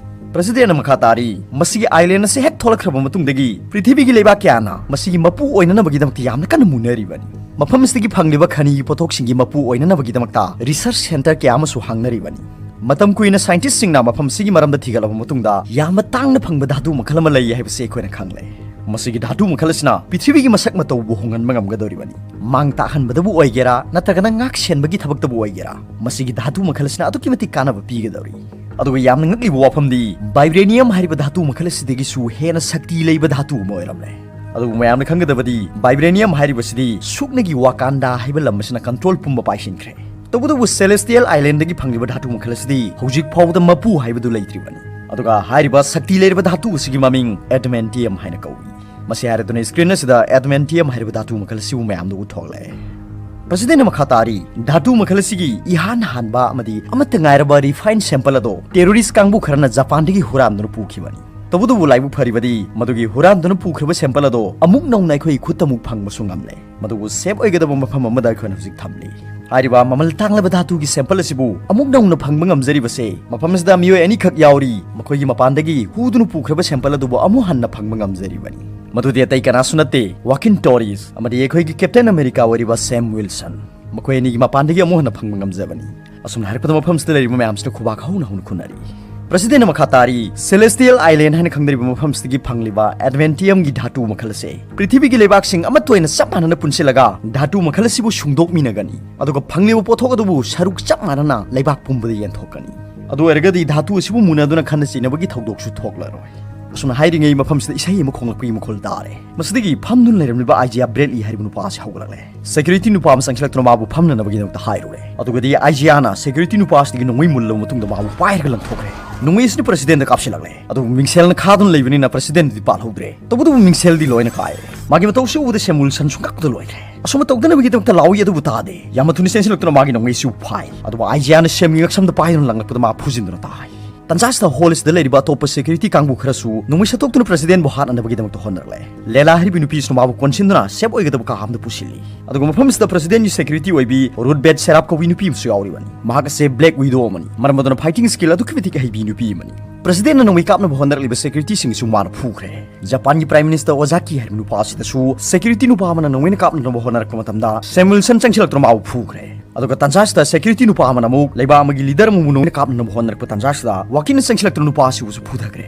ꯄ꯭ꯔꯦꯁꯤꯗꯦꯟꯠꯅ ꯃꯈꯥ ꯇꯥꯔꯤ, ꯃꯁꯤꯒꯤ ꯑꯥꯏꯂꯦꯟ ꯑꯁꯤ ꯍꯦꯛ ꯊꯣꯛꯂꯛꯈ꯭ꯔꯕ ꯃꯇꯨꯡꯗꯒꯤ ꯄ꯭ꯔꯤꯊꯤꯕꯤꯒꯤ ꯂꯩꯕꯥꯛ ꯀꯌꯥꯅ ꯃꯁꯤꯒꯤ ꯃꯄꯨ ꯑꯣꯏꯅꯅꯕꯒꯤꯗꯃꯛꯇ ꯌꯥꯝꯅ ꯀꯟꯅ ꯃꯨꯟꯅꯔꯤꯕꯅꯤ꯫ ꯃꯐꯝ ꯑꯁꯤꯗꯒꯤ ꯐꯪꯂꯤꯕ ꯈꯅꯤꯒꯤ ꯄꯣꯠꯊꯣꯛꯁꯤꯡꯒꯤ ꯃꯄꯨ ꯑꯣꯏꯅꯅꯕꯒꯤꯗꯃꯛꯇ ꯔꯤꯁꯔꯆ ꯁꯦꯟꯇꯔ ꯀꯌꯥ ꯑꯃꯁꯨ ꯍꯥꯡꯅꯔꯤꯕꯅꯤ꯫ ꯃꯇꯝ ꯀꯨꯏꯅ ꯁꯥꯏꯟꯇꯤꯁꯁꯤꯡꯅ ꯃꯐꯝ ꯑꯁꯤꯒꯤ ꯃꯔꯝꯗ ꯊꯤꯒꯠꯂꯕ ꯃꯇꯨꯡꯗ, ꯌꯥꯝꯅ ꯇꯥꯡꯅ ꯐꯪꯕ ꯙꯥꯇꯨ ꯃꯈꯜ ꯑꯃ ꯂꯩ ꯍꯥꯏꯕꯁꯤ ꯑꯩꯈꯣꯏꯅ ꯈꯪꯂꯦ꯫ ꯃꯁꯤꯒꯤ ꯙꯥꯇꯨ ꯃꯈꯜ ꯑꯁꯤꯅ ꯄ꯭ꯔꯤꯊꯤꯕꯤꯒꯤ ꯃꯁꯛ ꯃꯇꯧꯕꯨ ꯍꯣꯡꯍꯟꯕ ꯉꯝꯒꯗꯧꯔꯤꯕꯅꯤ꯫ ꯃꯥꯡ ꯇꯥꯛꯍꯟꯕꯗꯕꯨ ꯑꯣꯏꯒꯦꯔꯥ, ꯅꯠꯇ꯭ꯔꯒꯅ ꯉꯥꯛ ꯁꯦꯟꯕꯒꯤ ꯊꯕꯛꯇꯕꯨ ꯑꯣꯏꯒꯦꯔꯥ, ꯃꯁꯤꯒꯤ ꯙꯥꯇꯨ ꯃꯈꯜ ꯑꯁꯤꯅ ꯑꯗꯨꯛꯀꯤ ꯃꯇꯤꯛ ꯀꯥꯟꯅꯕ ꯄꯤꯒꯗꯧꯔꯤ꯫ ꯑꯗꯨꯒ ꯌꯥꯝꯅ ꯉꯛꯂꯤꯕ ꯋꯥꯐꯝꯗꯤ, ꯚꯥꯏꯕ꯭ꯔꯦꯅꯤꯌꯝ ꯍꯥꯏꯔꯤꯕ ꯙꯥꯇꯨ ꯃꯈꯜ ꯑꯁꯤꯗꯒꯤꯁꯨ ꯍꯦꯟꯅ ꯁꯛꯇꯤ ꯂꯩꯕ ꯙꯥꯇꯨ ꯑꯃ ꯑꯣꯏꯔꯝꯂꯦ꯫ ꯑꯗꯨꯕꯨ ꯃꯌꯥꯝꯅ ꯈꯪꯒꯗꯕꯗꯤ, ꯚꯥꯏꯕ꯭ꯔꯦꯅꯤꯌꯝ ꯍꯥꯏꯔꯤꯕꯁꯤꯗꯤ ꯁꯨꯛꯅꯒꯤ ꯋꯥꯀꯥꯟꯗꯥ ꯍꯥꯏꯕ ꯂꯝ ꯑꯁꯤꯅ ꯀꯟꯇ꯭ꯔꯣꯜ ꯄꯨꯝꯕ ꯄꯥꯏꯁꯤꯟꯈ꯭ꯔꯦ꯫ ꯇꯧꯕꯇꯕꯨ Celestial Islandꯗꯒꯤ ꯐꯪꯂꯤꯕ ꯙꯥꯇꯨ ꯃꯈꯜ ꯑꯁꯤꯗꯤ ꯍꯧꯖꯤꯛ ꯐꯥꯎꯕꯗ ꯃꯄꯨ ꯍꯥꯏꯕꯗꯨ ꯂꯩꯇ꯭ꯔꯤꯕꯅꯤ꯫ ꯑꯗꯨꯒ ꯍꯥꯏꯔꯤꯕ ꯁꯛꯇꯤ ꯂꯩꯔꯕ ꯙꯥꯇꯨ ꯑꯁꯤꯒꯤ ꯃꯃꯤꯡ Adamantium ꯍꯥꯏꯅ ꯀꯧꯏ꯫ ꯃꯁꯤ ꯍꯥꯏꯔꯗꯨꯅ screen ꯑꯁꯤꯗ Adamantium ꯍꯥꯏꯔꯤꯕ ꯙꯥꯇꯨ ꯃꯈꯜ ꯑꯁꯤꯕꯨ ꯃꯌꯥꯝꯗ ꯎꯠꯊꯣꯛꯂꯦ꯫ Presidentꯅ ꯃꯈꯥ ꯇꯥꯔꯤ, ꯙꯥꯇꯨ ꯃꯈꯜ ꯑꯁꯤꯒꯤ ꯏꯍꯥꯟ ꯍꯥꯟꯕ ꯑꯃꯗꯤ ꯑꯃꯠꯇ ꯉꯥꯏꯔꯕ refined sample ꯑꯗꯣ terrorist ꯀꯥꯡꯕꯨ ꯈꯔꯅ ꯖꯄꯥꯟꯗꯒꯤ ꯍꯨꯔꯥꯟꯗꯨꯅ ꯄꯨꯈꯤꯕꯅꯤ꯫ ꯇꯧꯕꯇꯕꯨ ꯂꯥꯏꯕꯛ ꯐꯔꯤꯕꯗꯤ ꯃꯗꯨꯒꯤ ꯍꯨꯔꯥꯟꯗꯨꯅ ꯄꯨꯈ꯭ꯔꯕ sample ꯑꯗꯣ ꯑꯃꯨꯛ ꯅꯧꯅ ꯑꯩꯈꯣꯏ ꯈꯨꯠꯇ ꯑꯃꯨꯛ ꯐꯪꯕꯁꯨ ꯉꯝꯂꯦ꯫ ꯃꯗꯨꯕꯨ safe ꯑꯣꯏꯒꯗꯕ ꯃꯐꯝ ꯑꯃꯗ ꯑꯩꯈꯣꯏꯅ ꯍꯧꯖꯤꯛ ꯊꯝꯂꯤ꯫ ꯍꯥꯏꯔꯤꯕ ꯃꯃꯜ ꯇꯥꯡꯂꯕ ꯙꯥꯇꯨꯒꯤ sample ꯑꯁꯤꯕꯨ ꯑꯃꯨꯛ ꯅꯧꯅ ꯐꯪꯕ ꯉꯝꯖꯔꯤꯕꯁꯦ ꯃꯐꯝ ꯑꯁꯤꯗ ꯃꯤꯑꯣꯏ ꯑꯅꯤꯈꯛ ꯌꯥꯎꯔꯤ, ꯃꯈꯣꯏꯒꯤ ꯃꯄꯥꯟꯗꯒꯤ ꯍꯨꯗꯨꯅ ꯄꯨꯈ꯭ꯔꯕ sample ꯑꯗꯨꯕꯨ ꯑꯃꯨꯛ ꯍꯟꯅ ꯐꯪꯕ ꯉꯝꯖꯔꯤꯕꯅꯤ꯫ ꯃꯗꯨꯗꯤ ꯑꯇꯩ ꯀꯅꯥꯁꯨ ꯅꯠꯇꯦ, Joaquin Torres ꯑꯃꯗꯤ ꯑꯩꯈꯣꯏꯒꯤ Captain America ꯑꯣꯏꯔꯤꯕ Sam Wilson꯫ ꯃꯈꯣꯏ ꯑꯅꯤꯒꯤ ꯃꯄꯥꯟꯗꯒꯤ ꯑꯃꯨꯛ ꯍꯟꯅ ꯐꯪꯕ ꯉꯝꯖꯕꯅꯤ꯫ ꯑꯁꯨꯝꯅ ꯍꯥꯏꯔꯛꯄꯗ ꯃꯐꯝꯁꯤꯗ ꯂꯩꯔꯤꯕ ꯃꯌꯥꯝꯁꯤꯅ ꯈꯨꯕꯥꯛ ꯍꯧꯅ ꯍꯧꯅ ꯈꯨꯅꯔꯤ꯫ Presidentꯅ ꯃꯈꯥ ꯇꯥꯔꯤ, Celestial Island ꯍꯥꯏꯅ ꯈꯪꯅꯔꯤꯕ ꯃꯐꯝꯁꯤꯗꯒꯤ ꯐꯪꯂꯤꯕ Adamantiumꯒꯤ ꯙꯥꯇꯨ ꯃꯈꯜ ꯑꯁꯦ ꯄ꯭ꯔꯤꯊꯤꯕꯤꯒꯤ ꯂꯩꯕꯥꯛꯁꯤꯡ ꯑꯃꯠꯇ ꯑꯣꯏꯅ ꯆꯞ ꯃꯥꯟꯅꯅ ꯄꯨꯟꯁꯤꯜꯂꯒ ꯙꯥꯇꯨ ꯃꯈꯜ ꯑꯁꯤꯕꯨ ꯁꯨꯡꯗꯣꯛꯃꯤꯟꯅꯒꯅꯤ꯫ ꯑꯗꯨꯒ ꯐꯪꯂꯤꯕ ꯄꯣꯠꯊꯣꯛ ꯑꯗꯨꯕꯨ ꯁꯔꯨꯛ ꯆꯞ ꯃꯥꯟꯅꯅ ꯂꯩꯕꯥꯛ ꯄꯨꯝꯕꯗ ꯌꯦꯟꯊꯣꯛꯀꯅꯤ꯫ ꯑꯗꯨ ꯑꯣꯏꯔꯒꯗꯤ ꯙꯥꯇꯨ ꯑꯁꯤꯕꯨ ꯃꯨꯟꯅꯗꯨꯅ ꯈꯠꯅ ꯆꯩꯅꯕꯒꯤ ꯊꯧꯗꯣꯛꯁꯨ ꯊꯣꯛꯂꯔꯣꯏ꯫ ꯑꯁꯨꯝꯅ ꯍꯥꯏꯔꯤꯉꯩ ꯃꯐꯝꯁꯤꯗ ꯏꯁꯩ ꯑꯃ ꯈꯣꯡꯂꯛꯄꯒꯤ ꯃꯈꯣꯜ ꯇꯥꯔꯦ꯫ ꯃꯁꯤꯗꯒꯤ ꯐꯝꯗꯨꯅ ꯂꯩꯔꯝꯂꯤꯕ Isaiah Bradley ꯍꯥꯏꯔꯤꯕ ꯅꯨꯄꯥ ꯑꯁꯤ ꯍꯧꯒꯠꯂꯛꯂꯦ꯫ Security ꯅꯨꯄꯥ ꯑꯃ ꯆꯪꯁꯤꯜꯂꯛꯇꯨꯅ ꯃꯥꯕꯨ ꯐꯝꯅꯅꯕꯒꯤꯗꯃꯛꯇ ꯍꯥꯏꯔꯨꯔꯦ꯫ ꯑꯗꯨꯒꯗꯤ Isaiahꯅ security ꯅꯨꯄꯥ ꯑꯁꯤꯗꯒꯤ ꯅꯣꯡꯃꯩ ꯃꯨꯜꯂꯕ ꯃꯇꯨꯡꯗ ꯃꯥꯕꯨ ꯄꯥꯏꯔꯒ ꯂꯪꯊꯣꯛꯈ꯭ꯔꯦ꯫ ꯅꯣꯡꯃꯩ ꯑꯁꯤꯅ Presidentꯗ ꯀꯥꯞꯁꯤꯜꯂꯛꯂꯦ꯫ ꯑꯗꯨꯕꯨ ꯃꯤꯡꯁꯦꯜꯅ ꯈꯥꯗꯨꯅ ꯂꯩꯕꯅꯤꯅ Presidentꯗꯤ ꯄꯥꯜꯍꯧꯗ꯭ꯔꯦ꯫ ꯇꯧꯕꯇꯕꯨ ꯃꯤꯡꯁꯦꯜꯗꯤ ꯂꯣꯏꯅ ꯀꯥꯏꯔꯦ꯫ ꯃꯥꯒꯤ ꯃꯇꯧꯁꯤ ꯎꯕꯗ Sam Wilsonꯁꯨ ꯉꯛꯄꯗ ꯂꯣꯏꯈ꯭ꯔꯦ꯫ ꯑꯁꯨꯝꯅ ꯇꯧꯗꯅꯕꯒꯤꯗꯃꯛꯇ ꯂꯥꯎꯏ, ꯑꯗꯨꯕꯨ ꯇꯥꯗꯦ꯫ ꯌꯥꯝꯅ ꯊꯨꯅ ꯆꯦꯟꯁꯤꯜꯂꯛꯇꯨꯅ ꯃꯥꯒꯤ ꯅꯣꯡꯃꯩꯁꯤꯕꯨ ꯐꯥꯏ꯫ ꯑꯗꯨꯕꯨ Isaiahꯅ Samꯒꯤ ꯉꯛꯁꯝꯗ ꯄꯥꯏꯗꯨꯅ ꯂꯪꯂꯛꯄꯗ ꯃꯥ ꯐꯨꯖꯤꯟꯗꯨꯅ ꯇꯥꯏ꯫ ꯇꯟꯖꯥꯁꯤꯗ hall ꯑꯁꯤꯗ ꯂꯩꯔꯤꯕ ꯑꯇꯣꯞꯄ security ꯀꯥꯡꯕꯨ ꯈꯔꯁꯨ ꯅꯣꯡꯃꯩ ꯁꯠꯇꯣꯛꯇꯨꯅ Presidentꯕꯨ ꯍꯥꯠꯅꯅꯕꯒꯤꯗꯃꯛꯇ ꯍꯣꯠꯅꯔꯛꯂꯦ꯫ Layla ꯍꯥꯏꯔꯤꯕ ꯅꯨꯄꯤꯁꯤꯅ ꯃꯥꯕꯨ ꯀꯣꯟꯁꯤꯟꯗꯨꯅ safe ꯑꯣꯏꯒꯗꯕ ꯀꯥ ꯑꯃꯗ ꯄꯨꯁꯤꯜꯂꯤ꯫ ꯑꯗꯨꯒ ꯃꯐꯝ ꯑꯁꯤꯗ Presidentꯀꯤ security ꯑꯣꯏꯕꯤ Ruth Bader Serap ꯀꯧꯕꯤ ꯅꯨꯄꯤ ꯑꯃꯁꯨ ꯌꯥꯎꯔꯤꯕꯅꯤ꯫ ꯃꯍꯥꯛ ꯑꯁꯦ Black Widow ꯑꯃꯅꯤ, ꯃꯔꯝ ꯑꯗꯨꯅ fighting skill ꯑꯗꯨꯛꯀꯤ ꯃꯇꯤꯛ ꯍꯩꯕꯤ ꯅꯨꯄꯤ ꯑꯃꯅꯤ꯫ Presidentꯅ ꯅꯣꯡꯃꯩ ꯀꯥꯞꯅꯕ ꯍꯣꯠꯅꯔꯛꯂꯤꯕ securityꯁꯤꯡꯁꯨ ꯃꯥꯅ ꯐꯨꯈ꯭ꯔꯦ꯫ ꯖꯄꯥꯟꯒꯤ Prime Minister Ozaki ꯍꯥꯏꯔꯤꯕ ꯅꯨꯄꯥ ꯑꯁꯤꯗꯁꯨ security ꯅꯨꯄꯥ ꯑꯃꯅ ꯅꯣꯡꯃꯩꯅ ꯀꯥꯞꯅꯅꯕ ꯍꯣꯠꯅꯔꯛꯄ ꯃꯇꯝꯗ Sam Wilson ꯆꯪꯁꯤꯜꯂꯛꯇꯨꯅ ꯃꯥꯕꯨ ꯐꯨꯈ꯭ꯔꯦ꯫ ꯑꯗꯨꯒ ꯇꯟꯖꯥꯁꯤꯗ security ꯅꯨꯄꯥ ꯑꯃꯅ ꯑꯃꯨꯛ ꯂꯩꯕꯥꯛ ꯑꯃꯒꯤ leader ꯑꯃꯕꯨ ꯅꯣꯡꯃꯩꯅ ꯀꯥꯞꯅꯅꯕ ꯍꯣꯠꯅꯔꯛꯄ ꯇꯟꯖꯥꯁꯤꯗ Joaquinꯅ ꯆꯪꯁꯤꯜꯂꯛꯇꯨꯅ ꯅꯨꯄꯥ ꯑꯁꯤꯕꯨꯁꯨ ꯐꯨꯊꯈ꯭ꯔꯦ꯫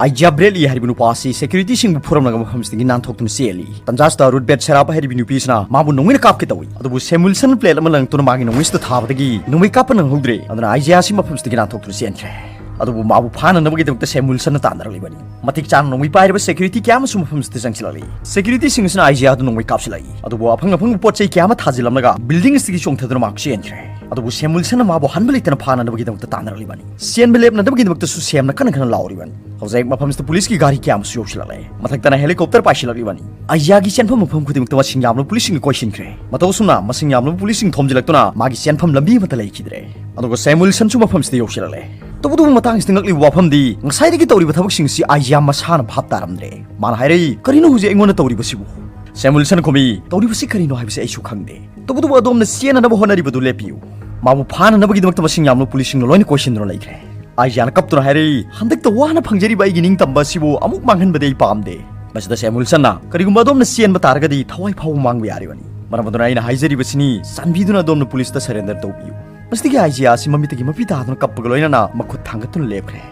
Isaiah Bradley ꯍꯥꯏꯔꯤꯕ ꯅꯨꯄꯥ ꯑꯁꯤ securityꯁꯤꯡꯕꯨ ꯐꯨꯔꯝꯂꯒ ꯃꯐꯝꯁꯤꯗꯒꯤ ꯅꯥꯟꯊꯣꯛꯇꯨꯅ ꯆꯦꯜꯂꯤ꯫ ꯇꯟꯖꯥꯁꯤꯗ Ruth Bader Serap ꯍꯥꯏꯔꯤꯕ ꯅꯨꯄꯤꯁꯤꯅ ꯃꯥꯕꯨ ꯅꯣꯡꯃꯩꯅ ꯀꯥꯞꯀꯦ ꯇꯧꯏ, ꯑꯗꯨꯕꯨ Sam Wilson plate ꯑꯃ ꯂꯪꯂꯛꯇꯨꯅ ꯃꯥꯒꯤ ꯅꯣꯡꯃꯩꯁꯤꯗ ꯊꯥꯕꯗꯒꯤ ꯅꯣꯡꯃꯩ ꯀꯥꯞꯄ ꯅꯪꯍꯧꯗ꯭ꯔꯦ꯫ ꯑꯗꯨꯅ Isaiah ꯑꯁꯤ ꯃꯐꯝꯁꯤꯗꯒꯤ ꯅꯥꯟꯊꯣꯛꯇꯨꯅ ꯆꯦꯟꯈ꯭ꯔꯦ꯫ ꯑꯗꯨꯕꯨ ꯃꯥꯕꯨ ꯐꯥꯅꯅꯕꯒꯤꯗꯃꯛꯇ ꯁꯦꯝ ꯋꯤꯜꯁꯟꯅ ꯇꯥꯟꯅꯔꯛꯂꯤꯕꯅꯤ꯫ ꯃꯇꯤꯛ ꯆꯥꯅ ꯅꯣꯡꯃꯩ ꯄꯥꯏꯔꯤꯕ ꯁꯦꯀ꯭ꯌꯨꯔꯤꯇꯤ ꯀꯌꯥ ꯑꯃꯁꯨ ꯃꯐꯝꯁꯤꯗ ꯆꯪꯁꯤꯜꯂꯛꯂꯤ꯫ ꯁꯦꯀ꯭ꯌꯨꯔꯤꯇꯤꯁꯤꯡ ꯑꯁꯤꯅ ꯑꯥꯏꯖꯤꯌꯥꯗꯨ ꯅꯣꯡꯃꯩ ꯀꯥꯞꯁꯤꯜꯂꯛꯏ꯫ ꯑꯗꯨꯕꯨ ꯑꯐꯪ ꯑꯐꯪꯕ ꯄꯣꯠ ꯆꯩ ꯀꯌꯥ ꯑꯃ ꯊꯥꯖꯤꯜꯂꯝꯂꯒ ꯕꯤꯜꯗꯤꯡ ꯑꯁꯤꯗꯒꯤ ꯆꯣꯡꯊꯗꯨꯅ ꯃꯍꯥꯛ ꯆꯦꯟꯈ꯭ꯔꯦ꯫ ꯑꯗꯨꯕꯨ ꯁꯦꯝ ꯋꯤꯜꯁꯟꯅ ꯃꯥꯕꯨ ꯍꯟꯕ ꯂꯩꯇꯅ ꯐꯥꯅꯅꯕꯒꯤꯗꯃꯛꯇ ꯇꯥꯟꯅꯔꯛꯂꯤꯕꯅꯤ꯫ ꯆꯦꯟꯕ ꯂꯦꯞꯅꯗꯕꯒꯤꯗꯃꯛꯇꯁꯨ ꯁꯦꯝꯅ ꯀꯟꯅ ꯀꯟꯅ ꯂꯥꯎꯔꯤꯕꯅꯤ꯫ ꯍꯧꯖꯤꯛ ꯃꯐꯝꯁꯤꯗ ꯄꯨꯂꯤꯁꯀꯤ ꯒꯥꯔꯤ ꯀꯌꯥ ꯑꯃꯁꯨ ꯌꯧꯁꯤꯜꯂꯛꯂꯦ꯫ ꯃꯊꯛꯇꯅ ꯍꯦꯂꯤꯀꯣꯞꯇꯔ ꯄꯥꯏꯁꯤꯜꯂꯛꯂꯤꯕꯅꯤ꯫ ꯑꯥꯏꯖꯤꯌꯥꯒꯤ ꯆꯦꯟꯐꯝ ꯃꯐꯝ ꯈꯨꯗꯤꯡꯃꯛꯇ ꯃꯁꯤꯡ ꯌꯥꯝꯂꯕ ꯄꯨꯂꯤꯁꯁꯤꯡꯅ ꯀꯣꯏꯁꯤꯟꯈ꯭ꯔꯦ꯫ ꯃꯇꯧ ꯑꯁꯨꯝꯅ ꯃꯁꯤꯡ ꯌꯥꯝꯂꯕ ꯄꯨꯂꯤꯁꯁꯤꯡ ꯊꯣꯝꯖꯤꯜꯂꯛꯇꯨꯅ ꯃꯥꯒꯤ ꯆꯦꯟꯐꯝ ꯂꯝꯕꯤ ꯑꯃꯠꯇ ꯂꯩꯈꯤꯗ꯭ꯔꯦ꯫ ꯑꯗꯨꯒ ꯁꯦꯝ ꯋꯤꯜꯁꯟꯁꯨ ꯃꯐꯝꯁꯤꯗ ꯌꯧꯁꯤꯜꯂꯛꯂꯦ꯫ ꯇꯧꯕꯇꯕꯨ ꯃꯇꯥꯡꯁꯤꯗ ꯉꯛꯂꯤꯕ ꯋꯥꯐꯝꯗꯤ ꯉꯁꯥꯏꯗꯒꯤ ꯇꯧꯔꯤꯕ ꯊꯕꯛꯁꯤꯡꯁꯤ ꯑꯥꯏꯖꯤꯌꯥ ꯃꯁꯥꯅ ꯚꯥꯞ ꯇꯥꯔꯝꯗ꯭ꯔꯦ꯫ ꯃꯥꯅ ꯍꯥꯏꯔꯛꯏ, "ꯀꯔꯤꯅꯣ ꯍꯧꯖꯤꯛ ꯑꯩꯉꯣꯟꯗ ꯇꯧꯔꯤꯕꯁꯤꯕꯨ?" ꯁꯦꯝ ꯋꯤꯜꯁꯟ ꯈꯨꯝꯃꯤ, "ꯇꯧꯔꯤꯕꯁꯤ ꯀꯔꯤꯅꯣ ꯍꯥꯏꯕꯁꯤ ꯑꯩꯁꯨ ꯈꯪꯗꯦ꯫ ꯇꯧꯕꯇꯕꯨ ꯑꯗꯣꯝꯅ ꯆꯦꯟꯅꯅꯕ ꯍꯣꯠꯅꯔꯤꯕꯗꯨ ꯂꯦꯞꯄꯤꯌꯨ꯫ ꯃꯥꯕꯨ ꯐꯥꯅꯅꯕꯒꯤꯗꯃꯛꯇ ꯃꯁꯤꯡ ꯌꯥꯝꯂꯕ ꯄꯨꯂꯤꯁꯁꯤꯡꯅ ꯂꯣꯏꯅ ꯀꯣꯏꯁꯤꯟꯗꯨꯅ ꯂꯩꯈ꯭ꯔꯦ꯫" ꯑꯥꯏꯖꯤꯌꯥꯅ ꯀꯞꯇꯨꯅ ꯍꯥꯏꯔꯛꯏ, "ꯍꯟꯗꯛꯇ ꯋꯥꯅ ꯐꯪꯖꯔꯤꯕ ꯑꯩꯒꯤ ꯅꯤꯡꯇꯝꯕ ꯑꯁꯤꯕꯨ ꯑꯃꯨꯛ ꯃꯥꯡꯍꯟꯕꯗꯤ ꯑꯩ ꯄꯥꯝꯗꯦ꯫" ꯃꯁꯤꯗ ꯁꯦꯝ ꯋꯤꯜꯁꯟꯅ, "ꯀꯔꯤꯒꯨꯝꯕ ꯑꯗꯣꯝꯅ ꯆꯦꯟꯕ ꯇꯥꯔꯒꯗꯤ ꯊꯋꯥꯏ ꯐꯥꯎꯕ ꯃꯥꯡꯕ ꯌꯥꯔꯤꯕꯅꯤ꯫ ꯃꯔꯝ ꯑꯗꯨꯅ ꯑꯩꯅ ꯍꯥꯏꯖꯔꯤꯕꯁꯤꯅꯤ, ꯆꯥꯟꯕꯤꯗꯨꯅ ꯑꯗꯣꯝꯅ ꯄꯨꯂꯤꯁꯇ ꯁꯔꯦꯟꯗꯔ ꯇꯧꯕꯤꯌꯨ꯫" ꯃꯁꯤꯗꯒꯤ ꯑꯥꯏꯖꯤꯌꯥ ꯑꯁꯤ ꯃꯃꯤꯠꯇꯒꯤ ꯃꯄꯤ ꯇꯥꯗꯨꯅ ꯀꯞꯄꯒ ꯂꯣꯏꯅꯅ ꯃꯈꯨꯠ ꯊꯥꯡꯒꯠꯇꯨꯅ ꯂꯦꯞꯈ꯭ꯔꯦ꯫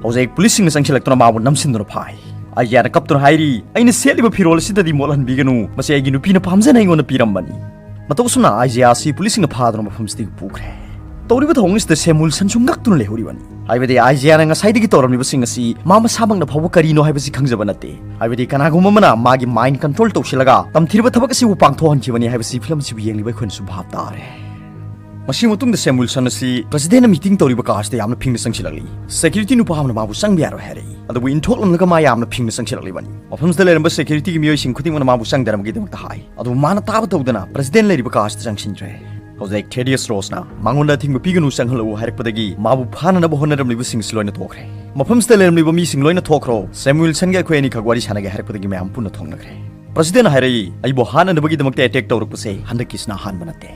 ꯍꯧꯖꯤꯛ ꯄꯨꯂꯤꯁꯁꯤꯡꯅ ꯆꯪꯁꯤꯜꯂꯛꯇꯨꯅ ꯃꯥꯕꯨ ꯅꯝꯁꯤꯟꯗꯨꯅ ꯐꯥꯏ꯫ ꯑꯥꯏꯖꯤꯌꯥꯅ ꯀꯞꯇꯨꯅ ꯍꯥꯏꯔꯤ, "ꯑꯩꯅ ꯁꯦꯠꯂꯤꯕ ꯐꯤꯔꯣꯜ ꯑꯁꯤꯗꯗꯤ ꯃꯣꯠꯍꯟꯕꯤꯒꯅꯨ, ꯃꯁꯤ ꯑꯩꯒꯤ ꯅꯨꯄꯤꯅ ꯄꯥꯝꯖꯅ ꯑꯩꯉꯣꯟꯗ ꯄꯤꯔꯝꯕꯅꯤ꯫" ꯃꯇꯧ ꯑꯁꯨꯝꯅ ꯑꯥꯏꯖꯤꯌꯥ ꯑꯁꯤ ꯄꯨꯂꯤꯁꯁꯤꯡꯅ ꯐꯥꯗꯨꯅ ꯃꯐꯝꯁꯤꯗꯒꯤ ꯄꯨꯈ꯭ꯔꯦ꯫ ꯇꯧꯔꯤꯕ ꯊꯧꯑꯣꯡ ꯑꯁꯤꯗ ꯁꯦꯝ ꯋꯤꯜꯁꯟꯁꯨ ꯉꯛꯇꯨꯅ ꯂꯩꯍꯧꯔꯤꯕꯅꯤ꯫ ꯍꯥꯏꯕꯗꯤ ꯑꯥꯏꯖꯤꯌꯥꯅ ꯉꯁꯥꯏꯗꯒꯤ ꯇꯧꯔꯝꯂꯤꯕꯁꯤꯡ ꯑꯁꯤ ꯃꯥ ꯃꯁꯥꯃꯛꯅ ꯐꯥꯎꯕ ꯀꯔꯤꯅꯣ ꯍꯥꯏꯕꯁꯤ ꯈꯪꯖꯕ ꯅꯠꯇꯦ꯫ ꯍꯥꯏꯕꯗꯤ ꯀꯅꯥꯒꯨꯝꯕ ꯑꯃꯅ ꯃꯥꯒꯤ ꯃꯥꯏꯟ ꯀꯟꯇ꯭ꯔꯣꯜ ꯇꯧꯁꯤꯜꯂꯒ ꯇꯝꯊꯤꯔꯕ ꯊꯕꯛ ꯑꯁꯤꯕꯨ ꯄꯥꯡꯊꯣꯛꯍꯟꯈꯤꯕꯅꯤ ꯍꯥꯏꯕꯁꯤ ꯐꯤꯂꯝ ꯑꯁꯤꯕꯨ ꯌꯦꯡꯂꯤꯕ ꯑꯩꯈꯣꯏꯅꯁꯨ ꯚꯥꯞ ꯇꯥꯔꯦ꯫ ꯃꯁꯤꯒꯤ ꯃꯇꯨꯡꯗ ꯁꯦꯝ ꯋꯤꯜꯁꯟ ꯑꯁꯤ ꯄ꯭ꯔꯁꯤꯗꯦꯟꯅ ꯃꯤꯇꯤꯡ ꯇꯧꯔꯤꯕ ꯀꯥ ꯑꯁꯤꯗ ꯌꯥꯝꯅ ꯐꯤꯡꯅ ꯆꯪꯁꯤꯜꯂꯛꯂꯤ꯫ ꯁꯦꯀ꯭ꯌꯨꯔꯤꯇꯤ ꯅꯨꯄꯥ ꯑꯃꯅ ꯃꯥꯕꯨ ꯆꯪꯕ ꯌꯥꯔꯣꯏ ꯍꯥꯏꯔꯛꯏ꯫ ꯑꯗꯨꯕꯨ ꯏꯟꯊꯣꯛꯂꯝꯂꯒ ꯃꯥ ꯌꯥꯝꯅ ꯐꯤꯡꯅ ꯆꯪꯁꯤꯜꯂꯛꯂꯤꯕꯅꯤ꯫ ꯃꯐꯝꯁꯤꯗ ꯂꯩꯔꯝꯕ ꯁꯦꯀ꯭ꯌꯨꯔꯤꯇꯤꯒꯤ ꯃꯤꯑꯣꯏꯁꯤꯡ ꯈꯨꯗꯤꯡꯃꯛꯅ ꯃꯥꯕꯨ ꯆꯪꯗꯅꯕꯒꯤꯗꯃꯛꯇ ꯍꯥꯏ꯫ ꯑꯗꯨꯕꯨ ꯃꯥꯅ ꯇꯥꯕ ꯇꯧꯗꯅ ꯄ꯭ꯔꯁꯤꯗꯦꯟ ꯂꯩꯔꯤꯕ ꯀꯥ ꯑꯁꯤꯗ ꯆꯪꯁꯤꯟꯈ꯭ꯔꯦ꯫ ꯍꯧꯖꯤꯛ ꯊꯦꯗꯤꯌꯁ ꯔꯣꯁꯅ ꯃꯉꯣꯟꯗ ꯑꯊꯤꯡꯕ ꯄꯤꯒꯅꯨ, ꯆꯪꯍꯜꯂꯛꯎ ꯍꯥꯏꯔꯛꯄꯗꯒꯤ ꯃꯥꯕꯨ ꯐꯥꯅꯅꯕ ꯍꯣꯠꯅꯔꯝꯂꯤꯕꯁꯤꯡꯁꯤ ꯂꯣꯏꯅ ꯊꯣꯛꯈ꯭ꯔꯦ꯫ ꯃꯐꯝꯁꯤꯗ ꯂꯩꯔꯝꯂꯤꯕ ꯃꯤꯁꯤꯡ ꯂꯣꯏꯅ ꯊꯣꯛꯈ꯭ꯔꯣ, ꯁꯦꯝ ꯋꯤꯜꯁꯟꯒ ꯑꯩꯈꯣꯏ ꯑꯅꯤꯈꯛ ꯋꯥꯔꯤ ꯁꯥꯟꯅꯒꯦ ꯍꯥꯏꯔꯛꯄꯗꯒꯤ ꯃꯌꯥꯝ ꯄꯨꯟꯅ ꯊꯣꯛꯅꯈ꯭ꯔꯦ꯫ ꯄ꯭ꯔꯁꯤꯗꯦꯟꯅ ꯍꯥꯏꯔꯛꯏ, "ꯑꯩꯕꯨ ꯍꯥꯠꯅꯅꯕꯒꯤꯗꯃꯛꯇ ꯑꯦꯇꯦꯛ ꯇꯧꯔꯛꯄꯁꯦ ꯍꯟꯗꯛꯀꯤꯁꯤꯅ ꯑꯍꯥꯟꯕ ꯅꯠꯇꯦ꯫"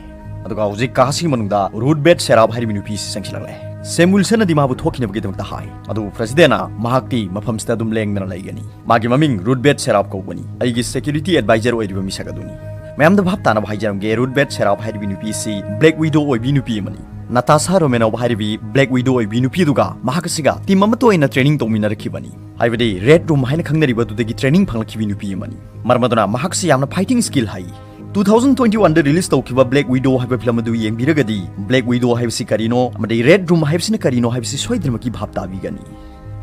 ꯑꯗꯨꯒ ꯍꯧꯖꯤꯛ ꯀꯥꯁꯤꯒꯤ ꯃꯅꯨꯡꯗ ꯔꯨꯠ ꯕꯦꯠ ꯁꯦꯔꯥꯞ ꯍꯥꯏꯔꯤꯕ ꯅꯨꯄꯤ ꯑꯁꯤ ꯆꯪꯁꯤꯜꯂꯛꯂꯦ꯫ ꯁꯦꯝ ꯋꯤꯜꯁꯟꯅꯗꯤ ꯃꯥꯕꯨ ꯊꯣꯛꯈꯤꯅꯕꯒꯤꯗꯃꯛꯇ ꯍꯥꯏ꯫ ꯑꯗꯨꯕꯨ ꯄ꯭ꯔꯁꯤꯗꯦꯟꯅ ꯃꯍꯥꯛꯇꯤ ꯃꯐꯝꯁꯤꯗ ꯑꯗꯨꯝ ꯂꯦꯡꯗꯅ ꯂꯩꯒꯅꯤ꯫ ꯃꯥꯒꯤ ꯃꯃꯤꯡ ꯔꯨꯠ ꯕꯦꯠ ꯁꯦꯔꯥꯞ ꯀꯧꯕꯅꯤ꯫ ꯑꯩꯒꯤ ꯁꯦꯀ꯭ꯌꯨꯔꯤꯇꯤ ꯑꯦꯗꯚꯥꯏꯖꯔ ꯑꯣꯏꯔꯤꯕ ꯃꯤꯁꯛ ꯑꯗꯨꯅꯤ꯫ ꯃꯌꯥꯝꯗ ꯚꯥꯞ ꯇꯥꯅꯕ ꯍꯥꯏꯖꯔꯝꯒꯦ, ꯔꯨꯠ ꯕꯦꯠ ꯁꯦꯔꯥꯞ ꯍꯥꯏꯔꯤꯕꯤ ꯅꯨꯄꯤ ꯑꯁꯤ ꯕ꯭ꯂꯦꯛ ꯋꯤꯗꯣ ꯑꯣꯏꯕꯤ ꯅꯨꯄꯤ ꯑꯃꯅꯤ꯫ ꯅꯥꯇꯥꯁꯥ ꯔꯣꯃꯦꯅꯣꯚ ꯍꯥꯏꯔꯤꯕꯤ ꯕ꯭ꯂꯦꯛ ꯋꯤꯗꯣ ꯑꯣꯏꯕꯤ ꯅꯨꯄꯤ ꯑꯗꯨꯒ ꯃꯍꯥꯛ ꯑꯁꯤꯒ ꯇꯤꯝ ꯑꯃꯠꯇ ꯑꯣꯏꯅ ꯇ꯭ꯔꯦꯅꯤꯡ ꯇꯧꯃꯤꯟꯅꯔꯛꯈꯤꯕꯅꯤ꯫ ꯍꯥꯏꯕꯗꯤ ꯔꯦꯗ ꯔꯨꯝ ꯍꯥꯏꯅ ꯈꯪꯅꯔꯤꯕ ꯑꯗꯨꯗꯒꯤ ꯇ꯭ꯔꯦꯅꯤꯡ ꯐꯪꯂꯛꯈꯤꯕꯤ ꯅꯨꯄꯤ ꯑꯃꯅꯤ꯫ ꯃꯔꯝ ꯑꯗꯨꯅ ꯃꯍꯥꯛꯁꯤ ꯌꯥꯝꯅ ꯐꯥꯏꯇꯤꯡ ꯁ꯭ꯀꯤꯜ ꯍꯩ꯫ Two thousand twenty-one ꯗ release ꯇꯧꯈꯤꯕ Black Widow ꯍꯥꯏꯕ film ꯑꯗꯨ ꯌꯦꯡꯕꯤꯔꯒꯗꯤ Black Widow ꯍꯥꯏꯕꯁꯤ ꯀꯔꯤꯅꯣ ꯑꯃꯗꯤ Red Room ꯍꯥꯏꯕꯁꯤꯅ ꯀꯔꯤꯅꯣ ꯍꯥꯏꯕꯁꯤ ꯁꯣꯏꯗꯅꯃꯛꯀꯤ ꯚꯥꯞ ꯇꯥꯕꯤꯒꯅꯤ꯫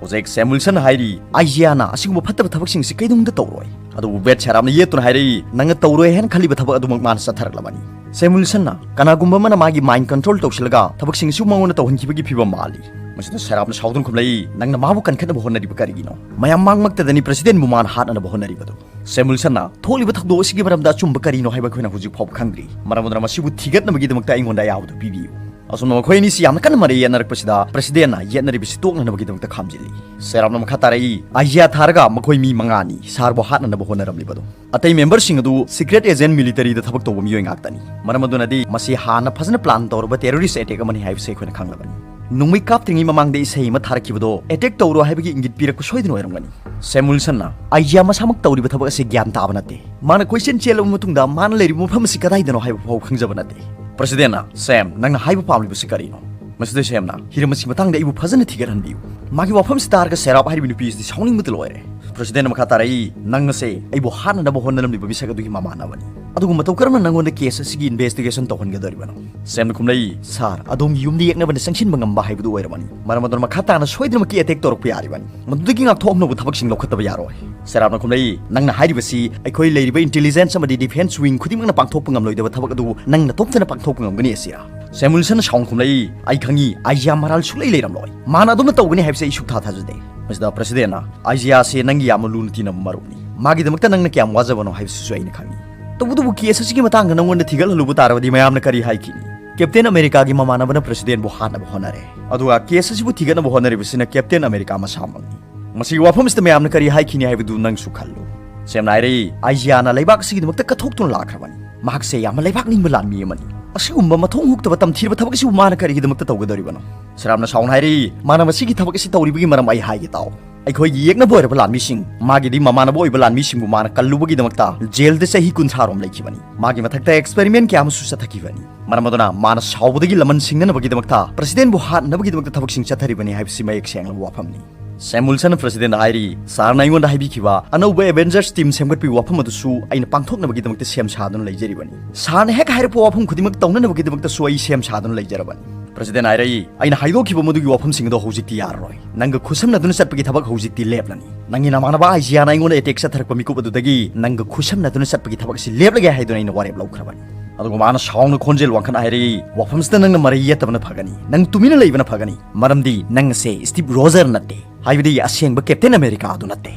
ꯍꯧꯖꯤꯛ ꯁꯦꯝ ꯋꯤꯜꯁꯟ ꯍꯥꯏꯔꯤ, ꯑꯥꯏꯖꯤꯌꯥꯅ ꯑꯁꯤꯒꯨꯝꯕ ꯐꯠꯇꯕ ꯊꯕꯛꯁꯤꯡꯁꯤ ꯀꯩꯗꯧꯅꯨꯡꯗ ꯇꯧꯔꯣꯏ꯫ ꯑꯗꯨꯕꯨ ꯕꯦꯠ ꯁꯦꯔꯥꯞꯅ ꯌꯦꯠꯇꯨꯅ ꯍꯥꯏꯔꯛꯏ, ꯅꯪꯅ ꯇꯧꯔꯣꯏ ꯍꯥꯏꯅ ꯈꯜꯂꯤꯕ ꯊꯕꯛ ꯑꯗꯨꯃꯛ ꯃꯥꯅ ꯆꯠꯊꯔꯛꯂꯕꯅꯤ꯫ ꯁꯦꯝ ꯋꯤꯜꯁꯟꯅ ꯀꯅꯥꯒꯨꯝꯕ ꯑꯃꯅ ꯃꯥꯒꯤ mind control ꯇꯧꯁꯤꯜꯂꯒ ꯊꯕꯛꯁꯤꯡ ꯑꯁꯤꯕꯨ ꯃꯉꯣꯟꯗ ꯇꯧꯍꯟꯈꯤꯕꯒꯤ ꯐꯤꯕꯝ ꯃꯥꯜꯂꯤ꯫ ꯃꯁꯤꯗ ꯁꯦꯔꯥꯞꯅ ꯁꯥꯎꯗꯨꯅ ꯈꯨꯝꯂꯛꯏ, ꯅꯪꯅ ꯃꯥꯕꯨ ꯀꯟꯈꯠꯅꯕ ꯍꯣꯠꯅꯔꯤꯕ ꯀꯔꯤꯒꯤꯅꯣ? ꯃꯌꯥꯝ ꯃꯥꯡꯃꯛꯇꯗꯅꯤ president ꯕꯨ ꯃꯥꯅ ꯍꯥꯠꯅꯅꯕ ꯍꯣꯠꯅꯔꯤꯕꯗꯨ꯫ ꯁꯦꯝ ꯋꯤꯜꯁꯟꯅ ꯊꯣꯛꯂꯤꯕ ꯊꯧꯗꯣꯛ ꯑꯁꯤꯒꯤ ꯃꯔꯝꯗ ꯑꯆꯨꯝꯕ ꯀꯔꯤꯅꯣ ꯍꯥꯏꯕ ꯑꯩꯈꯣꯏꯅ ꯍꯧꯖꯤꯛ ꯐꯥꯎꯕ ꯈꯪꯗ꯭ꯔꯤ꯫ ꯃꯔꯝ ꯑꯗꯨꯅ ꯃꯁꯤꯕꯨ ꯊꯤꯒꯠꯅꯕꯒꯤꯗꯃꯛꯇ ꯑꯩꯉꯣꯟꯗ ꯑꯌꯥꯕꯗꯨ ꯄꯤꯕꯤꯌꯨ꯫ ꯑꯁꯨꯝꯅ ꯃꯈꯣꯏ ꯑꯅꯤꯁꯤ ꯌꯥꯝꯅ ꯀꯟꯅ ꯃꯔꯩ ꯌꯦꯠꯅꯔꯛꯄꯁꯤꯗ president ꯅ ꯌꯦꯠꯅꯔꯤꯕꯁꯤ ꯇꯣꯛꯅꯅꯕꯒꯤꯗꯃꯛꯇ ꯈꯥꯝꯖꯤꯜꯂꯤ꯫ ꯁꯦꯔꯥꯞꯅ ꯃꯈꯥ ꯇꯥꯔꯛꯏ, ꯑꯥꯏꯖꯤꯌꯥ ꯊꯥꯔꯒ ꯃꯈꯣꯏ ꯃꯤ ꯃꯉꯥꯅꯤ ꯁꯥꯔꯕꯨ ꯍꯥꯠꯅꯅꯕ ꯍꯣꯠꯅꯔꯝꯂꯤꯕꯗꯨ꯫ ꯑꯇꯩ member ꯁꯤꯡ ꯑꯗꯨ secret agent military ꯗ ꯊꯕꯛ ꯇꯧꯕ ꯃꯤꯑꯣꯏ ꯉꯥꯛꯇꯅꯤ꯫ ꯃꯔꯝ ꯑꯗꯨꯅꯗꯤ ꯃꯁꯤ ꯍꯥꯟꯅ ꯐꯖꯅ plan ꯇꯧꯔꯕ terrorist attack ꯑꯃꯅꯤ ꯍꯥꯏꯕꯁꯤ ꯑꯩꯈꯣꯏꯅ ꯈꯪꯂꯕꯅꯤ꯫ ꯅꯣꯡꯃꯩ ꯀꯥꯞꯇ꯭ꯔꯤꯉꯩ ꯃꯃꯥꯡꯗ ꯏꯁꯩ ꯑꯃ ꯊꯥꯔꯛꯈꯤꯕꯗꯣ attack ꯇꯧꯔꯣ ꯍꯥꯏꯕꯒꯤ ꯏꯪꯒꯤꯠ ꯄꯤꯔꯛꯄ ꯁꯣꯏꯗꯅ ꯑꯣꯏꯔꯝꯒꯅꯤ꯫ ꯁꯦꯝ ꯋꯤꯜꯁꯟꯅ ꯑꯥꯏꯖꯤꯌꯥ ꯃꯁꯥꯃꯛ ꯇꯧꯔꯤꯕ ꯊꯕꯛ ꯑꯁꯤ ꯒ꯭ꯌꯥꯟ ꯇꯥꯕ ꯅꯠꯇꯦ꯫ ꯃꯥꯅ ꯀꯣꯏꯆꯦꯟ ꯆꯦꯜꯂꯕ ꯃꯇꯨꯡꯗ ꯃꯥꯅ ꯂꯩꯔꯤꯕ ꯃꯐꯝ ꯑꯁꯤ ꯀꯗꯥꯏꯗꯅꯣ ꯍꯥꯏꯕ ꯐꯥꯎ ꯈꯪꯖꯕ ꯅꯠꯇꯦ꯫ President ꯅ, ꯁꯦꯝ, ꯅꯪꯅ ꯍꯥꯏꯕ ꯄꯥꯝꯂꯤꯕꯁꯤ ꯀꯔꯤꯅꯣ? ꯃꯁꯤꯗ ꯁꯦꯝꯅ, ꯍꯤꯔꯝ ꯑꯁꯤꯒꯤ ꯃꯇꯥꯡꯗ ꯑꯩꯕꯨ ꯐꯖꯅ ꯊꯤꯒꯠꯍꯟꯕꯤꯌꯨ꯫ ꯃꯥꯒꯤ ꯋꯥꯐꯝꯁꯤ ꯇꯥꯔꯒ ꯁꯦꯔꯥꯞ ꯍꯥꯏꯔꯤꯕ ꯅꯨꯄꯤ ꯑꯁꯤꯗꯤ ꯁꯥꯎꯅꯤꯡꯕꯇ ꯂꯣꯏꯔꯦ꯫ President ꯅ ꯃꯈꯥ ꯇꯥꯔꯛꯏ, ꯅꯪ ꯑꯁꯦ ꯑꯩꯕꯨ ꯍꯥꯠꯅꯅꯕ ꯍꯣꯠꯅꯔꯝꯂꯤꯕ ꯃꯤꯁꯛ ꯑꯗꯨꯒꯤ ꯃꯃꯥꯟꯅꯕꯅꯤ꯫ ꯑꯗꯨꯒ ꯃꯇꯧ ꯀꯔꯝꯅ ꯅꯉꯣꯟꯗ case ꯑꯁꯤꯒꯤ investigation ꯇꯧꯍꯟꯒꯗꯧꯔꯤꯕꯅꯣ? ꯁꯦꯝꯅ ꯈꯨꯝꯂꯛꯏ, "Sir, ꯑꯗꯣꯝꯒꯤ ꯌꯨꯝꯗ ꯌꯦꯛꯅꯕꯅ ꯆꯪꯁꯤꯟꯕ ꯉꯝꯕ ꯍꯥꯏꯕꯗꯨ ꯑꯣꯏꯔꯕꯅꯤ꯫ ꯃꯔꯝ ꯑꯗꯨꯅ ꯃꯈꯥ ꯇꯥꯅ ꯁꯣꯏꯗꯅꯃꯛꯀꯤ attack ꯇꯧꯔꯛꯄ ꯌꯥꯔꯤꯕꯅꯤ꯫ ꯃꯗꯨꯗꯒꯤ ꯉꯥꯛꯊꯣꯛꯍꯧꯅꯕ ꯊꯕꯛꯁꯤꯡ ꯂꯧꯈꯠꯇꯕ ꯌꯥꯔꯣꯏ꯫" ꯁꯦꯔꯥꯞꯅ ꯈꯨꯝꯂꯛꯏ, "ꯅꯪꯅ ꯍꯥꯏꯔꯤꯕꯁꯤ ꯑꯩꯈꯣꯏ ꯂꯩꯔꯤꯕ intelligence ꯑꯃꯗꯤ defense wing ꯈꯨꯗꯤꯡꯃꯛꯅ ꯄꯥꯡꯊꯣꯛꯄ ꯉꯝꯂꯣꯏꯗꯕ ꯊꯕꯛ ꯑꯗꯨꯕꯨ ꯅꯪ ꯅꯇꯣꯝꯇꯅ ꯄꯥꯡꯊꯣꯛꯄ ꯉꯝꯒꯅꯤ ꯑꯁꯤꯔꯥ?" ꯁꯦꯝ ꯋꯤꯜꯁꯟꯅ ꯁꯥꯎꯅ ꯈꯨꯝꯂꯛꯏ, "ꯑꯩ ꯈꯪꯏ, ꯑꯥꯏꯖꯤꯌꯥ ꯃꯔꯥꯜ ꯁꯨꯛꯂꯩ ꯂꯩꯔꯝꯂꯣꯏ꯫ ꯃꯥꯅ ꯑꯗꯨꯝꯅ ꯇꯧꯒꯅꯤ ꯍꯥꯏꯕꯁꯤ ꯑꯩ ꯁꯨꯛꯊꯥ ꯊꯥꯖꯗꯦ꯫" ꯃꯁꯤꯗ president ꯅ, "ꯑꯥꯏꯖꯤꯌꯥ ꯑꯁꯤ ꯅꯪꯒꯤ ꯌꯥꯝꯅ ꯂꯨꯅ ꯇꯤꯟꯅꯕ ꯃꯔꯨꯞꯅꯤ꯫ ꯃꯥꯒꯤꯗꯃꯛꯇ ꯅꯪꯅ ꯀꯌꯥꯝ ꯋꯥꯖꯕꯅꯣ ꯍꯥꯏꯕꯁꯤꯁꯨ ꯑꯩꯅ ꯈꯪꯏ꯫ ꯇꯧꯕꯇꯕꯨ case ꯑꯁꯤꯒꯤ ꯃꯇꯥꯡꯗ ꯅꯉꯣꯟꯗ ꯊꯤꯒꯠꯍꯜꯂꯨꯕ ꯇꯥꯔꯕꯗꯤ ꯃꯌꯥꯝꯅ ꯀꯔꯤ ꯍꯥꯏꯈꯤꯅꯤ? Captain America ꯒꯤ ꯃꯃꯥꯟꯅꯕꯅ president ꯕꯨ ꯍꯥꯠꯅꯕ ꯍꯣꯠꯅꯔꯦ꯫ ꯑꯗꯨꯒ case ꯑꯁꯤꯕꯨ ꯊꯤꯒꯠꯅꯕ ꯍꯣꯠꯅꯔꯤꯕꯁꯤꯅ Captain America ꯃꯁꯥꯃꯛꯅꯤ꯫ ꯃꯁꯤꯒꯤ ꯋꯥꯐꯝꯁꯤꯗ ꯃꯌꯥꯝꯅ ꯀꯔꯤ ꯍꯥꯏꯈꯤꯅꯤ ꯍꯥꯏꯕꯗꯨ ꯅꯪꯁꯨ ꯈꯜꯂꯨ꯫" ꯁꯦꯝꯅ ꯍꯥꯏꯔꯛꯏ, "ꯑꯥꯏꯖꯤꯌꯥꯅ ꯂꯩꯕꯥꯛ ꯑꯁꯤꯒꯤꯗꯃꯛꯇ ꯀꯠꯊꯣꯛꯇꯨꯅ ꯂꯥꯛꯈ꯭ꯔꯕꯅꯤ꯫ ꯃꯍꯥꯛꯁꯦ ꯌꯥꯝꯅ ꯂꯩꯕꯥꯛ ꯅꯤꯡꯕ ꯂꯥꯟꯃꯤ ꯑꯃꯅꯤ꯫ ꯑꯁꯤꯒꯨꯝꯕ ꯃꯊꯣꯡ ꯍꯨꯛꯇꯕ ꯇꯝꯊꯤꯔꯕ ꯊꯕꯛ ꯑꯁꯤꯕꯨ ꯃꯥꯅ ꯀꯔꯤꯒꯤꯗꯃꯛꯇ ꯇꯧꯒꯗꯧꯔꯤꯕꯅꯣ?" ꯁꯦꯔꯥꯞꯅ ꯁꯥꯎꯅ ꯍꯥꯏꯔꯛꯏ, "ꯃꯥꯅ ꯃꯁꯤꯒꯤ ꯊꯕꯛ ꯑꯁꯤ ꯇꯧꯔꯤꯕꯒꯤ ꯃꯔꯝ ꯑꯩ ꯍꯥꯏꯒꯦ ꯇꯥꯎ꯫ ꯑꯩꯈꯣꯏꯒꯤ ꯌꯦꯛꯅꯕ ꯑꯣꯏꯔꯕ ꯂꯥꯟꯃꯤꯁꯤꯡ, ꯃꯥꯒꯤꯗꯤ ꯃꯃꯥꯟꯅꯕ ꯑꯣꯏꯕ ꯂꯥꯟꯃꯤꯁꯤꯡꯕꯨ ꯃꯥꯅ ꯀꯜꯂꯨꯕꯒꯤ ꯗꯃꯛꯇ jail ꯗ ꯆꯍꯤ ꯀꯨꯟꯊ꯭ꯔꯥ ꯔꯣꯝ ꯂꯩꯈꯤꯕꯅꯤ꯫ ꯃꯥꯒꯤ ꯃꯊꯛꯇ experiment ꯀꯌꯥ ꯑꯃꯁꯨ ꯆꯠꯊꯈꯤꯕꯅꯤ꯫ ꯃꯔꯝ ꯑꯗꯨꯅ ꯃꯥꯅ ꯁꯥꯎꯕꯗꯒꯤ ꯂꯃꯟ ꯁꯤꯡꯅꯅꯕꯒꯤꯗꯃꯛꯇ president ꯕꯨ ꯍꯥꯠꯅꯕꯒꯤꯗꯃꯛꯇ ꯊꯕꯛꯁꯤꯡ ꯆꯠꯊꯔꯤꯕꯅꯤ ꯍꯥꯏꯕꯁꯤ ꯃꯌꯦꯛ ꯁꯦꯡꯂꯕ ꯋꯥꯐꯝꯅꯤ꯫" ꯁꯦꯝ ꯋꯤꯜꯁꯟ ꯄ꯭ꯔꯁꯤꯗꯦꯟꯗ ꯍꯥꯏꯔꯤ, "ꯁꯥꯔꯅ ꯑꯩꯉꯣꯟꯗ ꯍꯥꯏꯕꯤꯈꯤꯕ ꯑꯅꯧꯕ ꯑꯦꯚꯦꯟꯖꯔꯁ ꯇꯤꯝ ꯁꯦꯝꯒꯠꯄꯒꯤ ꯋꯥꯐꯝ ꯑꯗꯨꯁꯨ ꯑꯩꯅ ꯄꯥꯡꯊꯣꯛꯅꯕꯒꯤꯗꯃꯛꯇ ꯁꯦꯝ ꯁꯥꯗꯨꯅ ꯂꯩꯖꯔꯤꯕꯅꯤ꯫ ꯁꯥꯔꯅ ꯍꯦꯛ ꯍꯥꯏꯔꯛꯄ ꯋꯥꯐꯝ ꯈꯨꯗꯤꯡꯃꯛꯇ ꯁꯨ ꯑꯩ ꯁꯦꯝ ꯁꯥꯗꯨꯅ ꯂꯩꯖꯔꯕꯅꯤ꯫" ꯄ꯭ꯔꯁꯤꯗꯦꯟ ꯍꯥꯏꯔꯛꯏ, "ꯑꯩꯅ ꯍꯥꯏꯗꯣꯛꯈꯤꯕ ꯃꯗꯨꯒꯤ ꯋꯥꯐꯝꯁꯤꯡ ꯑꯗꯣ ꯍꯧꯖꯤꯛꯇꯤ ꯌꯥꯔꯔꯣꯏ꯫ ꯅꯪꯒ ꯈꯨꯠꯁꯝꯅꯗꯨꯅ ꯆꯠꯄꯒꯤ ꯊꯕꯛ ꯍꯧꯖꯤꯛꯇꯤ ꯂꯦꯞꯂꯅꯤ꯫ ꯅꯪꯒꯤ ꯅꯃꯥꯟꯅꯕ ꯑꯥꯏꯖꯤꯌꯥꯅ ꯑꯩꯉꯣꯟꯗ ꯑꯦꯇꯦꯛ ꯆꯠꯊꯔꯛꯄ ꯃꯤꯀꯨꯞ ꯑꯗꯨꯗꯒꯤ ꯅꯪꯒ ꯈꯨꯠꯁꯝꯅꯗꯨꯅ ꯆꯠꯄꯒꯤ ꯊꯕꯛ ꯑꯁꯤ ꯂꯦꯞꯂꯒꯦ ꯍꯥꯏꯗꯨꯅ ꯑꯩꯅ ꯋꯥꯔꯦꯞ ꯂꯧꯈ꯭ꯔꯕꯅꯤ꯫" ꯑꯗꯨꯒ ꯃꯥꯅ ꯁꯥꯎꯅ ꯈꯣꯟꯖꯦꯜ ꯋꯥꯡꯈꯠꯅ ꯍꯥꯏꯔꯛꯏ, "ꯋꯥꯐꯝꯁꯤꯗ ꯅꯪꯅ ꯃꯔꯩ ꯌꯦꯠꯇꯕꯅ ꯐꯒꯅꯤ꯫ ꯅꯪ ꯇꯨꯃꯤꯟꯅ ꯂꯩꯕꯅ ꯐꯒꯅꯤ꯫ ꯃꯔꯝꯗꯤ ꯅꯪ ꯑꯁꯦ ꯁ꯭ꯇꯤꯞ ꯔꯣꯖꯔ ꯅꯠꯇꯦ꯫ ꯍꯥꯏꯕꯗꯤ ꯑꯁꯦꯡꯕ ꯀꯦꯞꯇꯦꯟ ꯑꯃꯦꯔꯤꯀꯥ ꯑꯗꯨ ꯅꯠꯇꯦ꯫"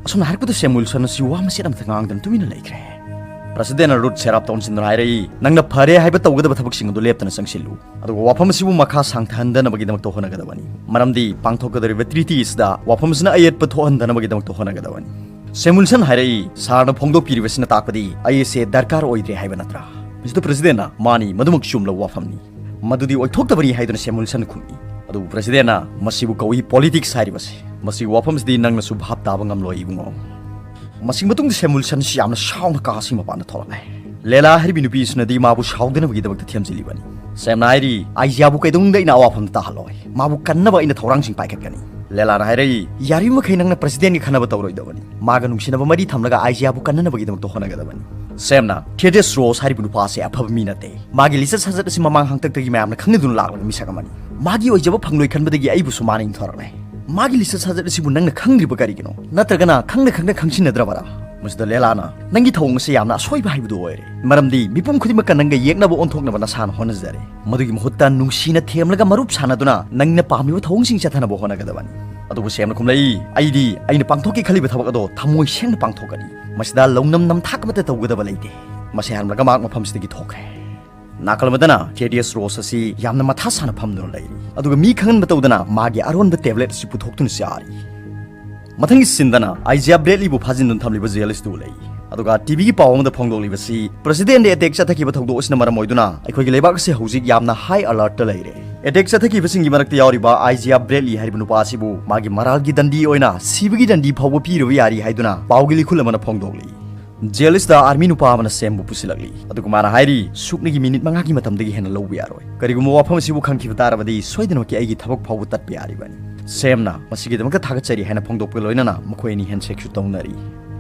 ꯑꯁꯨꯝꯅ ꯍꯥꯏꯔꯛꯄꯗ ꯁꯦꯝ ꯋꯤꯜꯁꯟ ꯑꯁꯤ ꯋꯥ ꯃꯆꯦꯠ ꯑꯃꯠꯇ ꯉꯥꯡꯗꯅ ꯇꯨꯃꯤꯟꯅ ꯂꯩꯈ꯭ꯔꯦ꯫ ꯄ꯭ꯔꯁꯤꯗꯦꯟꯅ ꯔꯨꯠ ꯁꯦꯔꯥꯞꯇ ꯑꯣꯟꯁꯤꯟꯗꯨꯅ ꯍꯥꯏꯔꯛꯏ, "ꯅꯪꯅ ꯐꯔꯦ ꯍꯥꯏꯕ ꯇꯧꯒꯗꯕ ꯊꯕꯛꯁꯤꯡ ꯑꯗꯨ ꯂꯦꯞꯇꯅ ꯆꯪꯁꯤꯜꯂꯨ꯫ ꯑꯗꯨꯒ ꯋꯥꯐꯝ ꯑꯁꯤꯕꯨ ꯃꯈꯥ ꯁꯥꯡꯊꯍꯟꯗꯅꯕꯒꯤꯗꯃꯛꯇ ꯍꯣꯠꯅꯒꯗꯕꯅꯤ꯫ ꯃꯔꯝꯗꯤ ꯄꯥꯡꯊꯣꯛꯀꯗꯧꯔꯤꯕ ꯇ꯭ꯔꯤꯇꯤ ꯑꯁꯤꯗ ꯋꯥꯐꯝ ꯑꯁꯤꯅ ꯑꯌꯦꯠꯄ ꯊꯣꯛꯍꯟꯗꯅꯕꯒꯤꯗꯃꯛꯇ ꯍꯣꯠꯅꯒꯗꯕꯅꯤ꯫" ꯁꯦꯝ ꯋꯤꯜꯁꯟ ꯍꯥꯏꯔꯛꯏ, "ꯁꯥꯔꯅ ꯐꯣꯡꯗꯣꯛꯄꯤꯔꯤꯕꯁꯤꯅ ꯇꯥꯛꯄꯗꯤ ꯑꯩ ꯑꯁꯦ ꯗꯔꯀꯥꯔ ꯑꯣꯏꯗ꯭ꯔꯦ ꯍꯥꯏꯕ ꯅꯠꯇ꯭ꯔꯥ?" ꯃꯤꯁꯇꯔ ꯄ꯭ꯔꯁꯤꯗꯦꯟꯅ, "ꯃꯥꯅꯤ, ꯃꯗꯨꯃꯛ ꯆꯨꯝꯂꯕ ꯋꯥꯐꯝꯅꯤ꯫ ꯃꯗꯨꯗꯤ ꯑꯣꯏꯊꯣꯛꯇꯕꯅꯤ" ꯍꯥꯏꯗꯨꯅ ꯁꯦꯝ ꯋꯤꯜꯁꯟꯅ ꯈꯨꯝꯃꯤ꯫ ꯑꯗꯨꯕꯨ ꯄ꯭ꯔꯁꯤꯗꯦꯟꯅ, "ꯃꯁꯤꯕꯨ ꯀꯧꯏ ꯄꯣꯂꯤꯇꯤꯛꯁ ꯍꯥꯏꯔꯤꯕꯁꯤ꯫ ꯃꯁꯤꯒꯤ ꯋꯥꯐꯝꯁꯤꯗꯤ ꯅꯪꯅꯁꯨ ꯚꯥꯞ ꯇꯥꯕ ꯉꯝꯂꯣꯏ, ꯏꯕꯨꯡꯉꯣ꯫" ꯃꯁꯤꯒꯤ ꯃꯇꯨꯡꯗ ꯁꯦꯝ ꯋꯤꯜꯁꯟ ꯑꯁꯤ ꯌꯥꯝꯅ ꯁꯥꯎꯅ ꯀꯥ ꯑꯁꯤꯒꯤ ꯃꯄꯥꯟꯗ ꯊꯣꯛꯂꯛꯂꯦ꯫ ꯂꯦꯂꯥ ꯍꯥꯏꯔꯤꯕꯤ ꯅꯨꯄꯤ ꯑꯁꯤꯅꯗꯤ ꯃꯥꯕꯨ ꯁꯥꯎꯗꯅꯕꯒꯤꯗꯃꯛꯇ ꯊꯦꯝꯖꯤꯜꯂꯤꯕꯅꯤ꯫ ꯁꯦꯝꯅ ꯍꯥꯏꯔꯤ, "ꯑꯥꯏꯖꯤꯌꯥꯕꯨ ꯀꯩꯗꯧꯅꯨꯡꯗ ꯑꯩꯅ ꯑꯋꯥꯐꯝꯗ ꯇꯥꯍꯜꯂꯣꯏ꯫ ꯃꯥꯕꯨ ꯀꯟꯅꯕ ꯑꯩꯅ ꯊꯧꯔꯥꯡꯁꯤꯡ ꯄꯥꯏꯈꯠꯀꯅꯤ꯫" ꯂꯦꯂꯥꯅ ꯍꯥꯏꯔꯛꯏ, "ꯌꯥꯔꯤꯕꯃꯈꯩ ꯅꯪꯅ ꯄ꯭ꯔꯁꯤꯗꯦꯟꯒꯤ ꯈꯟꯅꯕ ꯇꯧꯔꯣꯏꯗꯕꯅꯤ꯫ ꯃꯥꯒ ꯅꯨꯡꯁꯤꯅꯕ ꯃꯔꯤ ꯊꯝꯂꯒ ꯑꯥꯏꯖꯤꯌꯥꯕꯨ ꯀꯟꯅꯅꯕꯒꯤꯗꯃꯛꯇ ꯍꯣꯠꯅꯒꯗꯕꯅꯤ꯫" ꯁꯦꯝꯅ, "ꯊꯦꯗꯤꯌꯁ ꯔꯣꯁ ꯍꯥꯏꯔꯤꯕ ꯅꯨꯄꯥ ꯑꯁꯦ ꯑꯐꯕ ꯃꯤ ꯅꯠꯇꯦ꯫ ꯃꯥꯒꯤ ꯂꯤꯆꯠ ꯁꯥꯖꯠ ꯑꯁꯤ ꯃꯃꯥꯡ ꯍꯥꯡꯇꯛꯇꯒꯤ ꯃꯌꯥꯝꯅ ꯈꯪꯅꯗꯨꯅ ꯂꯥꯛꯂꯕ ꯃꯤꯁꯛ ꯑꯃꯅꯤ꯫ ꯃꯥꯒꯤ ꯑꯣꯏꯖꯕ ꯐꯪꯂꯣꯏ ꯈꯟꯕꯗꯒꯤ ꯑꯩꯕꯨꯁꯨ ꯃꯥꯅ ꯏꯟꯊꯣꯔꯛꯂꯦ꯫ ꯃꯥꯒꯤ ꯂꯤꯆꯠ ꯁꯥꯖꯠ ꯑꯁꯤꯕꯨ ꯅꯪꯅ ꯈꯪꯗ꯭ꯔꯤꯕ ꯀꯔꯤꯒꯤꯅꯣ? ꯅꯠꯇ꯭ꯔꯒꯅ ꯈꯪꯅ ꯈꯪꯅ ꯈꯪꯁꯤꯟꯅꯗ꯭ꯔꯕꯔꯥ?" ꯃꯁꯤꯗ ꯂꯦꯂꯥꯅ, "ꯅꯪꯒꯤ ꯊꯧꯑꯣꯡ ꯑꯁꯤ ꯌꯥꯝꯅ ꯑꯁꯣꯏꯕ ꯍꯥꯏꯕꯗꯨ ꯑꯣꯏꯔꯦ꯫ ꯃꯔꯝꯗꯤ ꯃꯤꯄꯨꯝ ꯈꯨꯗꯤꯡꯃꯛꯀ ꯅꯪꯒ ꯌꯦꯛꯅꯕ ꯑꯣꯟꯊꯣꯛꯅꯕ ꯅꯁꯥꯅ ꯍꯣꯠꯅꯖꯔꯦ꯫ ꯃꯗꯨꯒꯤ ꯃꯍꯨꯠꯇ ꯅꯨꯡꯁꯤꯅ ꯊꯦꯝꯂꯒ ꯃꯔꯨꯞ ꯁꯥꯟꯅꯗꯨꯅ ꯅꯪꯅ ꯄꯥꯝꯂꯤꯕ ꯊꯧꯑꯣꯡꯁꯤꯡ ꯆꯠꯊꯅꯕ ꯍꯣꯠꯅꯒꯗꯕꯅꯤ꯫" ꯑꯗꯨꯕꯨ ꯁꯦꯝꯅ ꯈꯨꯝꯂꯛꯏ, "ꯑꯩꯗꯤ ꯑꯩꯅ ꯄꯥꯡꯊꯣꯛꯀꯦ ꯈꯜꯂꯤꯕ ꯊꯕꯛ ꯑꯗꯣ ꯊꯃꯣꯏ ꯁꯦꯡꯅ ꯄꯥꯡꯊꯣꯛꯀꯅꯤ꯫ ꯃꯁꯤꯗ ꯂꯧꯅꯝ ꯅꯝꯊꯥꯛ ꯑꯃꯠꯇ ꯇꯧꯒꯗꯕ ꯂꯩꯇꯦ꯫" ꯃꯁꯤ ꯍꯥꯏꯔꯝꯂꯒ ꯃꯍꯥꯛ ꯃꯐꯝꯁꯤꯗꯒꯤ ꯊꯣꯛꯈ꯭ꯔꯦ꯫ ꯅꯥꯀꯜ ꯑꯃꯗꯅ ꯊꯦꯗꯤꯌꯁ ꯔꯣꯁ ꯑꯁꯤ ꯌꯥꯝꯅ ꯃꯊꯥ ꯁꯥꯅ ꯐꯝꯗꯨꯅ ꯂꯩꯔꯤ꯫ ꯑꯗꯨꯒ ꯃꯤ ꯈꯪꯍꯟꯕ ꯇꯧꯗꯅ ꯃꯥꯒꯤ ꯑꯔꯣꯟꯕ ꯇꯦꯕ꯭ꯂꯦꯠ ꯑꯁꯤ ꯄꯨꯊꯣꯛꯇꯨꯅ ꯆꯥꯔꯤ꯫ ꯃꯊꯪꯒꯤ ꯁꯤꯟꯗꯅ ꯑꯥꯏꯖꯤꯌꯥ ꯕ꯭ꯔꯦꯗꯂꯤꯕꯨ ꯐꯥꯖꯤꯟꯗꯨꯅ ꯊꯝꯂꯤꯕ ꯖꯦꯜ ꯑꯁꯤꯗ ꯎꯠꯂꯛꯏ꯫ ꯑꯗꯨꯒ ꯇꯤꯚꯤꯒꯤ ꯄꯥꯎ ꯑꯃꯗ ꯐꯣꯡꯗꯣꯛꯂꯤꯕꯁꯤ, ꯄ꯭ꯔꯁꯤꯗꯦꯟꯗ ꯑꯦꯇꯦꯛ ꯆꯠꯊꯈꯤꯕ ꯊꯧꯗꯣꯛ ꯑꯁꯤꯅ ꯃꯔꯝ ꯑꯣꯏꯗꯨꯅ ꯑꯩꯈꯣꯏꯒꯤ ꯂꯩꯕꯥꯛ ꯑꯁꯤ ꯍꯧꯖꯤꯛ ꯌꯥꯝꯅ ꯍꯥꯏ ꯑꯂꯔꯠꯇ ꯂꯩꯔꯦ꯫ ꯑꯦꯇꯦꯛ ꯆꯠꯊꯈꯤꯕꯁꯤꯡꯒꯤ ꯃꯔꯛꯇ ꯌꯥꯎꯔꯤꯕ ꯑꯥꯏꯖꯤꯌꯥ ꯕ꯭ꯔꯦꯗꯂꯤ ꯍꯥꯏꯔꯤꯕ ꯅꯨꯄꯥ ꯑꯁꯤꯕꯨ ꯃꯥꯒꯤ ꯃꯔꯥꯜꯒꯤ ꯗꯟꯗꯤ ꯑꯣꯏꯅ ꯁꯤꯕꯒꯤ ꯗꯟꯗꯤ ꯐꯥꯎꯕ ꯄꯤꯔꯕ ꯌꯥꯔꯤ ꯍꯥꯏꯗꯨꯅ ꯄꯥꯎꯒꯤ ꯂꯤꯈꯨꯜ ꯑꯃꯅ ꯐꯣꯡꯗꯣꯛꯂꯤ꯫ ꯖꯦꯜ ꯑꯁꯤꯗ ꯑꯥꯔꯃꯤ ꯅꯨꯄꯥ ꯑꯃꯅ ꯁꯦꯝꯕꯨ ꯄꯨꯁꯤꯜꯂꯛꯂꯤ꯫ ꯑꯗꯨꯒ ꯃꯥꯅ ꯍꯥꯏꯔꯤ, "ꯁꯨꯞꯅꯒꯤ ꯃꯤꯅꯤꯠ ꯃꯉꯥꯒꯤ ꯃꯇꯝꯗꯒꯤ ꯍꯦꯟꯅ ꯂꯧꯕ ꯌꯥꯔꯣꯏ꯫ ꯀꯔꯤꯒꯨꯝꯕ ꯋꯥꯐꯝ ꯑꯁꯤꯕꯨ ꯈꯪꯈꯤꯕ ꯇꯥꯔꯕꯗꯤ ꯁꯣꯏꯗꯅꯃꯛꯀꯤ ꯑꯩꯒꯤ ꯊꯕꯛ ꯐꯥꯎꯕ ꯇꯠꯄ ꯌꯥꯔꯤꯕꯅꯤ꯫" ꯁꯦꯝꯅ ꯃꯁꯤꯒꯤꯗꯃꯛꯇ ꯊꯥꯒꯠꯆꯔꯤ ꯍꯥꯏꯅ ꯐꯣꯡꯗꯣꯛꯄꯒ ꯂꯣꯏꯅꯅ ꯃꯈꯣꯏ ꯑꯅꯤ ꯍꯦꯟꯁꯦꯛꯁꯨ ꯇꯧꯅꯔꯤ꯫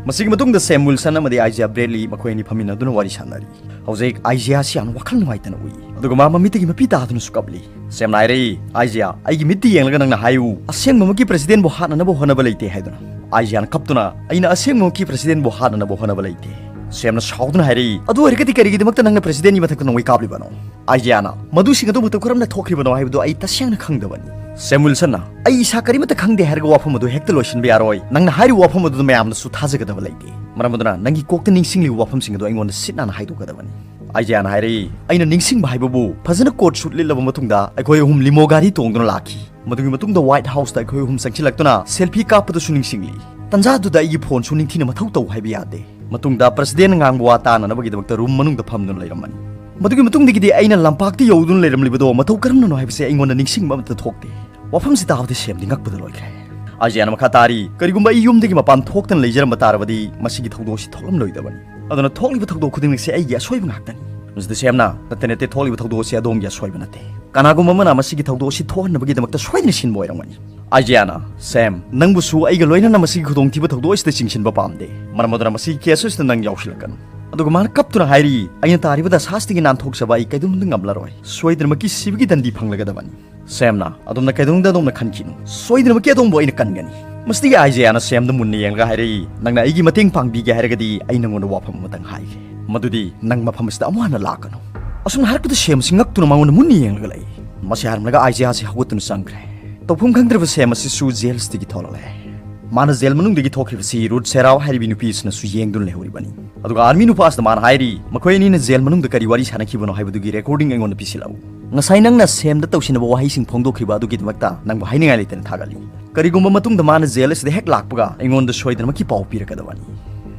ꯃꯁꯤꯒꯤ ꯃꯇꯨꯡꯗ ꯁꯦꯝ ꯋꯤꯜꯁꯟ ꯑꯃꯗꯤ ꯑꯥꯏꯖꯤꯌꯥ ꯕ꯭ꯔꯦꯗꯂꯤ ꯃꯈꯣꯏ ꯑꯅꯤ ꯐꯝꯃꯤꯟꯅꯗꯨꯅ ꯋꯥꯔꯤ ꯁꯥꯟꯅꯔꯤ꯫ ꯍꯧꯖꯤꯛ ꯑꯥꯏꯖꯤꯌꯥꯁꯤ ꯌꯥꯝꯅ ꯋꯥꯈꯜ ꯅꯨꯡꯉꯥꯏꯇꯅ ꯎꯏ, ꯑꯗꯨꯒ ꯃꯥ ꯃꯃꯤꯠꯇꯒꯤ ꯃꯄꯤ ꯇꯥꯗꯨꯅꯁꯨ ꯀꯞꯂꯤ꯫ ꯁꯦꯝꯅ ꯍꯥꯏꯔꯛꯏ, "ꯑꯥꯏꯖꯤꯌꯥ, ꯑꯩꯒꯤ ꯃꯤꯠꯇ ꯌꯦꯡꯂꯒ ꯅꯪꯅ ꯍꯥꯏꯌꯨ, ꯑꯁꯦꯡꯕꯃꯛꯀꯤ ꯄ꯭ꯔꯦꯁꯤꯗꯦꯟꯕꯨ ꯍꯥꯠꯅꯅꯕ ꯍꯣꯠꯅꯕ ꯂꯩꯇꯦ" ꯍꯥꯏꯗꯨꯅ꯫ ꯑꯥꯏꯖꯤꯌꯥꯅ ꯀꯞꯇꯨꯅ, "ꯑꯩꯅ ꯑꯁꯦꯡꯕꯃꯛꯀꯤ ꯄ꯭ꯔꯦꯁꯤꯗꯦꯟꯕꯨ ꯍꯥꯠꯅꯅꯕ ꯍꯣꯠꯅꯕ ꯂꯩꯇꯦ"꯫ ꯁꯦꯝꯅ ꯁꯥꯎꯗꯨꯅ ꯍꯥꯏꯔꯛꯏ, "ꯑꯗꯨ ꯑꯣꯏꯔꯒꯗꯤ ꯀꯔꯤꯒꯤꯗꯃꯛꯇ ꯅꯪꯅ ꯄ꯭ꯔꯦꯁꯤꯗꯦꯟꯒꯤ ꯃꯊꯛꯇ ꯅꯣꯡꯃꯩ ꯀꯥꯞꯂꯤꯕꯅꯣ?" ꯑꯥꯏꯖꯤꯌꯥꯅ, "ꯃꯗꯨꯁꯤꯡ ꯑꯗꯨ ꯃꯇꯧ ꯀꯔꯝꯅ ꯊꯣꯛꯈ꯭ꯔꯤꯕꯅꯣ ꯍꯥꯏꯕꯗꯨ ꯑꯩ ꯇꯁꯦꯡꯅ ꯈꯪꯗꯕꯅꯤ"꯫ ꯁꯦꯝ ꯋꯤꯜꯁꯟꯅ, "ꯑꯩ ꯏꯁꯥ ꯀꯔꯤꯃꯠꯇ ꯈꯪꯗꯦ ꯍꯥꯏꯔꯒ ꯋꯥꯐꯝ ꯑꯗꯨ ꯍꯦꯛꯇ ꯂꯣꯏꯁꯤꯟꯕ ꯌꯥꯔꯣꯏ꯫ ꯅꯪꯅ ꯍꯥꯏꯔꯤꯕ ꯋꯥꯐꯝ ꯑꯗꯨꯗ ꯃꯌꯥꯝꯅꯁꯨ ꯊꯥꯖꯒꯗꯕ ꯂꯩꯇꯦ꯫ ꯃꯔꯝ ꯑꯗꯨꯅ ꯅꯪꯒꯤ ꯀꯣꯛꯇ ꯅꯤꯡꯁꯤꯡꯂꯤꯕ ꯋꯥꯐꯝꯁꯤꯡ ꯑꯗꯨ ꯑꯩꯉꯣꯟꯗ ꯁꯤꯠ ꯅꯥꯟꯅ ꯍꯥꯏꯗꯣꯛꯀꯗꯕꯅꯤ"꯫ ꯑꯥꯏꯖꯤꯌꯥꯅ ꯍꯥꯏꯔꯛꯏ, "ꯑꯩꯅ ꯅꯤꯡꯁꯤꯡꯕ ꯍꯥꯏꯕꯕꯨ ꯐꯖꯅ ꯀꯣꯠ ꯁꯨꯠ ꯂꯤꯠꯂꯕ ꯃꯇꯨꯡꯗ ꯑꯩꯈꯣꯏ ꯑꯍꯨꯝ ꯂꯤꯃꯣ ꯒꯥꯔꯤ ꯇꯣꯡꯗꯨꯅ ꯂꯥꯛꯈꯤ꯫ ꯃꯗꯨꯒꯤ ꯃꯇꯨꯡꯗ ꯋꯥꯏꯠ ꯍꯥꯎꯁꯇ ꯑꯩꯈꯣꯏ ꯑꯍꯨꯝ ꯆꯪꯁꯤꯜꯂꯛꯇꯨꯅ ꯁꯦꯜꯐꯤ ꯀꯥꯞꯄꯗꯨꯁꯨ ꯅꯤꯡꯁꯤꯡꯂꯤ꯫ ꯇꯟꯖꯥꯗꯨꯗ ꯑꯩꯒꯤ ꯐꯣꯟꯁꯨ ꯅꯤꯡꯊꯤꯅ ꯃꯊꯧ ꯇꯧ ꯍꯥꯏꯕ ꯌꯥꯗꯦ꯫ ꯃꯇꯨꯡꯗ ꯄ꯭ꯔꯦꯁꯤꯗꯦꯟꯅ ꯉꯥꯡꯕ ꯋꯥ ꯇꯥꯅꯅꯕꯒꯤꯗꯃꯛꯇ ꯔꯨꯝ ꯃꯅꯨꯡꯗ ꯐꯝꯗꯨꯅ ꯂꯩꯔꯝꯃꯅꯤ꯫ ꯃꯗꯨꯒꯤ ꯃꯇꯨꯡꯗꯒꯤꯗꯤ ꯑꯩꯅ ꯂꯝꯄꯥꯛꯇ ꯌꯧꯗꯨꯅ ꯂꯩꯔꯝꯂꯤꯕꯗꯣ ꯃꯇꯧ ꯀꯔꯝꯅꯅꯣ ꯍꯥꯏꯕꯁꯦ ꯑꯩꯉꯣꯟꯗ ꯅꯤꯡꯁꯤꯡꯕ ꯑꯃꯠꯇ ꯊꯣꯛꯇꯦ"꯫ ꯋꯥꯐꯝꯁꯤ ꯇꯥꯕꯗ ꯁꯦꯝꯗꯤ ꯉꯛꯄꯗ ꯂꯣꯏꯈ꯭ꯔꯦ꯫ ꯑꯥꯏꯖꯤꯌꯥꯅ ꯃꯈꯥ ꯇꯥꯔꯤ, "ꯀꯔꯤꯒꯨꯝꯕ ꯑꯩ ꯌꯨꯝꯗꯒꯤ ꯃꯄꯥꯟ ꯊꯣꯛꯇꯅ ꯂꯩꯖꯔꯝꯕ ꯇꯥꯔꯕꯗꯤ ꯃꯁꯤꯒꯤ ꯊꯧꯗꯣꯛ ꯑꯁꯤ ꯊꯣꯛꯂꯝꯂꯣꯏꯗꯕꯅꯤ꯫ ꯑꯗꯨꯅ ꯊꯣꯛꯂꯤꯕ ꯊꯧꯗꯣꯛ ꯈꯨꯗꯤꯡꯃꯛꯁꯦ ꯑꯩꯒꯤ ꯑꯁꯣꯏꯕ ꯉꯥꯛꯇꯅꯤ"꯫ ꯃꯁꯤꯗ ꯁꯦꯝꯅ, "ꯅꯠꯇꯦ, ꯅꯠꯇꯦ, ꯊꯣꯛꯂꯤꯕ ꯊꯧꯗꯣꯛ ꯑꯁꯤ ꯑꯗꯣꯝꯒꯤ ꯑꯁꯣꯏꯕ ꯅꯠꯇꯦ꯫ ꯀꯅꯥꯒꯨꯝꯕ ꯑꯃꯅ ꯃꯁꯤꯒꯤ ꯊꯧꯗꯣꯛ ꯑꯁꯤ ꯊꯣꯛꯍꯟꯅꯕꯒꯤꯗꯃꯛꯇ ꯁꯣꯏꯗꯅ ꯁꯤꯟꯕ ꯑꯣꯏꯔꯝꯒꯅꯤ"꯫ ꯑꯥꯏꯖꯤꯌꯥꯅ, "ꯁꯦꯝ, ꯅꯪꯕꯨꯁꯨ ꯑꯩꯒ ꯂꯣꯏꯅꯅ ꯃꯁꯤꯒꯤ ꯈꯨꯗꯣꯡꯊꯤꯕ ꯊꯧꯗꯣꯛ ꯑꯁꯤꯗ ꯆꯤꯡꯁꯤꯟꯕ ꯄꯥꯝꯗꯦ꯫ ꯃꯔꯝ ꯑꯗꯨꯅ ꯃꯁꯤꯒꯤ ꯀꯦꯁ ꯑꯁꯤꯗ ꯅꯪ ꯌꯥꯎꯁꯤꯜꯂꯛꯀꯅꯨ"꯫ ꯑꯗꯨꯒ ꯃꯥꯅ ꯀꯞꯇꯨꯅ ꯍꯥꯏꯔꯤ, "ꯑꯩꯅ ꯇꯥꯔꯤꯕ ꯗꯁꯥꯁꯤꯗꯒꯤ ꯅꯥꯟꯊꯣꯛꯆꯕ ꯑꯩ ꯀꯩꯗꯧꯅꯨꯡꯗ ꯉꯝꯂꯔꯣꯏ꯫ ꯁꯣꯏꯗꯅꯃꯛꯀꯤ ꯁꯤꯕꯒꯤ ꯗꯟꯗꯤ ꯐꯪꯂꯒꯗꯕꯅꯤ"꯫ ꯁꯦꯝꯅ, "ꯑꯗꯣꯝꯅ ꯀꯩꯗꯧꯅꯨꯡꯗ ꯑꯗꯣꯝꯅ ꯈꯟꯈꯤꯅꯨ꯫ ꯁꯣꯏꯗꯅꯃꯛꯀꯤ ꯑꯗꯣꯝꯕꯨ ꯑꯩꯅ ꯀꯟꯒꯅꯤ"꯫ ꯃꯁꯤꯗꯒꯤ ꯑꯥꯏꯖꯤꯌꯥꯅ ꯁꯦꯝꯗ ꯃꯨꯟꯅ ꯌꯦꯡꯂꯒ ꯍꯥꯏꯔꯛꯏ, "ꯅꯪꯅ ꯑꯩꯒꯤ ꯃꯇꯦꯡ ꯄꯥꯡꯕꯤꯒꯦ ꯍꯥꯏꯔꯒꯗꯤ ꯑꯩ ꯅꯪꯉꯣꯟꯗ ꯋꯥꯐꯝ ꯑꯃꯇꯪ ꯍꯥꯏꯒꯦ꯫ ꯃꯗꯨꯗꯤ ꯅꯪ ꯃꯐꯝ ꯑꯁꯤꯗ ꯑꯃꯨꯛ ꯍꯟꯅ ꯂꯥꯛꯀꯅꯨ"꯫ ꯑꯁꯨꯝꯅ ꯍꯥꯏꯔꯛꯄꯗ ꯁꯦꯝ ꯑꯁꯤ ꯉꯛꯇꯨꯅ ꯃꯉꯣꯟꯗ ꯃꯨꯟꯅ ꯌꯦꯡꯂꯒ ꯂꯩ꯫ ꯃꯁꯤ ꯍꯥꯏꯔꯝꯂꯒ ꯑꯥꯏꯖꯤꯌꯥꯁꯤ ꯍꯧꯒꯠꯇꯨꯅ ꯆꯪꯈ꯭ꯔꯦ꯫ ꯇꯧꯐꯝ ꯈꯪꯗ꯭ꯔꯕ ꯁꯦꯝ ꯑꯁꯤꯁꯨ ꯖꯦꯜꯁꯤꯗꯒꯤ ꯊꯣꯛꯂꯛꯂꯦ꯫ ꯃꯥꯅ ꯖꯦꯜ ꯃꯅꯨꯡꯗꯒꯤ ꯊꯣꯛꯈꯤꯕꯁꯤ ꯔꯨꯠ ꯁꯦꯔꯥꯎ ꯍꯥꯏꯔꯤꯕꯤ ꯅꯨꯄꯤ ꯑꯁꯤꯅꯁꯨ ꯌꯦꯡꯗꯨꯅ ꯂꯩꯍꯧꯔꯤꯕꯅꯤ꯫ ꯑꯗꯨꯒ ꯑꯥꯔꯃꯤ ꯅꯨꯄꯥ ꯑꯁꯤꯗ ꯃꯥꯅ ꯍꯥꯏꯔꯤ, "ꯃꯈꯣꯏ ꯑꯅꯤꯅ ꯖꯦꯜ ꯃꯅꯨꯡꯗ ꯀꯔꯤ ꯋꯥꯔꯤ ꯁꯥꯟꯅꯈꯤꯕꯅꯣ ꯍꯥꯏꯕꯗꯨꯒꯤ ꯔꯦꯀꯣꯔꯗꯤꯡ ꯑꯩꯉꯣꯟꯗ ꯄꯤꯁꯤꯜꯂꯛꯎ꯫ ꯉꯁꯥꯏ ꯅꯪꯅ ꯁꯦꯝꯗ ꯇꯧꯁꯤꯟꯅꯕ ꯋꯥꯍꯩꯁꯤꯡ ꯐꯣꯡꯗꯣꯛꯈꯤꯕ ꯑꯗꯨꯒꯤꯗꯃꯛꯇ ꯅꯪꯕꯨ ꯍꯥꯏꯅꯤꯡꯉꯥꯏ ꯂꯩꯇꯅ ꯊꯥꯒꯠꯂꯤ꯫ ꯀꯔꯤꯒꯨꯝꯕ ꯃꯇꯨꯡꯗ ꯃꯥꯅ ꯖꯦꯜ ꯑꯁꯤꯗ ꯍꯦꯛ ꯂꯥꯛꯄꯒ ꯑꯩꯉꯣꯟꯗ ꯁꯣꯏꯗꯅꯃꯛꯀꯤ ꯄꯥꯎ ꯄꯤꯔꯛꯀꯗꯕꯅꯤ"꯫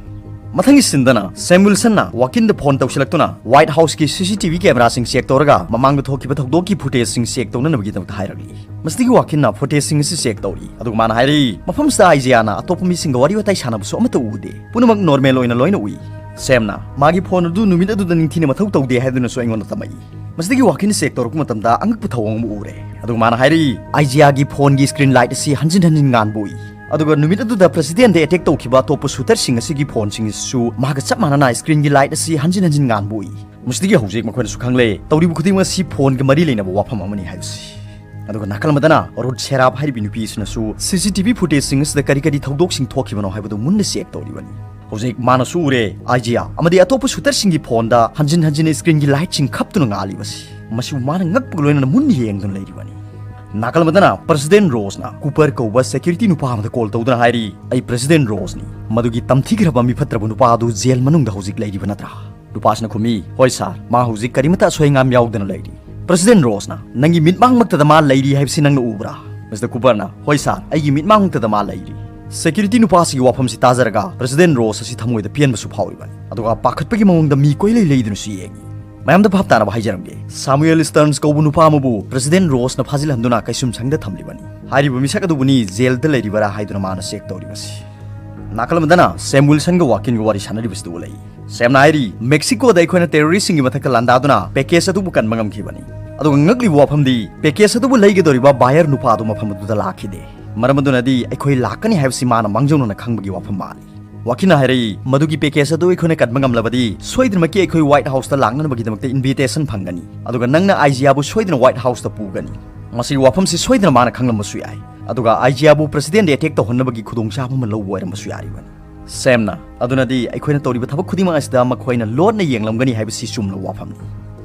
ꯃꯊꯪꯒꯤ ꯁꯤꯟꯗꯅ ꯁꯦꯝ ꯋꯤꯜꯁꯟꯅ ꯋꯥꯀꯤꯟꯗ ꯐꯣꯟ ꯇꯧꯁꯤꯜꯂꯛꯇꯨꯅ ꯋꯥꯏꯠ ꯍꯥꯎꯁꯀꯤ ꯁꯤ ꯁꯤ ꯇꯤ ꯚꯤ ꯀꯦꯃꯦꯔꯥꯁꯤꯡ ꯆꯦꯛ ꯇꯧꯔꯒ ꯃꯃꯥꯡꯗ ꯊꯣꯛꯈꯤꯕ ꯊꯧꯗꯣꯛꯀꯤ ꯐꯨꯇꯦꯖꯁꯤꯡ ꯆꯦꯛ ꯇꯧꯅꯅꯕꯒꯤꯗꯃꯛꯇ ꯍꯥꯏꯔꯛꯂꯤ꯫ ꯃꯁꯤꯗꯒꯤ ꯋꯥꯀꯤꯟꯅ ꯐꯨꯇꯦꯖꯁꯤꯡ ꯑꯁꯤ ꯆꯦꯛ ꯇꯧꯔꯤ, ꯑꯗꯨꯒ ꯃꯥꯅ ꯍꯥꯏꯔꯤ, "ꯃꯐꯝꯁꯤꯗ ꯑꯥꯏꯖꯤꯌꯥꯅ ꯑꯇꯣꯞꯄ ꯃꯤꯁꯤꯡꯒ ꯋꯥꯔꯤ ꯋꯥꯇꯥꯏ ꯁꯥꯟꯅꯕꯁꯨ ꯑꯃꯠꯇ ꯎꯗꯦ꯫ ꯄꯨꯝꯅꯃꯛ ꯅꯣꯔꯃꯦꯜ ꯑꯣꯏꯅ ꯂꯣꯏꯅ ꯎꯏ"꯫ ꯁꯦꯝꯅ ꯃꯥꯒꯤ ꯐꯣꯟ ꯑꯗꯨ ꯅꯨꯃꯤꯠ ꯑꯗꯨꯗ ꯅꯤꯡꯊꯤꯅ ꯃꯊꯧ ꯇꯧꯗꯦ ꯍꯥꯏꯗꯨꯅꯁꯨ ꯑꯩꯉꯣꯟꯗ ꯇꯝꯃꯛꯏ꯫ ꯃꯁꯤꯗꯒꯤ ꯋꯥꯀꯤꯟꯅ ꯆꯦꯛ ꯇꯧꯔꯛꯄ ꯃꯇꯝꯗ ꯑꯉꯛꯄ ꯊꯧꯑꯣꯡ ꯑꯃ ꯎꯔꯦ꯫ ꯑꯗꯨꯒ ꯃꯥꯅ ꯍꯥꯏꯔꯤ, ꯑꯥꯏꯖꯤꯌꯥꯒꯤ ꯐꯣꯟꯒꯤ ꯁ꯭ꯀ꯭ꯔꯤꯟ ꯂꯥꯏꯠ ꯑꯁꯤ ꯍꯟꯖꯤꯟ ꯍꯟꯖꯤꯟ ꯉꯥꯟꯕ ꯎꯏ꯫ ꯑꯗꯨꯒ ꯅꯨꯃꯤꯠ ꯑꯗꯨꯗ ꯄ꯭ꯔꯦꯁꯤꯗꯦꯟꯗ ꯑꯦꯇꯦꯛ ꯇꯧꯈꯤꯕ ꯑꯇꯣꯞꯄ ꯁꯨꯇꯔꯁꯤꯡ ꯑꯁꯤꯒꯤ ꯐꯣꯟꯁꯤꯡ ꯑꯁꯤꯁꯨ ꯃꯍꯥꯛꯀ ꯆꯞ ꯃꯥꯟꯅꯅ ꯁ꯭ꯀ꯭ꯔꯤꯟꯒꯤ ꯂꯥꯏꯠ ꯑꯁꯤ ꯍꯟꯖꯤꯟ ꯍꯟꯖꯤꯟ ꯉꯥꯟꯕ ꯎꯏ꯫ ꯃꯁꯤꯗꯒꯤ ꯍꯧꯖꯤꯛ ꯃꯈꯣꯏꯅꯁꯨ ꯈꯪꯂꯦ, ꯇꯧꯔꯤꯕ ꯈꯨꯗꯤꯡꯃꯛ ꯑꯁꯤ ꯐꯣꯟꯒ ꯃꯔꯤ ꯂꯩꯅꯕ ꯋꯥꯐꯝ ꯑꯃꯅꯤ ꯍꯥꯏꯕꯁꯤ꯫ ꯑꯗꯨꯒ ꯅꯥꯀꯜ ꯑꯃꯗꯅ ꯔꯨꯠ ꯁꯦꯔꯥꯞ ꯍꯥꯏꯔꯤꯕ ꯅꯨꯄꯤ ꯑꯁꯤꯅꯁꯨ ꯁꯤ ꯁꯤ ꯇꯤ ꯚꯤ ꯐꯨꯇꯦꯖꯁꯤꯡ ꯑꯁꯤꯗ ꯀꯔꯤ ꯀꯔꯤ ꯊꯧꯗꯣꯛꯁꯤꯡ ꯊꯣꯛꯈꯤꯕꯅꯣ ꯍꯥꯏꯕꯗꯨ ꯃꯨꯟꯅ ꯆꯦꯛ ꯇꯧꯔꯤꯕꯅꯤ꯫ ꯍꯧꯖꯤꯛ ꯃꯥꯅꯁꯨ ꯎꯔꯦ, ꯑꯥꯏꯖꯤꯌꯥ ꯑꯃꯗꯤ ꯑꯇꯣꯞꯄ ꯁꯨꯇꯔꯁꯤꯡꯒꯤ ꯐꯣꯟꯗ ꯍꯟꯖꯤꯟ ꯍꯟꯖꯤꯟ ꯁ꯭ꯀ꯭ꯔꯤꯟꯒꯤ ꯂꯥꯏꯠꯁꯤꯡ ꯈꯞꯇꯨꯅ ꯉꯥꯜꯂꯤꯕꯁꯤ꯫ ꯃꯁꯤꯕꯨ ꯃꯥꯅ ꯉꯛꯄꯒ ꯂꯣꯏꯅꯅ ꯃꯨꯟꯅ ꯌꯦꯡꯗꯨꯅ ꯂꯩꯔꯤꯕꯅꯤ꯫ ꯅꯥꯀꯜ ꯑꯃꯗꯅ ꯄ꯭ꯔꯦꯁꯤꯗꯦꯟ ꯔꯣꯁꯅ ꯀꯨꯄꯔ ꯀꯧꯕ ꯁꯦꯀ꯭ꯌꯨꯔꯤꯇꯤ ꯅꯨꯄꯥ ꯑꯃꯗ ꯀꯣꯜ ꯇꯧꯗꯨꯅ ꯍꯥꯏꯔꯤ, "ꯑꯩ ꯄ꯭ꯔꯦꯁꯤꯗꯦꯟ ꯔꯣꯁꯅꯤ꯫ ꯃꯗꯨꯒꯤ ꯇꯝꯊꯤꯈ꯭ꯔꯕ ꯃꯤꯐꯠꯇ꯭ꯔꯕ ꯅꯨꯄꯥ ꯑꯗꯨ ꯖꯦꯜ ꯃꯅꯨꯡꯗ ꯍꯧꯖꯤꯛ ꯂꯩꯔꯤꯕ ꯅꯠꯇ꯭ꯔꯥ?" ꯅꯨꯄꯥꯁꯤꯅ ꯈꯨꯝꯃꯤ, "ꯍꯣꯏ ꯁꯥꯔ, ꯃꯥ ꯍꯧꯖꯤꯛ ꯀꯔꯤꯃꯇ ꯑꯁꯣꯏ ꯑꯉꯥꯝ ꯌꯥꯎꯗꯅ ꯂꯩꯔꯤ꯫" "ꯄ꯭ꯔꯦꯁꯤꯗꯦꯟ ꯔꯣꯁꯅ ꯅꯪꯒꯤ ꯃꯤꯠꯃꯥꯡꯃꯛꯇꯗ ꯃꯥ ꯂꯩꯔꯤ ꯍꯥꯏꯕꯁꯤ ꯅꯪꯅ ꯎꯕ꯭ꯔꯥ?" ꯃꯤꯁꯇꯔ ꯀꯨꯄꯔꯅ, "ꯍꯣꯏ ꯁꯥꯔ, ꯑꯩꯒꯤ ꯃꯤꯠꯃꯥꯡꯃꯛꯇꯗ ꯃꯥ ꯂꯩꯔꯤ꯫" ꯁꯦꯀ꯭ꯌꯨꯔꯤꯇꯤ ꯅꯨꯄꯥꯁꯤꯒꯤ ꯋꯥꯐꯝꯁꯤ ꯇꯥꯖꯔꯒ ꯄ꯭ꯔꯦꯁꯤꯗꯦꯟ ꯔꯣꯁ ꯑꯁꯤ ꯊꯃꯣꯏꯗ ꯄꯦꯟꯕꯁꯨ ꯐꯥꯎꯔꯤꯕꯅꯤ꯫ ꯑꯗꯨꯒ ꯄꯥꯈꯠꯄꯒꯤ ꯃꯑꯣꯡꯗ ꯃꯤ ꯀꯣꯏꯂꯩ ꯂꯩꯗꯨꯅꯁꯨ ꯌꯦꯡꯉꯤ꯫ ꯃꯌꯥꯝꯗ ꯚꯥꯞ ꯇꯥꯅꯕ ꯍꯥꯏꯖꯔꯝꯒꯦ, ꯁꯥꯃꯨꯑꯦꯜ ꯁ꯭ꯇꯔꯟꯁ ꯀꯧꯕ ꯅꯨꯄꯥ ꯑꯃꯕꯨ ꯄ꯭ꯔꯦꯁꯤꯗꯦꯟ ꯔꯣꯁꯅ ꯐꯥꯖꯤꯜꯍꯟꯗꯨꯅ ꯀꯩꯁꯨꯝꯁꯪꯗ ꯊꯝꯂꯤꯕꯅꯤ꯫ ꯍꯥꯏꯔꯤꯕ ꯃꯤꯁꯛ ꯑꯗꯨꯕꯨꯅꯤ ꯖꯦꯜꯗ ꯂꯩꯔꯤꯕꯔꯥ ꯍꯥꯏꯗꯨꯅ ꯃꯥꯅ ꯆꯦꯛ ꯇꯧꯔꯤꯕꯁꯤ꯫ ꯅꯥꯀꯜ ꯑꯃꯗꯅ ꯁꯦꯝ ꯋꯤꯜꯁꯟꯒ ꯋꯥꯀꯤꯟꯒ ꯋꯥꯔꯤ ꯁꯥꯟꯅꯔꯤꯕꯁꯤꯗ ꯎꯠꯂꯛꯏ꯫ ꯁꯦꯝꯅ ꯍꯥꯏꯔꯤ, "ꯃꯦꯛꯁꯤꯀꯣꯗ ꯑꯩꯈꯣꯏꯅ ꯇꯦꯔꯣꯔꯤꯁꯁꯤꯡꯒꯤ ꯃꯊꯛꯇ ꯂꯥꯟꯗꯥꯗꯨꯅ ꯄꯦꯀꯦꯖ ꯑꯗꯨꯕꯨ ꯀꯟꯕ ꯉꯝꯈꯤꯕꯅꯤ꯫" ꯑꯗꯨꯒ ꯉꯛꯂꯤꯕ ꯋꯥꯐꯝꯗꯤ, ꯄꯦꯀꯦꯖ ꯑꯗꯨꯕꯨ ꯂꯩꯒꯗꯧꯔꯤꯕ ꯕꯥꯌꯔ ꯅꯨꯄꯥ ꯑꯗꯨ ꯃꯐꯝ ꯑꯗꯨꯗ ꯂꯥꯛꯈꯤꯗꯦ꯫ ꯃꯔꯝ ꯑꯗꯨꯅꯗꯤ ꯑꯩꯈꯣꯏ ꯂꯥꯛꯀꯅꯤ ꯍꯥꯏꯕꯁꯤ ꯃꯥꯅ ꯃꯥꯡꯖꯧꯅꯅ ꯈꯪꯕꯒꯤ ꯋꯥꯐꯝ ꯃꯥꯜꯂꯤ꯫ ꯋꯥꯀꯤꯟꯅ ꯍꯥꯏꯔꯛꯏ, "ꯃꯗꯨꯒꯤ ꯄꯦꯀꯦꯖ ꯑꯗꯨ ꯑꯩꯈꯣꯏꯅ ꯀꯟꯕ ꯉꯝꯂꯕꯗꯤ ꯁꯣꯏꯗꯅꯃꯛꯀꯤ ꯑꯩꯈꯣꯏ ꯋꯥꯏꯠ ꯍꯥꯎꯁꯇ ꯂꯥꯛꯅꯅꯕꯒꯤꯗꯃꯛꯇ ꯏꯟꯚꯤꯇꯦꯁꯟ ꯐꯪꯒꯅꯤ꯫ ꯑꯗꯨꯒ ꯅꯪꯅ ꯑꯥꯏꯖꯤꯌꯥꯕꯨ ꯁꯣꯏꯗꯅ ꯋꯥꯏꯠ ꯍꯥꯎꯁꯇ ꯄꯨꯒꯅꯤ꯫" ꯃꯁꯤꯒꯤ ꯋꯥꯐꯝꯁꯤ ꯁꯣꯏꯗꯅ ꯃꯥꯅ ꯈꯪꯂꯝꯕꯁꯨ ꯌꯥꯏ꯫ ꯑꯗꯨꯒ ꯑꯥꯏꯖꯤꯌꯥꯕꯨ ꯄ꯭ꯔꯦꯁꯤꯗꯦꯟꯗ ꯑꯦꯇꯦꯛ ꯇꯧꯍꯟꯅꯕꯒꯤ ꯈꯨꯗꯣꯡꯆꯥꯕ ꯑꯃ ꯂꯧꯕ ꯑꯣꯏꯔꯝꯕꯁꯨ ꯌꯥꯔꯤꯕꯅꯤ꯫ ꯁꯦꯝꯅ, "ꯑꯗꯨꯅꯗꯤ ꯑꯩꯈꯣꯏꯅ ꯇꯧꯔꯤꯕ ꯊꯕꯛ ꯈꯨꯗꯤꯡꯃꯛ ꯑꯁꯤꯗ ꯃꯈꯣꯏꯅ ꯂꯣꯠꯅ ꯌꯦꯡꯂꯝꯒꯅꯤ ꯍꯥꯏꯕꯁꯤ ꯆꯨꯝꯂꯕ ꯋꯥꯐꯝꯅꯤ꯫"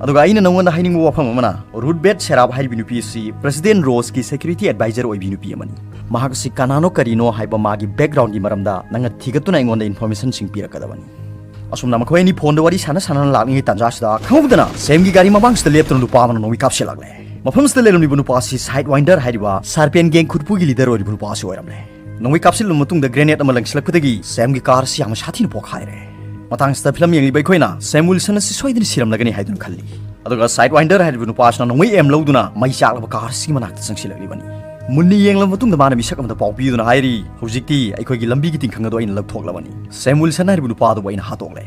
ꯑꯗꯨꯒ ꯑꯩꯅ ꯅꯉꯣꯟꯗ ꯍꯥꯏꯅꯤꯡꯕ ꯋꯥꯐꯝ ꯑꯃꯅ, ꯔꯨꯠ ꯕꯦꯠ ꯁꯦꯔꯥꯞ ꯍꯥꯏꯔꯤꯕ ꯅꯨꯄꯤ ꯑꯁꯤ ꯄ꯭ꯔꯦꯁꯤꯗꯦꯟ ꯔꯣꯁꯀꯤ ꯁꯦꯀ꯭ꯌꯨꯔꯤꯇꯤ ꯑꯦꯗꯚꯥꯏꯖꯔ ꯑꯣꯏꯕꯤ ꯅꯨꯄꯤ ꯑꯃꯅꯤ꯫ ꯃꯍꯥꯛ ꯑꯁꯤ ꯀꯅꯥꯅꯣ ꯀꯔꯤꯅꯣ ꯍꯥꯏꯕ ꯃꯥꯒꯤ ꯕꯦꯛꯒ꯭ꯔꯥꯎꯟꯒꯤ ꯃꯔꯝꯗ ꯅꯪꯅ ꯊꯤꯒꯠꯇꯨꯅ ꯑꯩꯉꯣꯟꯗ ꯏꯟꯐꯣꯔꯃꯦꯁꯟꯁꯤꯡ ꯄꯤꯔꯛꯀꯗꯕꯅꯤ꯫ ꯑꯁꯨꯝꯅ ꯃꯈꯣꯏ ꯑꯅꯤ ꯐꯣꯟꯗ ꯋꯥꯔꯤ ꯁꯥꯟꯅ ꯁꯥꯟꯅꯅ ꯂꯥꯛꯂꯤꯉꯩ ꯇꯥꯟꯖꯥꯁꯤꯗ ꯈꯪꯍꯧꯗꯅ ꯁꯦꯝꯒꯤ ꯒꯥꯔꯤ ꯃꯃꯥꯡꯁꯤꯗ ꯂꯦꯞꯇꯨꯅ ꯅꯨꯄꯥ ꯑꯃꯅ ꯅꯣꯡꯃꯩ ꯀꯥꯞꯁꯤꯜꯂꯛꯂꯦ꯫ ꯃꯐꯝꯁꯤꯗ ꯂꯩꯔꯝꯂꯤꯕ ꯅꯨꯄꯥ ꯑꯁꯤ ꯁꯥꯏꯠ ꯋꯥꯏꯟꯗꯔ ꯍꯥꯏꯔꯤꯕ ꯁꯥꯔꯄꯦꯟ ꯒꯦꯡ ꯈꯨꯠꯄꯨꯒꯤ ꯂꯤꯗꯔ ꯑꯣꯏꯔꯤꯕ ꯅꯨꯄꯥ ꯑꯁꯤ ꯑꯣꯏꯔꯝꯂꯦ꯫ ꯅꯣꯡꯃꯩ ꯀꯥꯞꯁꯤꯜꯂꯕ ꯃꯇꯨꯡꯗ ꯒ꯭ꯔꯦꯅꯦꯗ ꯑꯃ ꯂꯪꯁꯤꯜꯂꯛꯄꯗꯒꯤ ꯁꯦꯝꯒꯤ ꯀꯥꯔ ꯑꯁꯤ ꯌꯥꯝꯅ ꯁꯥꯊꯤꯅ ꯄꯣꯛꯈꯥꯏꯔꯦ꯫ ꯃꯇꯥꯡꯁꯤꯗ ꯐꯤꯂꯝ ꯌꯦꯡꯂꯤꯕ ꯑꯩꯈꯣꯏꯅ ꯁꯦꯝ ꯋꯤꯜꯁꯟ ꯑꯁꯤ ꯁꯣꯏꯗꯅ ꯁꯤꯔꯝꯂꯒꯅꯤ ꯍꯥꯏꯗꯨꯅ ꯈꯜꯂꯤ꯫ ꯑꯗꯨꯒ ꯁꯥꯏꯠ ꯋꯥꯏꯟꯗꯔ ꯍꯥꯏꯔꯤꯕ ꯅꯨꯄꯥ ꯑꯁꯤꯅ ꯅꯣꯡꯃꯩ ꯑꯦꯝ ꯂꯧꯗꯨꯅ ꯃꯩ ꯆꯥꯛꯂꯕ ꯀꯥꯔ ꯑꯁꯤꯒꯤ ꯃꯅꯥꯛꯇ ꯆꯪꯁꯤꯜꯂꯛꯂꯤꯕꯅꯤ꯫ ꯃꯨꯟꯅ ꯌꯦꯡꯂꯕ ꯃꯇꯨꯡꯗ ꯃꯥꯅ ꯃꯤꯁꯛ ꯑꯃꯗ ꯄꯥꯎ ꯄꯤꯗꯨꯅ ꯍꯥꯏꯔꯤ, "ꯍꯧꯖꯤꯛꯇꯤ ꯑꯩꯈꯣꯏꯒꯤ ꯂꯝꯕꯤꯒꯤ ꯇꯤꯡꯈꯪ ꯑꯗꯨ ꯑꯩꯅ ꯂꯧꯊꯣꯛꯂꯕꯅꯤ꯫ ꯁꯦꯝ ꯋꯤꯜꯁꯟ ꯍꯥꯏꯔꯤꯕ ꯅꯨꯄꯥ ꯑꯗꯨꯕꯨ ꯑꯩꯅ ꯍꯥꯠꯇꯣꯛꯂꯦ꯫"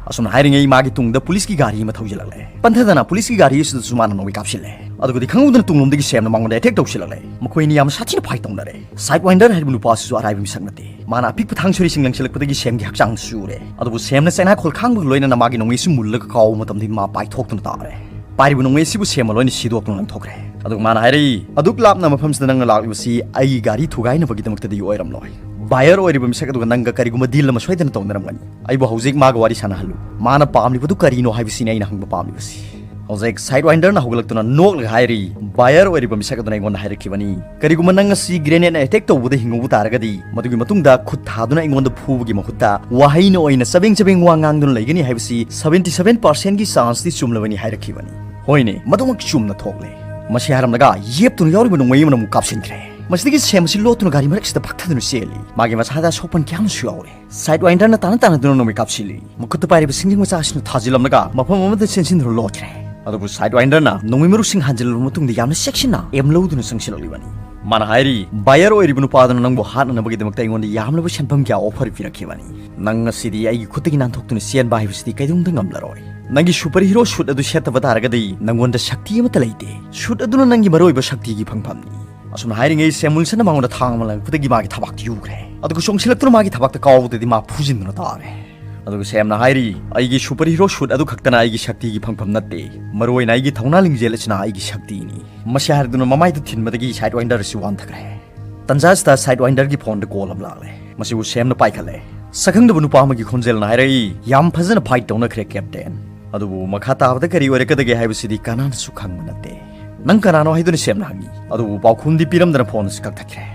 ꯑꯁꯨꯝꯅ ꯍꯥꯏꯔꯤꯉꯩ ꯃꯥꯒꯤ ꯇꯨꯡꯗ ꯄꯨꯂꯤꯁꯀꯤ ꯒꯥꯔꯤ ꯑꯃ ꯊꯧꯖꯤꯜꯂꯛꯂꯦ꯫ ꯄꯟꯊꯗꯅ ꯄꯨꯂꯤꯁꯀꯤ ꯒꯥꯔꯤ ꯑꯁꯤꯗꯁꯨ ꯃꯥꯅ ꯅꯣꯡꯃꯩ ꯀꯥꯞꯁꯤꯜꯂꯦ꯫ ꯑꯗꯨꯒꯗꯤ ꯈꯪꯍꯧꯗꯅ ꯇꯨꯡꯂꯣꯝꯗꯒꯤ ꯁꯦꯝꯅ ꯃꯉꯣꯟꯗ ꯑꯦꯇꯦꯛ ꯇꯧꯁꯤꯜꯂꯛꯂꯦ꯫ ꯃꯈꯣꯏ ꯑꯅꯤ ꯌꯥꯝ ꯁꯥꯊꯤꯅ ꯐꯥꯏꯠ ꯇꯧꯅꯔꯦ꯫ ꯁꯥꯏꯠ ꯋꯥꯏꯟꯗꯔ ꯍꯥꯏꯔꯤꯕ ꯅꯨꯄꯥ ꯑꯁꯤꯁꯨ ꯑꯔꯥꯏꯕ ꯃꯤꯁꯛ ꯅꯠꯇꯦ꯫ ꯃꯥꯅ ꯑꯄꯤꯛꯄ ꯊꯥꯡ ꯁꯣꯔꯤꯁꯤꯡ ꯂꯪꯁꯤꯜꯂꯛꯄꯗꯒꯤ ꯁꯦꯝꯒꯤ ꯍꯛꯆꯥꯡ ꯆꯨꯔꯦ꯫ ꯑꯗꯨꯕꯨ ꯁꯦꯝꯅ ꯆꯩꯅꯥꯈꯣꯜ ꯈꯥꯡꯕꯒ ꯂꯣꯏꯅꯅ ꯃꯥꯒꯤ ꯅꯣꯡꯃꯩ ꯑꯁꯤ ꯃꯨꯜꯂꯒ ꯀꯥꯎꯕ ꯃꯇꯝꯗ ꯃꯥ ꯄꯥꯏꯊꯣꯛꯇꯨꯅ ꯇꯥꯔꯦ꯫ ꯄꯥꯏꯔꯤꯕ ꯅꯣꯡꯃꯩ ꯑꯁꯤꯕꯨ ꯁꯦꯝꯅ ꯂꯣꯏꯅ ꯁꯤꯗꯣꯛꯇꯨꯅ ꯂꯪꯊꯣꯛꯈ꯭ꯔꯦ꯫ ꯑꯗꯨꯒ ꯃꯥꯅ ꯍꯥꯏꯔꯛꯏ, "ꯑꯗꯨꯛ ꯂꯥꯞꯅ ꯃꯐꯝꯁꯤꯗ ꯅꯪꯅ ꯂꯥꯛꯂꯤꯕꯁꯤ ꯑꯩꯒꯤ ꯒꯥꯔꯤ ꯊꯨꯒꯥꯏꯅꯕꯒꯤꯗꯃꯛꯇꯗꯤ ꯑꯣꯏꯔꯝꯂꯣꯏ꯫ ꯕꯥꯌꯔ ꯑꯣꯏꯔꯤꯕ ꯃꯤꯁꯛ ꯑꯗꯨꯒ ꯅꯪꯒ ꯀꯔꯤꯒꯨꯝꯕ ꯗꯤꯜ ꯑꯃ ꯁꯣꯏꯗꯅ ꯇꯧꯅꯔꯝꯒꯅꯤ꯫ ꯑꯩꯕꯨ ꯍꯧꯖꯤꯛ ꯃꯥꯒ ꯋꯥꯔꯤ ꯁꯥꯟꯅꯍꯜꯂꯨ꯫ ꯃꯥꯅ ꯄꯥꯝꯂꯤꯕꯗꯨ ꯀꯔꯤꯅꯣ ꯍꯥꯏꯕꯁꯤꯅꯤ ꯑꯩꯅ ꯍꯪꯕ ꯄꯥꯝꯂꯤꯕꯁꯤ꯫" ꯍꯧꯖꯤꯛ ꯁꯥꯏꯠ ꯋꯥꯏꯟꯗꯔꯅ ꯍꯧꯒꯠꯂꯛꯇꯨꯅ ꯅꯣꯛꯂꯒ ꯍꯥꯏꯔꯤ, "ꯕꯥꯌꯔ ꯑꯣꯏꯔꯤꯕ ꯃꯤꯁꯛ ꯑꯗꯨꯅ ꯑꯩꯉꯣꯟꯗ ꯍꯥꯏꯔꯛꯈꯤꯕꯅꯤ, ꯀꯔꯤꯒꯨꯝꯕ ꯅꯪ ꯑꯁꯤ ꯒ꯭ꯔꯦꯅꯦꯗꯅ ꯑꯦꯇꯦꯛ ꯇꯧꯕꯗ ꯍꯤꯡꯍꯧꯕ ꯇꯥꯔꯒꯗꯤ, ꯃꯗꯨꯒꯤ ꯃꯇꯨꯡꯗ ꯈꯨꯠ ꯊꯥꯗꯨꯅ ꯑꯩꯉꯣꯟꯗ ꯐꯨꯕꯒꯤ ꯃꯍꯨꯠꯇ ꯋꯥꯍꯩꯅ ꯑꯣꯏꯅ ꯆꯕꯦꯡ ꯆꯕꯦꯡ ꯋꯥ ꯉꯥꯡꯗꯨꯅ ꯂꯩꯒꯅꯤ ꯍꯥꯏꯕꯁꯤ seventy seven percentꯀꯤ ꯆꯥꯟꯁꯇꯤ ꯆꯨꯝꯂꯕꯅꯤ" ꯍꯥꯏꯔꯛꯈꯤꯕꯅꯤ꯫ ꯍꯣꯏꯅꯦ, ꯃꯗꯨꯃꯛ ꯆꯨꯝꯅ ꯊꯣꯛꯂꯦ꯫ ꯃꯁꯤ ꯍꯥꯏꯔꯝꯂꯒ ꯌꯦꯞꯇꯨꯅ ꯌꯥꯎꯔꯤꯕ ꯅꯣꯡꯃꯩ ꯑꯃꯅ ꯑꯃꯨꯛ ꯀꯥꯞꯁꯤꯟꯈ꯭ꯔꯦ꯫ ꯃꯁꯤꯗꯒꯤ ꯁꯦꯝ ꯑꯁꯤ ꯂꯣꯠꯇꯨꯅ ꯒꯥꯔꯤ ꯃꯔꯛꯁꯤꯗ ꯄꯥꯛꯊꯗꯨꯅ ꯆꯦꯜꯂꯤ꯫ ꯃꯥꯒꯤ ꯃꯁꯥꯗ ꯑꯁꯣꯛꯄꯟ ꯀꯌꯥ ꯑꯃꯁꯨ ꯌꯥꯎꯔꯦ꯫ ꯁꯥꯏꯠ ꯋꯥꯏꯟꯗꯔꯅ ꯇꯥꯅ ꯇꯥꯅꯗꯨꯅ ꯅꯣꯡꯃꯩ ꯀꯥꯞꯁꯤꯜꯂꯤ꯫ ꯃꯈꯨꯠꯇ ꯄꯥꯏꯔꯤꯕ ꯁꯤꯡꯖꯪ ꯃꯆꯥ ꯑꯁꯤꯅ ꯊꯥꯖꯤꯜꯂꯝꯂꯒ ꯃꯐꯝ ꯑꯃꯗ ꯆꯦꯟꯁꯤꯟꯗꯨꯅ ꯂꯣꯠꯈ꯭ꯔꯦ꯫ ꯑꯗꯨꯕꯨ ꯁꯥꯏꯠ ꯋꯥꯏꯟꯗꯔꯅ ꯅꯣꯡꯃꯩ ꯃꯔꯨꯁꯤꯡ ꯍꯥꯟꯖꯤꯜꯂꯕ ꯃꯇꯨꯡꯗ ꯌꯥꯝꯅ ꯆꯦꯛꯁꯤꯟꯅ ꯑꯦꯝ ꯂꯧꯗꯨꯅ ꯆꯪꯁꯤꯜꯂꯛꯂꯤꯕꯅꯤ꯫ ꯃꯥꯅ ꯍꯥꯏꯔꯤ, "ꯕꯥꯌꯔ ꯑꯣꯏꯔꯤꯕ ꯅꯨꯄꯥ ꯑꯗꯨꯅ ꯅꯪꯕꯨ ꯍꯥꯠꯅꯅꯕꯒꯤꯗꯃꯛꯇ ꯑꯩꯉꯣꯟꯗ ꯌꯥꯝꯂꯕ ꯁꯦꯟꯐꯝ ꯀꯌꯥ ꯑꯣꯐꯔ ꯄꯤꯔꯛꯈꯤꯕꯅꯤ꯫ ꯅꯪ ꯉꯁꯤꯗꯤ ꯑꯩꯒꯤ ꯈꯨꯠꯇꯒꯤ ꯅꯥꯟꯊꯣꯛꯇꯨꯅ ꯆꯦꯟꯕ ꯍꯥꯏꯕꯁꯤꯗꯤ ꯀꯩꯗꯧꯅꯨꯡꯗ ꯉꯝꯂꯔꯣꯏ꯫ ꯅꯪꯒꯤ ꯁꯨꯄꯔ ꯍꯤꯔꯣ ꯁꯨꯠ ꯑꯗꯨ ꯁꯦꯠꯇꯕ ꯇꯥꯔꯒꯗꯤ ꯅꯪꯉꯣꯟꯗ ꯁꯛꯇꯤ ꯑꯃꯠꯇ ꯂꯩꯇꯦ꯫ ꯁꯨꯠ ꯑꯗꯨꯅ ꯅꯪꯒꯤ ꯃꯔꯨꯑꯣꯏꯕ ꯁꯛꯇꯤꯒꯤ ꯐꯪꯐꯝꯅꯤ꯫" ꯑꯁꯨꯝꯅ ꯍꯥꯏꯔꯤꯉꯩ ꯁꯦꯝ ꯋꯤꯜꯁꯟꯅ ꯃꯉꯣꯟꯗ ꯊꯥꯡ ꯑꯃ ꯂꯪꯉꯛꯄꯗꯒꯤ ꯃꯥꯒꯤ ꯊꯕꯥꯛꯇ ꯌꯨꯈ꯭ꯔꯦ꯫ ꯑꯗꯨꯒ ꯆꯣꯡꯁꯤꯜꯂꯛꯇꯨꯅ ꯃꯥꯒꯤ ꯊꯕꯥꯛꯇ ꯀꯥꯎꯕꯗꯗꯤ ꯃꯥ ꯐꯨꯖꯤꯟꯗꯨꯅ ꯇꯥꯔꯦ꯫ ꯑꯗꯨꯒ ꯁꯦꯝꯅ ꯍꯥꯏꯔꯤ, "ꯑꯩꯒꯤ ꯁꯨꯄꯔ ꯍꯤꯔꯣ ꯁꯨꯠ ꯑꯗꯨ ꯈꯛꯇꯅ ꯑꯩꯒꯤ ꯁꯛꯇꯤꯒꯤ ꯐꯪꯐꯝ ꯅꯠꯇꯦ꯫ ꯃꯔꯨꯑꯣꯏꯅ ꯑꯩꯒꯤ ꯊꯧꯅꯥ ꯂꯤꯡꯖꯦꯜ ꯑꯁꯤꯅ ꯑꯩꯒꯤ ꯁꯛꯇꯤꯅꯤ꯫" ꯃꯁꯤ ꯍꯥꯏꯔꯗꯨꯅ ꯃꯃꯥꯏꯗ ꯊꯤꯟꯕꯗꯒꯤ ꯁꯥꯏꯠ ꯋꯥꯏꯟꯗꯔ ꯑꯁꯤ ꯋꯥꯟꯊꯈ꯭ꯔꯦ꯫ ꯇꯟꯖꯥ ꯑꯁꯤꯗ ꯁꯥꯏꯠ ꯋꯥꯏꯟꯗꯔꯒꯤ ꯐꯣꯟꯗ ꯀꯣꯜ ꯑꯃ ꯂꯥꯛꯂꯦ꯫ ꯃꯁꯤꯕꯨ ꯁꯦꯝꯅ ꯄꯥꯏꯈꯠꯂꯦ꯫ ꯁꯛꯈꯪꯗꯕ ꯅꯨꯄꯥ ꯑꯃꯒꯤ ꯈꯣꯟꯖꯦꯜꯅ ꯍꯥꯏꯔꯛꯏ, "ꯌꯥꯝ ꯐꯖꯅ ꯐꯥꯏꯠ ꯇꯧꯅꯈ꯭ꯔꯦ, ꯀꯦꯞꯇꯦꯟ꯫ ꯑꯗꯨꯕꯨ ꯃꯈꯥ ꯇꯥꯕꯗ ꯀꯔꯤ ꯑꯣꯏꯔꯛꯀꯗꯒꯦ ꯍꯥꯏꯕꯁꯤꯗꯤ ꯀꯅꯥꯅꯁꯨ ꯈꯪꯕ ꯅꯠꯇꯦ꯫ ꯅꯪ ꯀꯅꯥꯅꯣ?" ꯍꯥꯏꯗꯨꯅ ꯁꯦꯝꯅ ꯍꯪꯉꯤ꯫ ꯑꯗꯨꯕꯨ ꯄꯥꯎꯈꯨꯝꯗꯤ ꯄꯤꯔꯝꯗꯅ ꯐꯣꯟ ꯑꯁꯤ ꯀꯛꯊꯠꯈ꯭ꯔꯦ꯫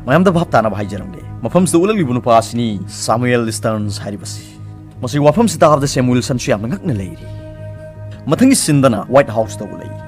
ꯃꯌꯥꯝꯗ ꯚꯥꯞ ꯇꯥꯅꯕ ꯍꯥꯏꯖꯔꯝꯒꯦ, ꯃꯐꯝꯁꯤꯗ ꯎꯠꯂꯛꯂꯤꯕ ꯅꯨꯄꯥ ꯑꯁꯤꯅꯤ ꯁꯥꯃꯨꯑꯦꯜ ꯁ꯭ꯇꯔꯟꯁ ꯍꯥꯏꯔꯤꯕꯁꯤ꯫ ꯃꯁꯤ ꯋꯥꯐꯝꯁꯤ ꯇꯥꯕꯗ ꯁꯦꯝ ꯋꯤꯜꯁꯟꯁꯨ ꯌꯥꯝꯅ ꯉꯛꯅ ꯂꯩꯔꯤ꯫ ꯃꯊꯪꯒꯤ ꯁꯤꯟꯗꯅ ꯋꯥꯏꯠ ꯍꯥꯎꯁꯇ ꯎꯠꯂꯛꯏ꯫